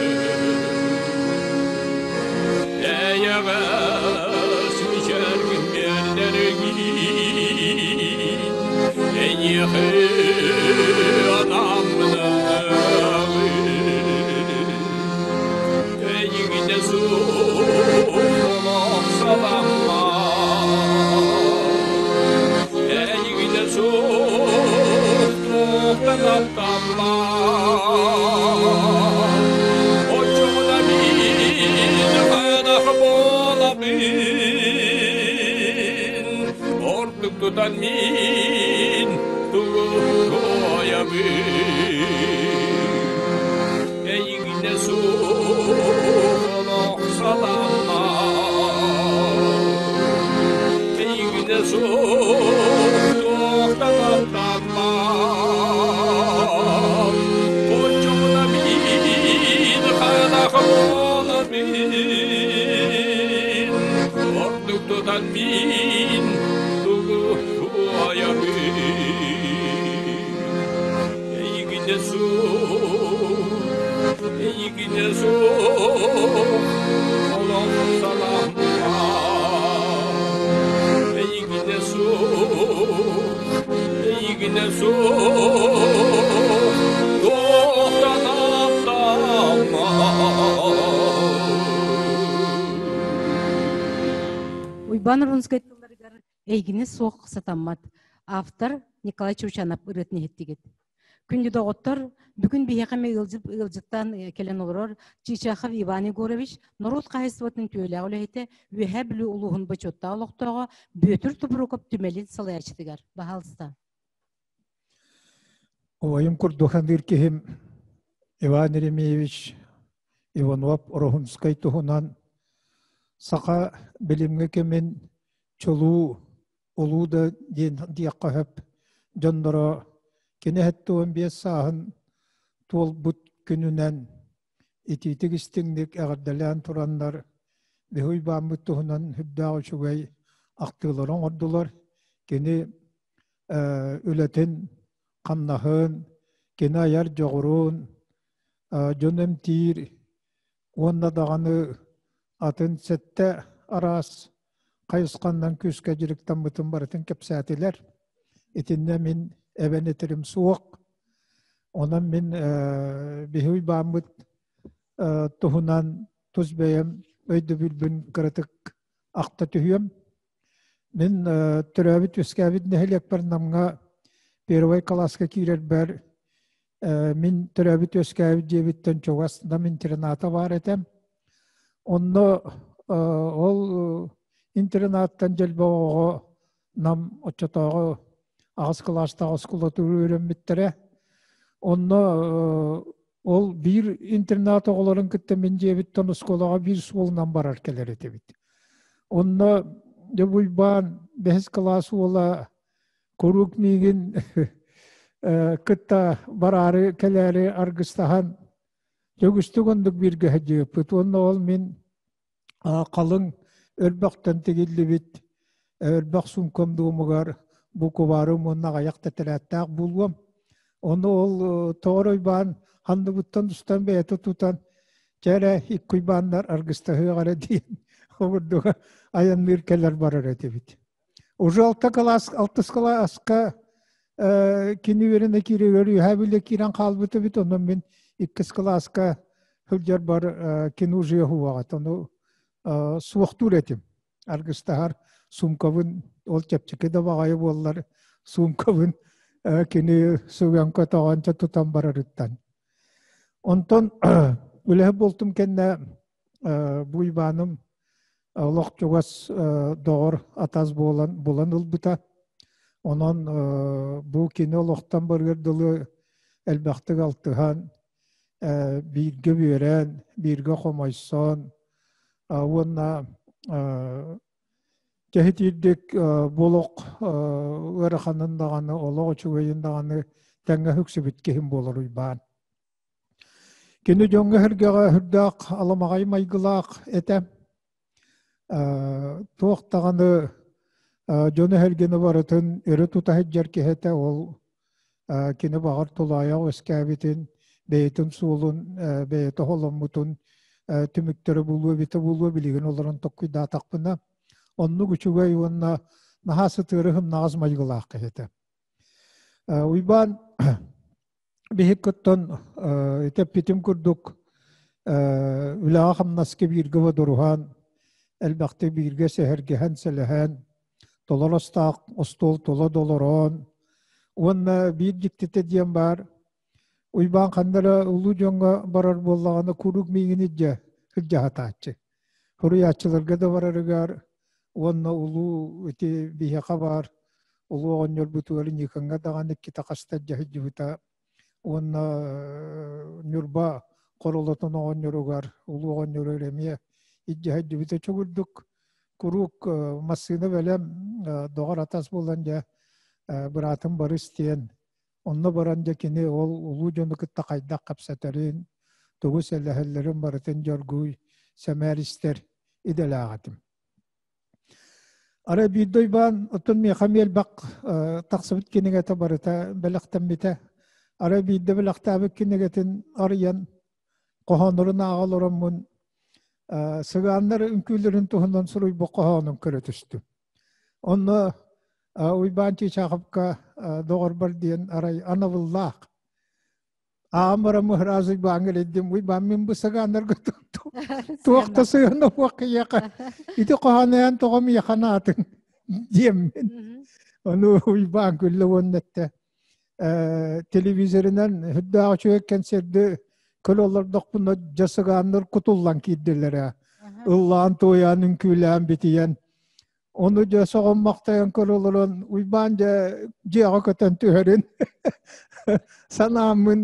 Эйэҕэс мичээргин биэрдэргин Эйиэхэ анаммын Эйигинэ суох олох санаммат Эйигинэ суох туохтан аттаммат Оччоҕуна мин хайдах буолабын Ордук тутан мин тугу туойабын Эйигинэ суох олох санаммат Эйигинэ суох туохтан аттаммат Оччоҕуна мин хайдах буолабын Ордук тутан мин тугу туойабын Эйигинэ суох, эйигинэ суох, олох санаммат. Эйигинэ суох, эйигинэ суох, туохтан аттаммат. Уйбаан Рунскай тылларыгар эйгини суох сатаммат. Автор Николай Чучанов ырыатын иһиттигит. Күндү доҕоттор, бүгүн биһиэхэ ыалдьыт ыалдьыттан кэлэн олорор Чичахов Иван Егорович норуот хаһайыстыбатын үтүөлээх үлэһитэ, Үөһээ Бүлүү улууһун бочуоттаах олохтооҕо Бүөтүр Тубуруков түмэлин салайааччытыгар. Баһаалыста. Убайым курдук саныыр киһим Иван Еремеевич Иванов Ороһунскай туһунан саха билимҥэ кэмин чулуу улуу да диэн диэххэ сөп дьонноро кини 75 сааһын туолбут күнүнэн итиитик истиҥник эҕэрдэлээн тураннар биһи Уйбааммыт туһунан сүрдээх үчүгэй ахтыылары оҥордулар. Кини үлэтин, хамнаһын, кини айар дьоҕурун, дьон эмтиир уонна даҕаны атын сэттэ араас хайысханнан күүскэ дьарыктаммытын барытын кэпсээтилэр. Итиннэ мин эбэн этэрим суох. Онон мин биһи Уйбааммыт туһунан тус бэйэм өйдөбүлбүн кыратык ахта түһүөм. Мин төрөөбүт-үөскээбит нэһилиэкпэр Намҥа первай кылааска киирэрбэр мин төрөөбүт-үөскээбит дьиэбиттэн чугас Нам интерната баар этэ. Онно ол интернаттан дьэлбэҕэ Нам оччотооҕу аҕыс кылаастаах оскуолатыгар үөрэммиттэрэ. Онно ол биир интернат оҕолорун кытта мин дьиэбиттэн оскуолаҕа биир суолунан барар кэлэр этибит. Онно дьэ Уйбаан бэһис кылаас уола куруук миигин кытта бараары кэлээри аргыстаһан үгүстүк оннук бииргэ сылдьыбыппыт. Уонна ол мин халыҥ өрбөхтөн тигиллибит өрбөх суумкам дуомугар букубаарым уонна аҕыйах тэтэрээттээх буолуом. Ону ол тоҕо Уйбаан ханныбыттан устан бэйэтэ тутан чэ эрэ икки Уйбааннар аргыстаһыах эрэ диэн обурдуга айанныыр кэлэр барар этибит. Уже алта кылаас, алтыс кылааска кини үөрэнэ киирэр үөһээ билэ киирэн хаалбыт эбит, онон мин иккис кылааска сылдьар бар кини уже уһуоҕат, ону суохтуур этим. Аргыстаһар суумкабын, ол чэпчэки да баҕайы буоллар, суумкабын кини суган көтөҕөн тутан барарыттан. Онтон үлэһит буолтум кэннэ бу Уйбааным олох чугас доҕор атас буолан булан ылбыта. Онон бу кини олохтон барыар дылы элбэхтик алтыһан, бииргэ үөрэн, бииргэ хомойсон уонна кэһитиирдик бу олох ыараханын даҕаны, олох үчүгэйин даҕаны тэҥҥэ үксүбүт киһим буолар Уйбаан. Кини дьоҥҥо-сэргэҕэ сүрдээх аламаҕай майгылаах этэ. Туох даҕаны дьону-сэргэни барытын өрө тута сылдьар киһи этэ. Ол Кини баҕар тулаайах үөскээбитин, бэйэтин суолун, бэйэтэ холоммутун түмүктэрэ буолуо эбитэ буолуо билигин олорон толкуйдаатахпына, оннук үчүгэй уонна наһаа сытыары сымнаҕас майгылаах киһи этэ. Уйбаан биһиккиттэн итеппитим курдук үлэҕэ-хамнаска бииргэ бодоруһан, элбэхтик бииргэ сэһэргэһэн, сэлэһэн, толор астаах остуол тула долорон уонна биир дьиктитэ диэн баар Уйбаан ханна эрэ улуу дьоҥҥо барар буоллаҕына куруук миигин илдьэ сылдьаһатааччы. Суруйааччыларга да барарыгар уонна улуу ити биһиэхэ баар улуу оҕонньорбутугар Никоҥҥа даҕаны иккитэ хаста илдьэ сылдьыбыта уонна Ньурба Хоролотун оҕонньоругар улуу оҕонньоругар эмиэ илдьэ сылдьыбыта. Чугурдук куруук массыына бэлэм доҕор атас буолан дьэ быраатым барыс диэн Онно баран дьэ кини ол улуу дьону кытта хайдах кэпсэтэрин, тугу сэлэһэллэрин барытын дьоргуй, сэмээр истэр идэлээх этим. Арай биирдэ Уйбаан, оттон миэхэ эмиэ элбэх тахсыбыт кинигэтэ барыта бэлэхтэммитэ. Арай биирдэ бэлэхтээбит кинигэтин арыйан, хоһооннорун ааҕа олороммун, сыгааннар үҥкүүлэрин туһунан суруйбут хоһоонун көрө түстүм. Онно Уйбаан Чычаховка доҕорбор диэн арай анабыллаах. Аам баран мыһыраас Уйбааҥҥа илдим. Уйбаан мин бу сагааннарга туох да сыһыана суох киһиэхэ ити хоһоон тоҕо миэхэ анаатыҥ диэммин. Ону Уйбаан күллэ уонна эттэ телевизорынан үрдээх үчүгэй кэнсиэрди көрө олордохпуна дьэ сыгааннар кутуллан киирдилэр ыллаан туойаан үҥкүүлээн битийэн ону дьэ соҕоммохтойон көрө олорон Уйбаан дьэ дьиэҕэ көтөн түһэрин санааммын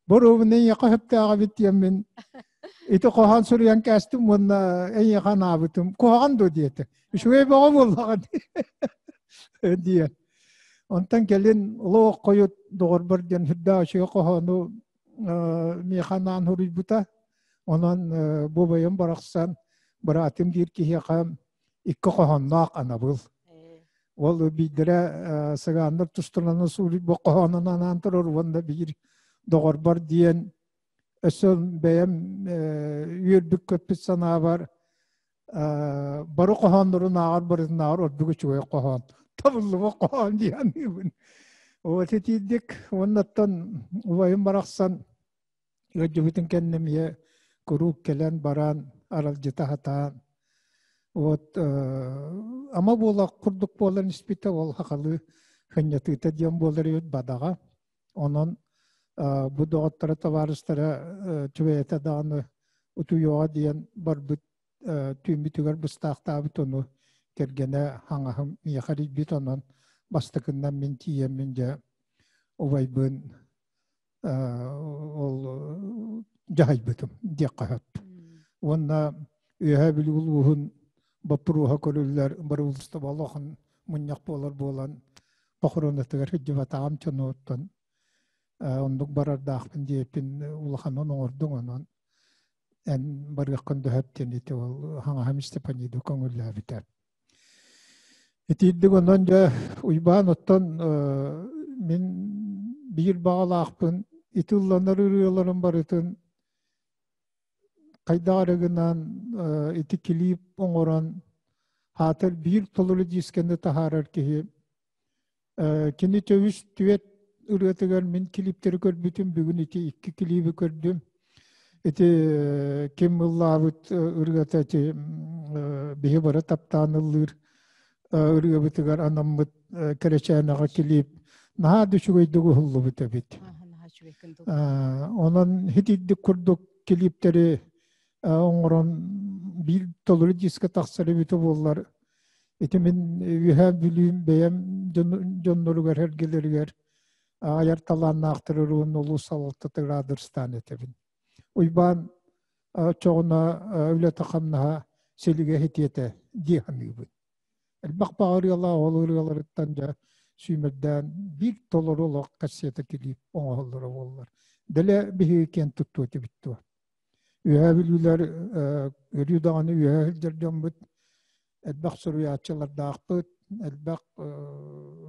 боруобуна эйиэхэ сөптөөх эбит диэммин ити хоһоон суруйан кээстим уонна эйиэхэ анаабытым куһаҕан дуо диэтэ үчүгэй бөҕө буоллаҕа диэн Онтон кэлин олох хойут доҕорбор диэн сүрдээх үчүгэй хоһоону миэхэ анаан суруйбута. Онон бу убайым барахсан быраатым диир киһиэхэ икки хоһоонноох анабыл. Ол биирдэрэ сыгааннар тустарынан суруйбут хоһоонун анаан турар уонна биир доҕорбор диэн өссө бэйэм үөрбүт-көппүт санаабар бары хоһооннорун ааҕар барытынааҕар ордук үчүгэй хоһоон табыллыбат хоһоон дии саныыбын вот итиирдик уоннаттан убайым барахсан ыалдьыбытын кэннэ эмиэ куруук кэлэн баран аралдьыта сатаан вот ама буола курдук буолан испитэ ол хахалыы хынньатыыта диэн буолар эбит бадаҕа Онон бу доҕотторо, табаарыстара түбэйэтэ даҕаны утуйуоҕа диэн барбыт түүммүтүгэр быстаахтаабыт ону кэргэнэ хаҥаһым миэхэ эрийбит онон бастакыннан мин тиийэммин дьэ убайбын ол дьаһайбытым диэххэ сөп. Уонна Үөһээ Бүлүү улууһун боппуруоһа көрүллэр бырабыыталыстыба олохон мунньах буолар буолан похоронатыгар сылдьыбатаҕым чонуоттан оннук барардаахпын диэппин улаханын оҥордуҥ онон эн барыаххын да сөп диэн ити ол хаҥаһым Степанида көҥүллээбитэ. Итиирдик онон дьэ Уйбаан оттон мин биир баҕалаахпын ити ылланар ырыаларын барытын хайдах эрэ гынан ити килиип оҥорон аатыр биир толору дискэни таһаарар киһи кини төбүс түөт ырыатыгар мин клиптэри көрбүтүм бүгүн ити икки клиби көрдүм ити ким ыллаабыт ырыата ити биһи бары таптаан ыллыыр ырыабытыгар анаммыт кэрэчээнэҕэ клип наһаа да үчүгэйдик уһуллубут эбит онон итирдик курдук клиптэри оҥорон биир толору диска тахсар эбитэ буоллар ити мин Үөһээ Бүлүүм бэйэм дьонноругар эргэлэригэр айар талааннаахтары уонна улуус салалтатыгар аадырыстаан этэбин. Уйбаан оччоҕуна үлэтэ-хамнаһа силигэ иһитиэтэ дии саныыбын. Элбэх баҕарыалаах ол ырыаларыттан дьэ сүүмэрдээн биир толору олох кассета килиип оҥоһоллоро буоллар. Дэлэ биһиги киэн туттуо этибит дуо? Үөһээ Бүлүүлэр өрүү даҕаны үөһэ сылдьар дьоммут элбэх суруйааччылардаахпыт. Элбэх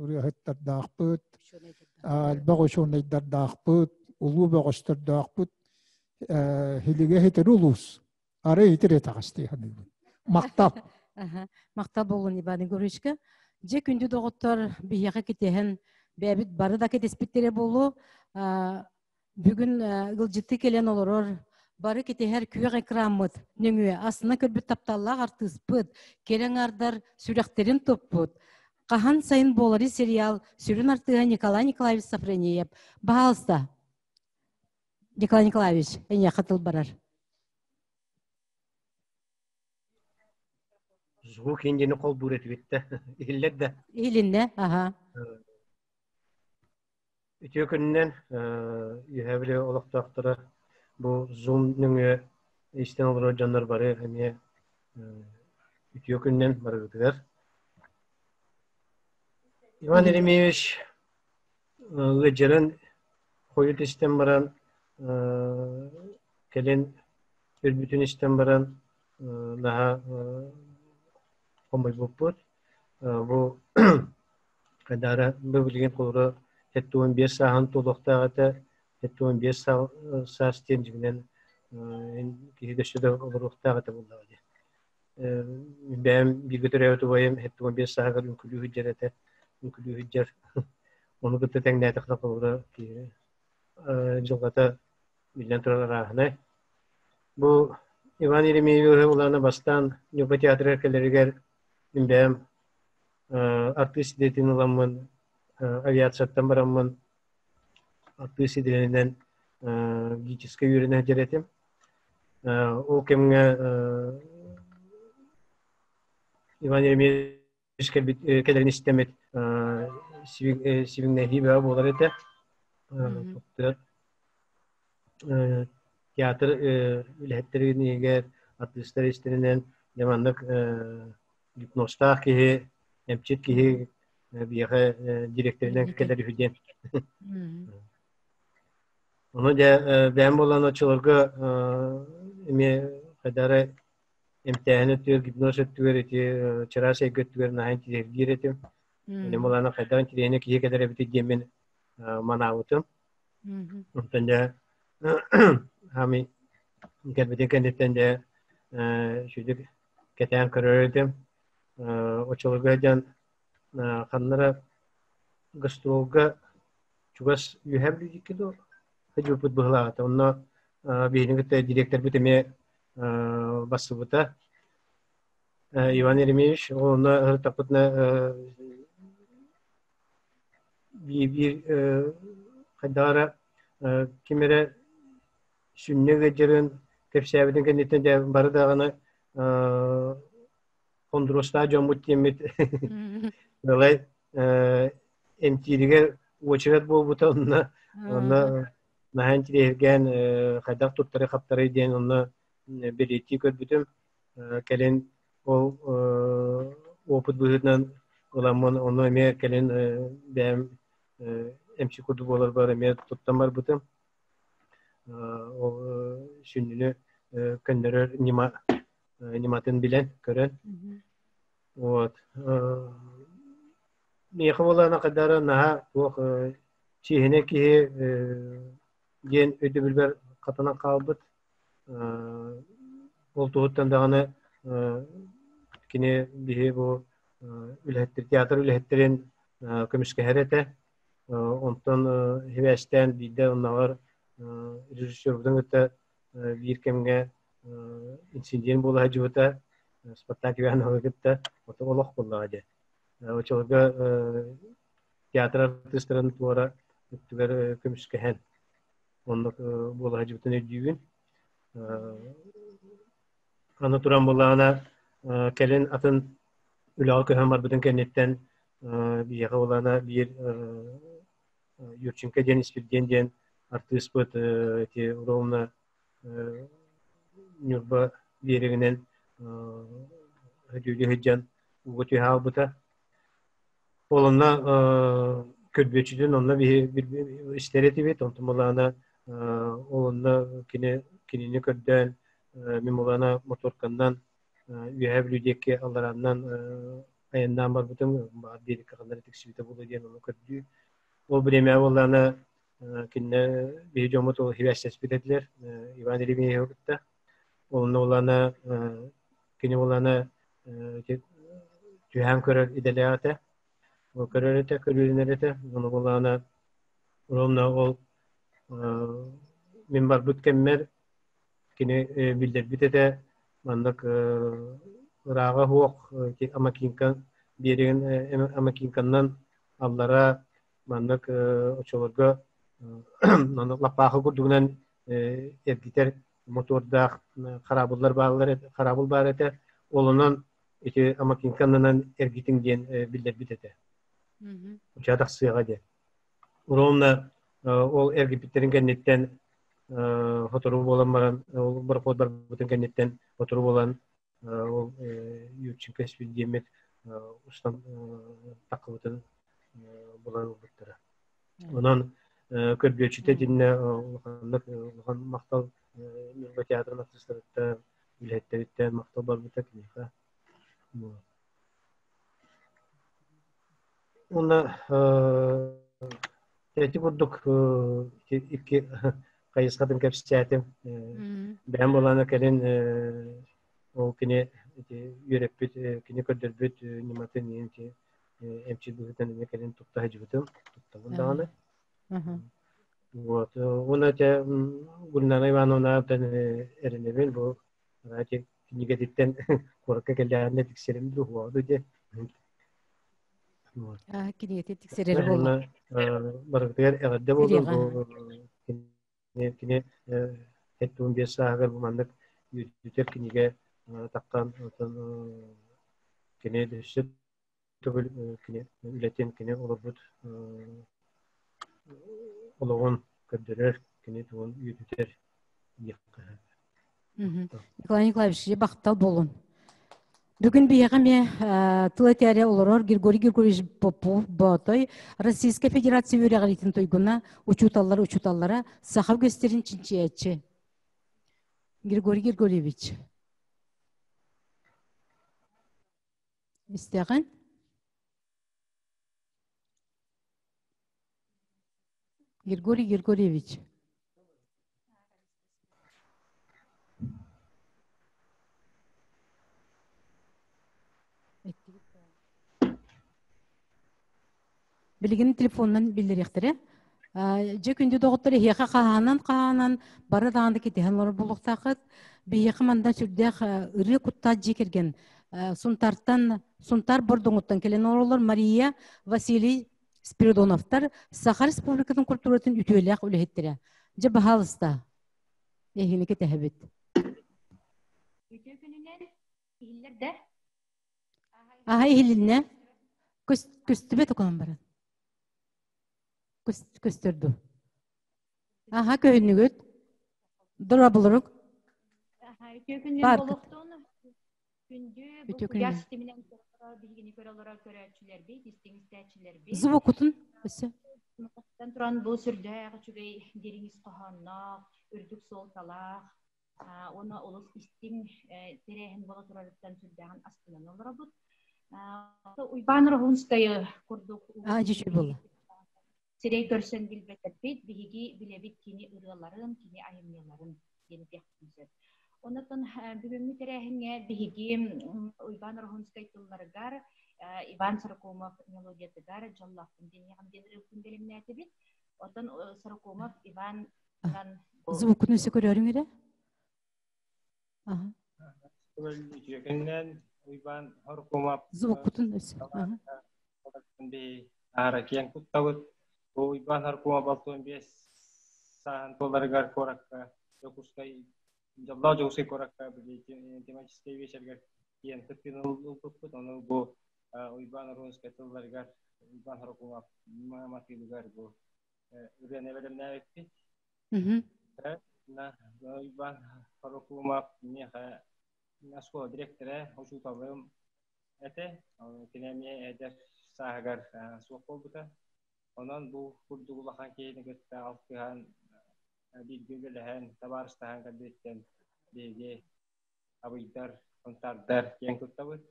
ырыаһыттардаахпыт, элбэх учуонайдардаахпыт, улуу бөҕөстөрдөөхпүт. Хилигэ хитер улуус. Ары хитер этаҕас дии саныыбын. Махтал. Махтал буолун Иван Егоровичка. Дьэ күндү доҕоттор биһиэхэ китиһэн бэйэбит бары да кэтиспиттэрэ буолуо. Бүгүн ыалдьыттыы кэлэн олорор бары кэтэһэр күөх экраммыт нөҥүө астына көрбүт тапталлаах артыыспыт, кэрэ аҥаардар сүрэхтэрин туппут, Хаһан сайын буолары сериал сүрүн артыыһа Николай Николаевич Софронеев. Баһаалыста, Николай Николаевич, эйиэхэ тыл барар. Звук индини холбуур этибит да. Иһиллэр да. Иһилиннэ, аха. Үтүө күнүнэн Үөһээ Бүлүү олохтоохторо бу Zoom нөҥүө истэн олорор дьоннор бары эмиэ үтүө күнүнэн барыгытыгар. Иван Еремеевич ыалдьарын хойут истэн баран кэлин өлбүтүн истэн баран наһаа хомойбуппут. Бу Хайдаара бу билигин холобура 75 сааһын туолуохтаах этэ. 75 саас диэн дьиҥинэн киһи өссө да олоруохтаах этэ буоллаҕа дии. Бэйэм бииргэ төрөөбүт убайым 75 сааһыгар үҥкүлүү сылдьар этэ. Үҥкүлүү сылдьар. Ону кытта тэҥнээтэххинэ холобура киһи дьылҕата биллэн турар арааһынай. Бу Иван Еремеевиһы улаана бастаан Ньурба театрыгар кэлэригэр мин бэйэм артыыс идэтин ыламмын авиацияттан бараммын артыыс идэлэнэн ГИТИСка үөрэнэ сылдьар этим. Ол кэмҥэ Иван Еремеевич кэлэрин истэммит сибиҥнэһии бөҕө буолар этэ. Театр үлэһиттэрин иһигэр артыыстар истэринэн дьэ маннык гипнозтаах киһи, эмчит киһи биһиэхэ директорынан кэлэр үһү диэн. Ону дьэ бэйэм буолан оччолорго эмиэ хайдары эмтээһин өттүгэр, гипноз өттүгэр ити чараас эйгэ өттүгэр наһаа интириэһиргиир этим. Мин буолан хайдах интириэһинэй киһи кэлэр эбитий диэммин манаабытым. Онтон дьэ ами кэлбитин кэнниттэн дьэ сүдүк кэтээн көрөр этим. Оччолорго дьон ханна эрэ гастролга чугас үөһээ Бүлүүгэ дуо сылдьыбыппыт быһыылаах этэ. Онно биһигини кытта дириэктэрбит эмиэ бассыбыта. Иван Еремеевич онно ырыттахпытына биир хайдах эрэ ким эрэ сүнньэ ыалдьарын кэпсээбитин кэнниттэн дьэ бары даҕаны хондуруостаах дьоммут диэммит Далай эмтииригэр уочарат буолбута онно онно наһаа интириэһиргээн хайдах туттары-хаптарый диэн онно бэлиэтии көрбүтүм. Кэлин ол опыт быһыытынан ыламмын ону эмиэ кэлин бэйэм эмчи курдук буоларбар эмиэ туттан барбытым. Ол сүнньүнү көннөрөр ньыма ньыматын билэн, көрөн. Вот. Миэхэ буолаана хайдара наһаа туох чиэһинэй киһи диэн өйдөбүлбэр хатанан хаалбыт. Ол туһуттан даҕаны кини биһи бу үлэһиттэр театр үлэһиттэрин көмүскэһэр этэ. Онтон сибээстээн биирдэ оннооҕор режиссербутун кытта биир кэмҥэ инцидент буола сылдьыбыта Спартак Ивановы кытта ото олох буоллаҕа дии. Оччолорго театр артыыстарын туора өттүгэр көмүскэһэн оннук буола сылдьыбытын өйдүүбүн. Аны туран буоллаҕына кэлин атын үлэҕэ көһөн барбытын кэнниттэн биһиэхэ буоллаҕына биир Юрченко диэн Испирдиэн диэн артыыспыт ити ровно Ньурба биэрэгинэн өтүүгэ сылдьан ууга түһэ хаалбыта. Ол онно көрбүөччүтүн онно биһи истэр этибит, онтон булаана ол онно кини кинини көрдөөн мин булаана моторканнан Үөһээ Бүлүү диэки алларааннан. айаннаан барбытым баар биэриккэ ханна эрэ тиксибитэ буолуо диэн ону көрдүү. Ол бириэмэ буоллаҕына кинилэ биһи дьоммут ол сибээстэспит этилэр Иван Еремеевы кытта. Онно буоллаҕына кини буоллаҕына түһээн көрөр идэлээх этэ. Ол көрөр этэ, көрүүрүнэр этэ. Ону буоллаҕына ровно ол мин барбыт кэммэр кини биллэрбит этэ маннык ырааҕа суох Амакинка биэригин Амакинканнан аллара маннык оччолорго маннык лаппаахы курдугунан эргитэр мотуордаах хараабыллар бааллар хараабыл баар этэ ол онон ити Амакинканнан эргитиҥ диэн биллэрбит этэ уча тахсыаҕа диэн ровно ол эргиппиттэрин кэнниттэн сотору буолан баран ол борохуот барбытын кэнниттэн сотору буолан ол Юрченко диэммит устан таххыбытын булан ылбыттара. Онон көрбүөччүтэ итиннэ улаханнык улахан махтал Ньурба театрын артыыстарыттан, үлэһиттэриттэн махтал барбыта киниэхэ. Уонна ити курдук икки хайысхатын кэпсээтим. Бэйэм буолаана кэлин ол кини ити үөрэппит, кини көрдөрбүт ньыматын ити эмчит быһыытынан эмиэ кэлин тутта сылдьыбытым, туттабын даҕаны. Вот. Уонна ити Гульнара Ивановнаҕа эрэнэбин бу ити кинигэтиттэн куоракка кэллэҕинэ тиксэрим дуу, уоҕа дуу диэн. Кинигэтин тиксэрэр буолла. Барытыгар эҕэрдэ буоллун бу кини 75 сааһыгар бу маннык үөрдүтэр кинигэ таххан кини өссө төгүл кини үлэтин кини олорбут олоҕун көрдөрөр кини тугун үөрдүтэр диэххэ Николай Николаевич, бахтал болун. Бүгүн биһиэхэ эмиэ тыл этээри олорор Григорий Григорьевич Попов Боотой Российскай Федерация үөрэҕириитин туйгуна, учууталлар учууталлара, саха үгэстэрин чинчийээччи. Григорий Григорьевич. Истэҕин? Григорий Григорьевич. Билигин телефонунан биллэриэхтэрэ. Дьэ күндү доҕоттор эһиэхэ хаһаанан-хаһаанан бары даҕаны кэтэһэн олорор буолуохтааххыт. Биһиэхэ манна сүрдээх ырыа куттаах дьиэ кэргэн Сунтартан Сунтар Бордоҥуттан кэлэн олороллор Мария, Василий Спиридоновтар Саха Республикатын культуратын үтүөлээх үлэһиттэрэ. Дьэ, баһаалыста, эһигини кэтэһэбит. Үтүө күнүнэн иһиллэр да? Аха иһилиннэ. Көстүбэт оконон баран. Көстөрдү. Аха көһүннүгүт. Дорабылырык. Аха үтүө күнүнэн болуохтун. Күндү бу куйаар ситиминэн биһигини көрө олорор көрөөччүлэрбит, истиҥ истээччилэрбит. Звукутун өссө. Туран бу сүрдээх үчүгэй дириҥ ис хоһоонноох, үрдүк суолталаах, уонна олус истиҥ тэрээһин буола турарыттан сүрдээҕин астынан олоробут. Уйбаан Роһунскайы курдук сирэй көрсөн билбэтэрбит, биһиги билэбит кини ырыаларын, кини айымньыларын диэн этиэхпитин сөп. Онон бүгүҥҥү тэрээһиҥҥэ биһиги Уйбаан Ороһунскай тылларыгар, Иван Сорокомов мелодиятыгар «Дьоллоохпун диэниэҕим» диэн ырыабытын бэлэмнээтибит. Оттон Сорокомов Иван Звукун өссө көрөрүҥ эрэ. Үтүөкэннэн Уйбаан Хоркумап Звуккутун өссө. Аара киэн туттабыт. Бу Уйбаан Хоркумап 65 сааһын туоларыгар куоракка Дьокуускай Дьоллоох Дьокуускай куоракка тематическай вечергэр киэн кыттыыны ылбыппыт. Ону бу Уйбаан Оруунскай тылларыгар Уйбаан Хоркумап матыыбыгар бу ырыаны бэлэмнээбиппит. Уйбаан Хорокумов миэхэ оскуола дириэктэрэ, учууталым этэ. Кини эмиэ эдэр сааһыгар суох буолбута. Онон бу курдук улахан киһини кытта алтыһан, бииргэ үлэлэһэн, табаарыстаһан кэлбититтэн биһиги абыйдар, хонтаардар киэн туттабыт.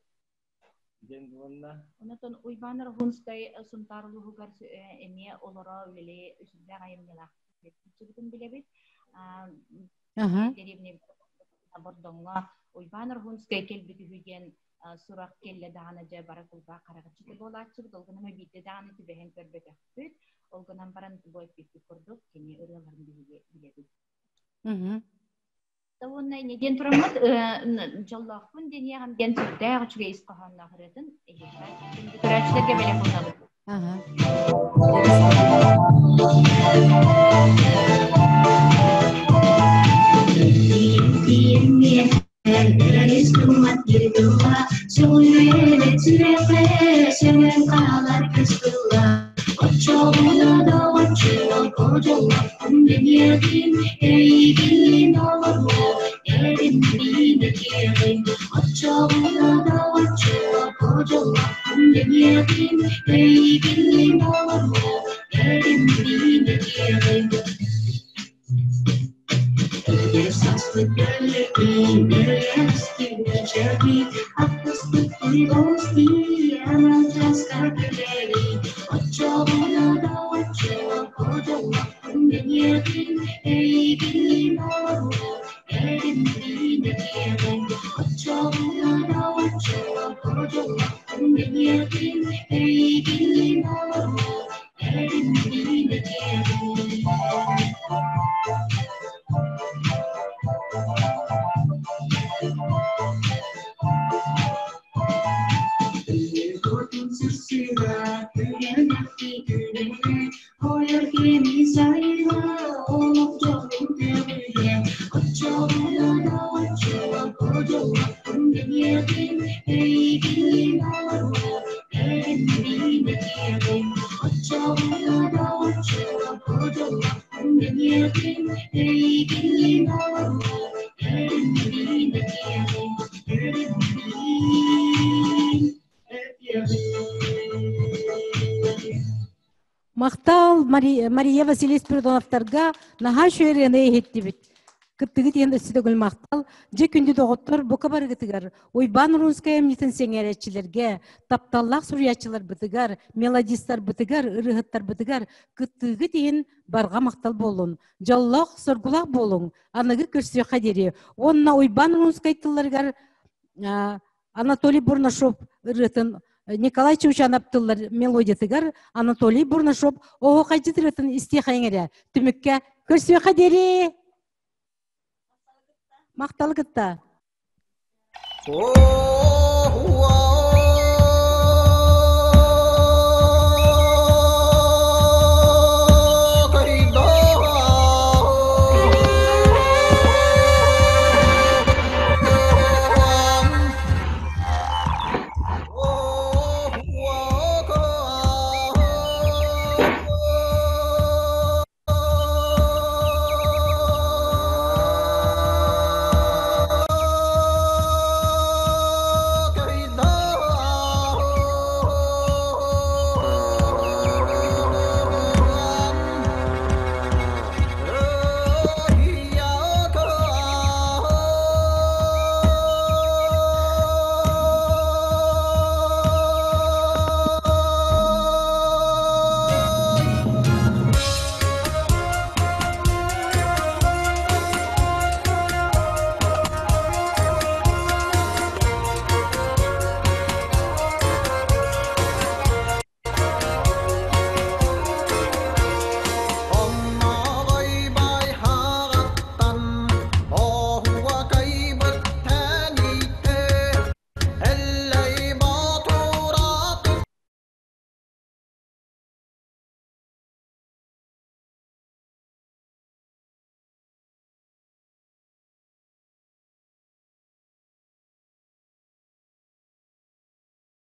Диэн уонна Онотон Уйбаан Рахунскай Сунтаар улууһугар эмиэ олоро үлэлии сүрдээх айымньылаах сылдьыбытын билэбит. Дэриэбинэ Бордоҥҥо Уйбаан Рахунскай кэлбит үһү диэн сурах кэллэ даҕаны дьэ бара кулгаах хараҕыччыта буолааччыбыт. Ол гынан биирдэ даҕаны түбэһэн көрбөтөхпүт. Ол гынан баран бу эппиппит курдук кини ырыаларын биһиги билэбит. Уонна инньэ диэн тураммыт дьоллоохпун диэниэҕим диэн сүрдээх үчүгэй ис хоһоонноох ырыатын эһиэхэ көрөөччүлэргэ бэлэх уунабыт. Махтал Мария Василий Спиридоновтарга наһаа үчүгэй иһиттибит. Кыттыгыт иһин өссө төгүл махтал. Дьэ күндү доҕоттор бука барыгытыгар Уйбаан Урунскай эмньитин сэҥээрээччилэргэ, тапталлаах суруйааччыларбытыгар, мелодистарбытыгар, ырыаһыттарбытыгар кыттыыгыт иһин барҕа махтал буоллун. Дьоллоох, соргулаах буолуҥ. Аныгы көрсүөххэ диэри. Уонна Уйбаан Урунскай тылларыгар Анатолий Бурнашов ырыатын Николай Чучанов тыллар мелодиятыгар Анатолий Бурнашов оһуохайдьыт ырыатын истиэхэйиҥ эрэ. Түмүккэ көрсүөххэ диэри! Махтал кытта!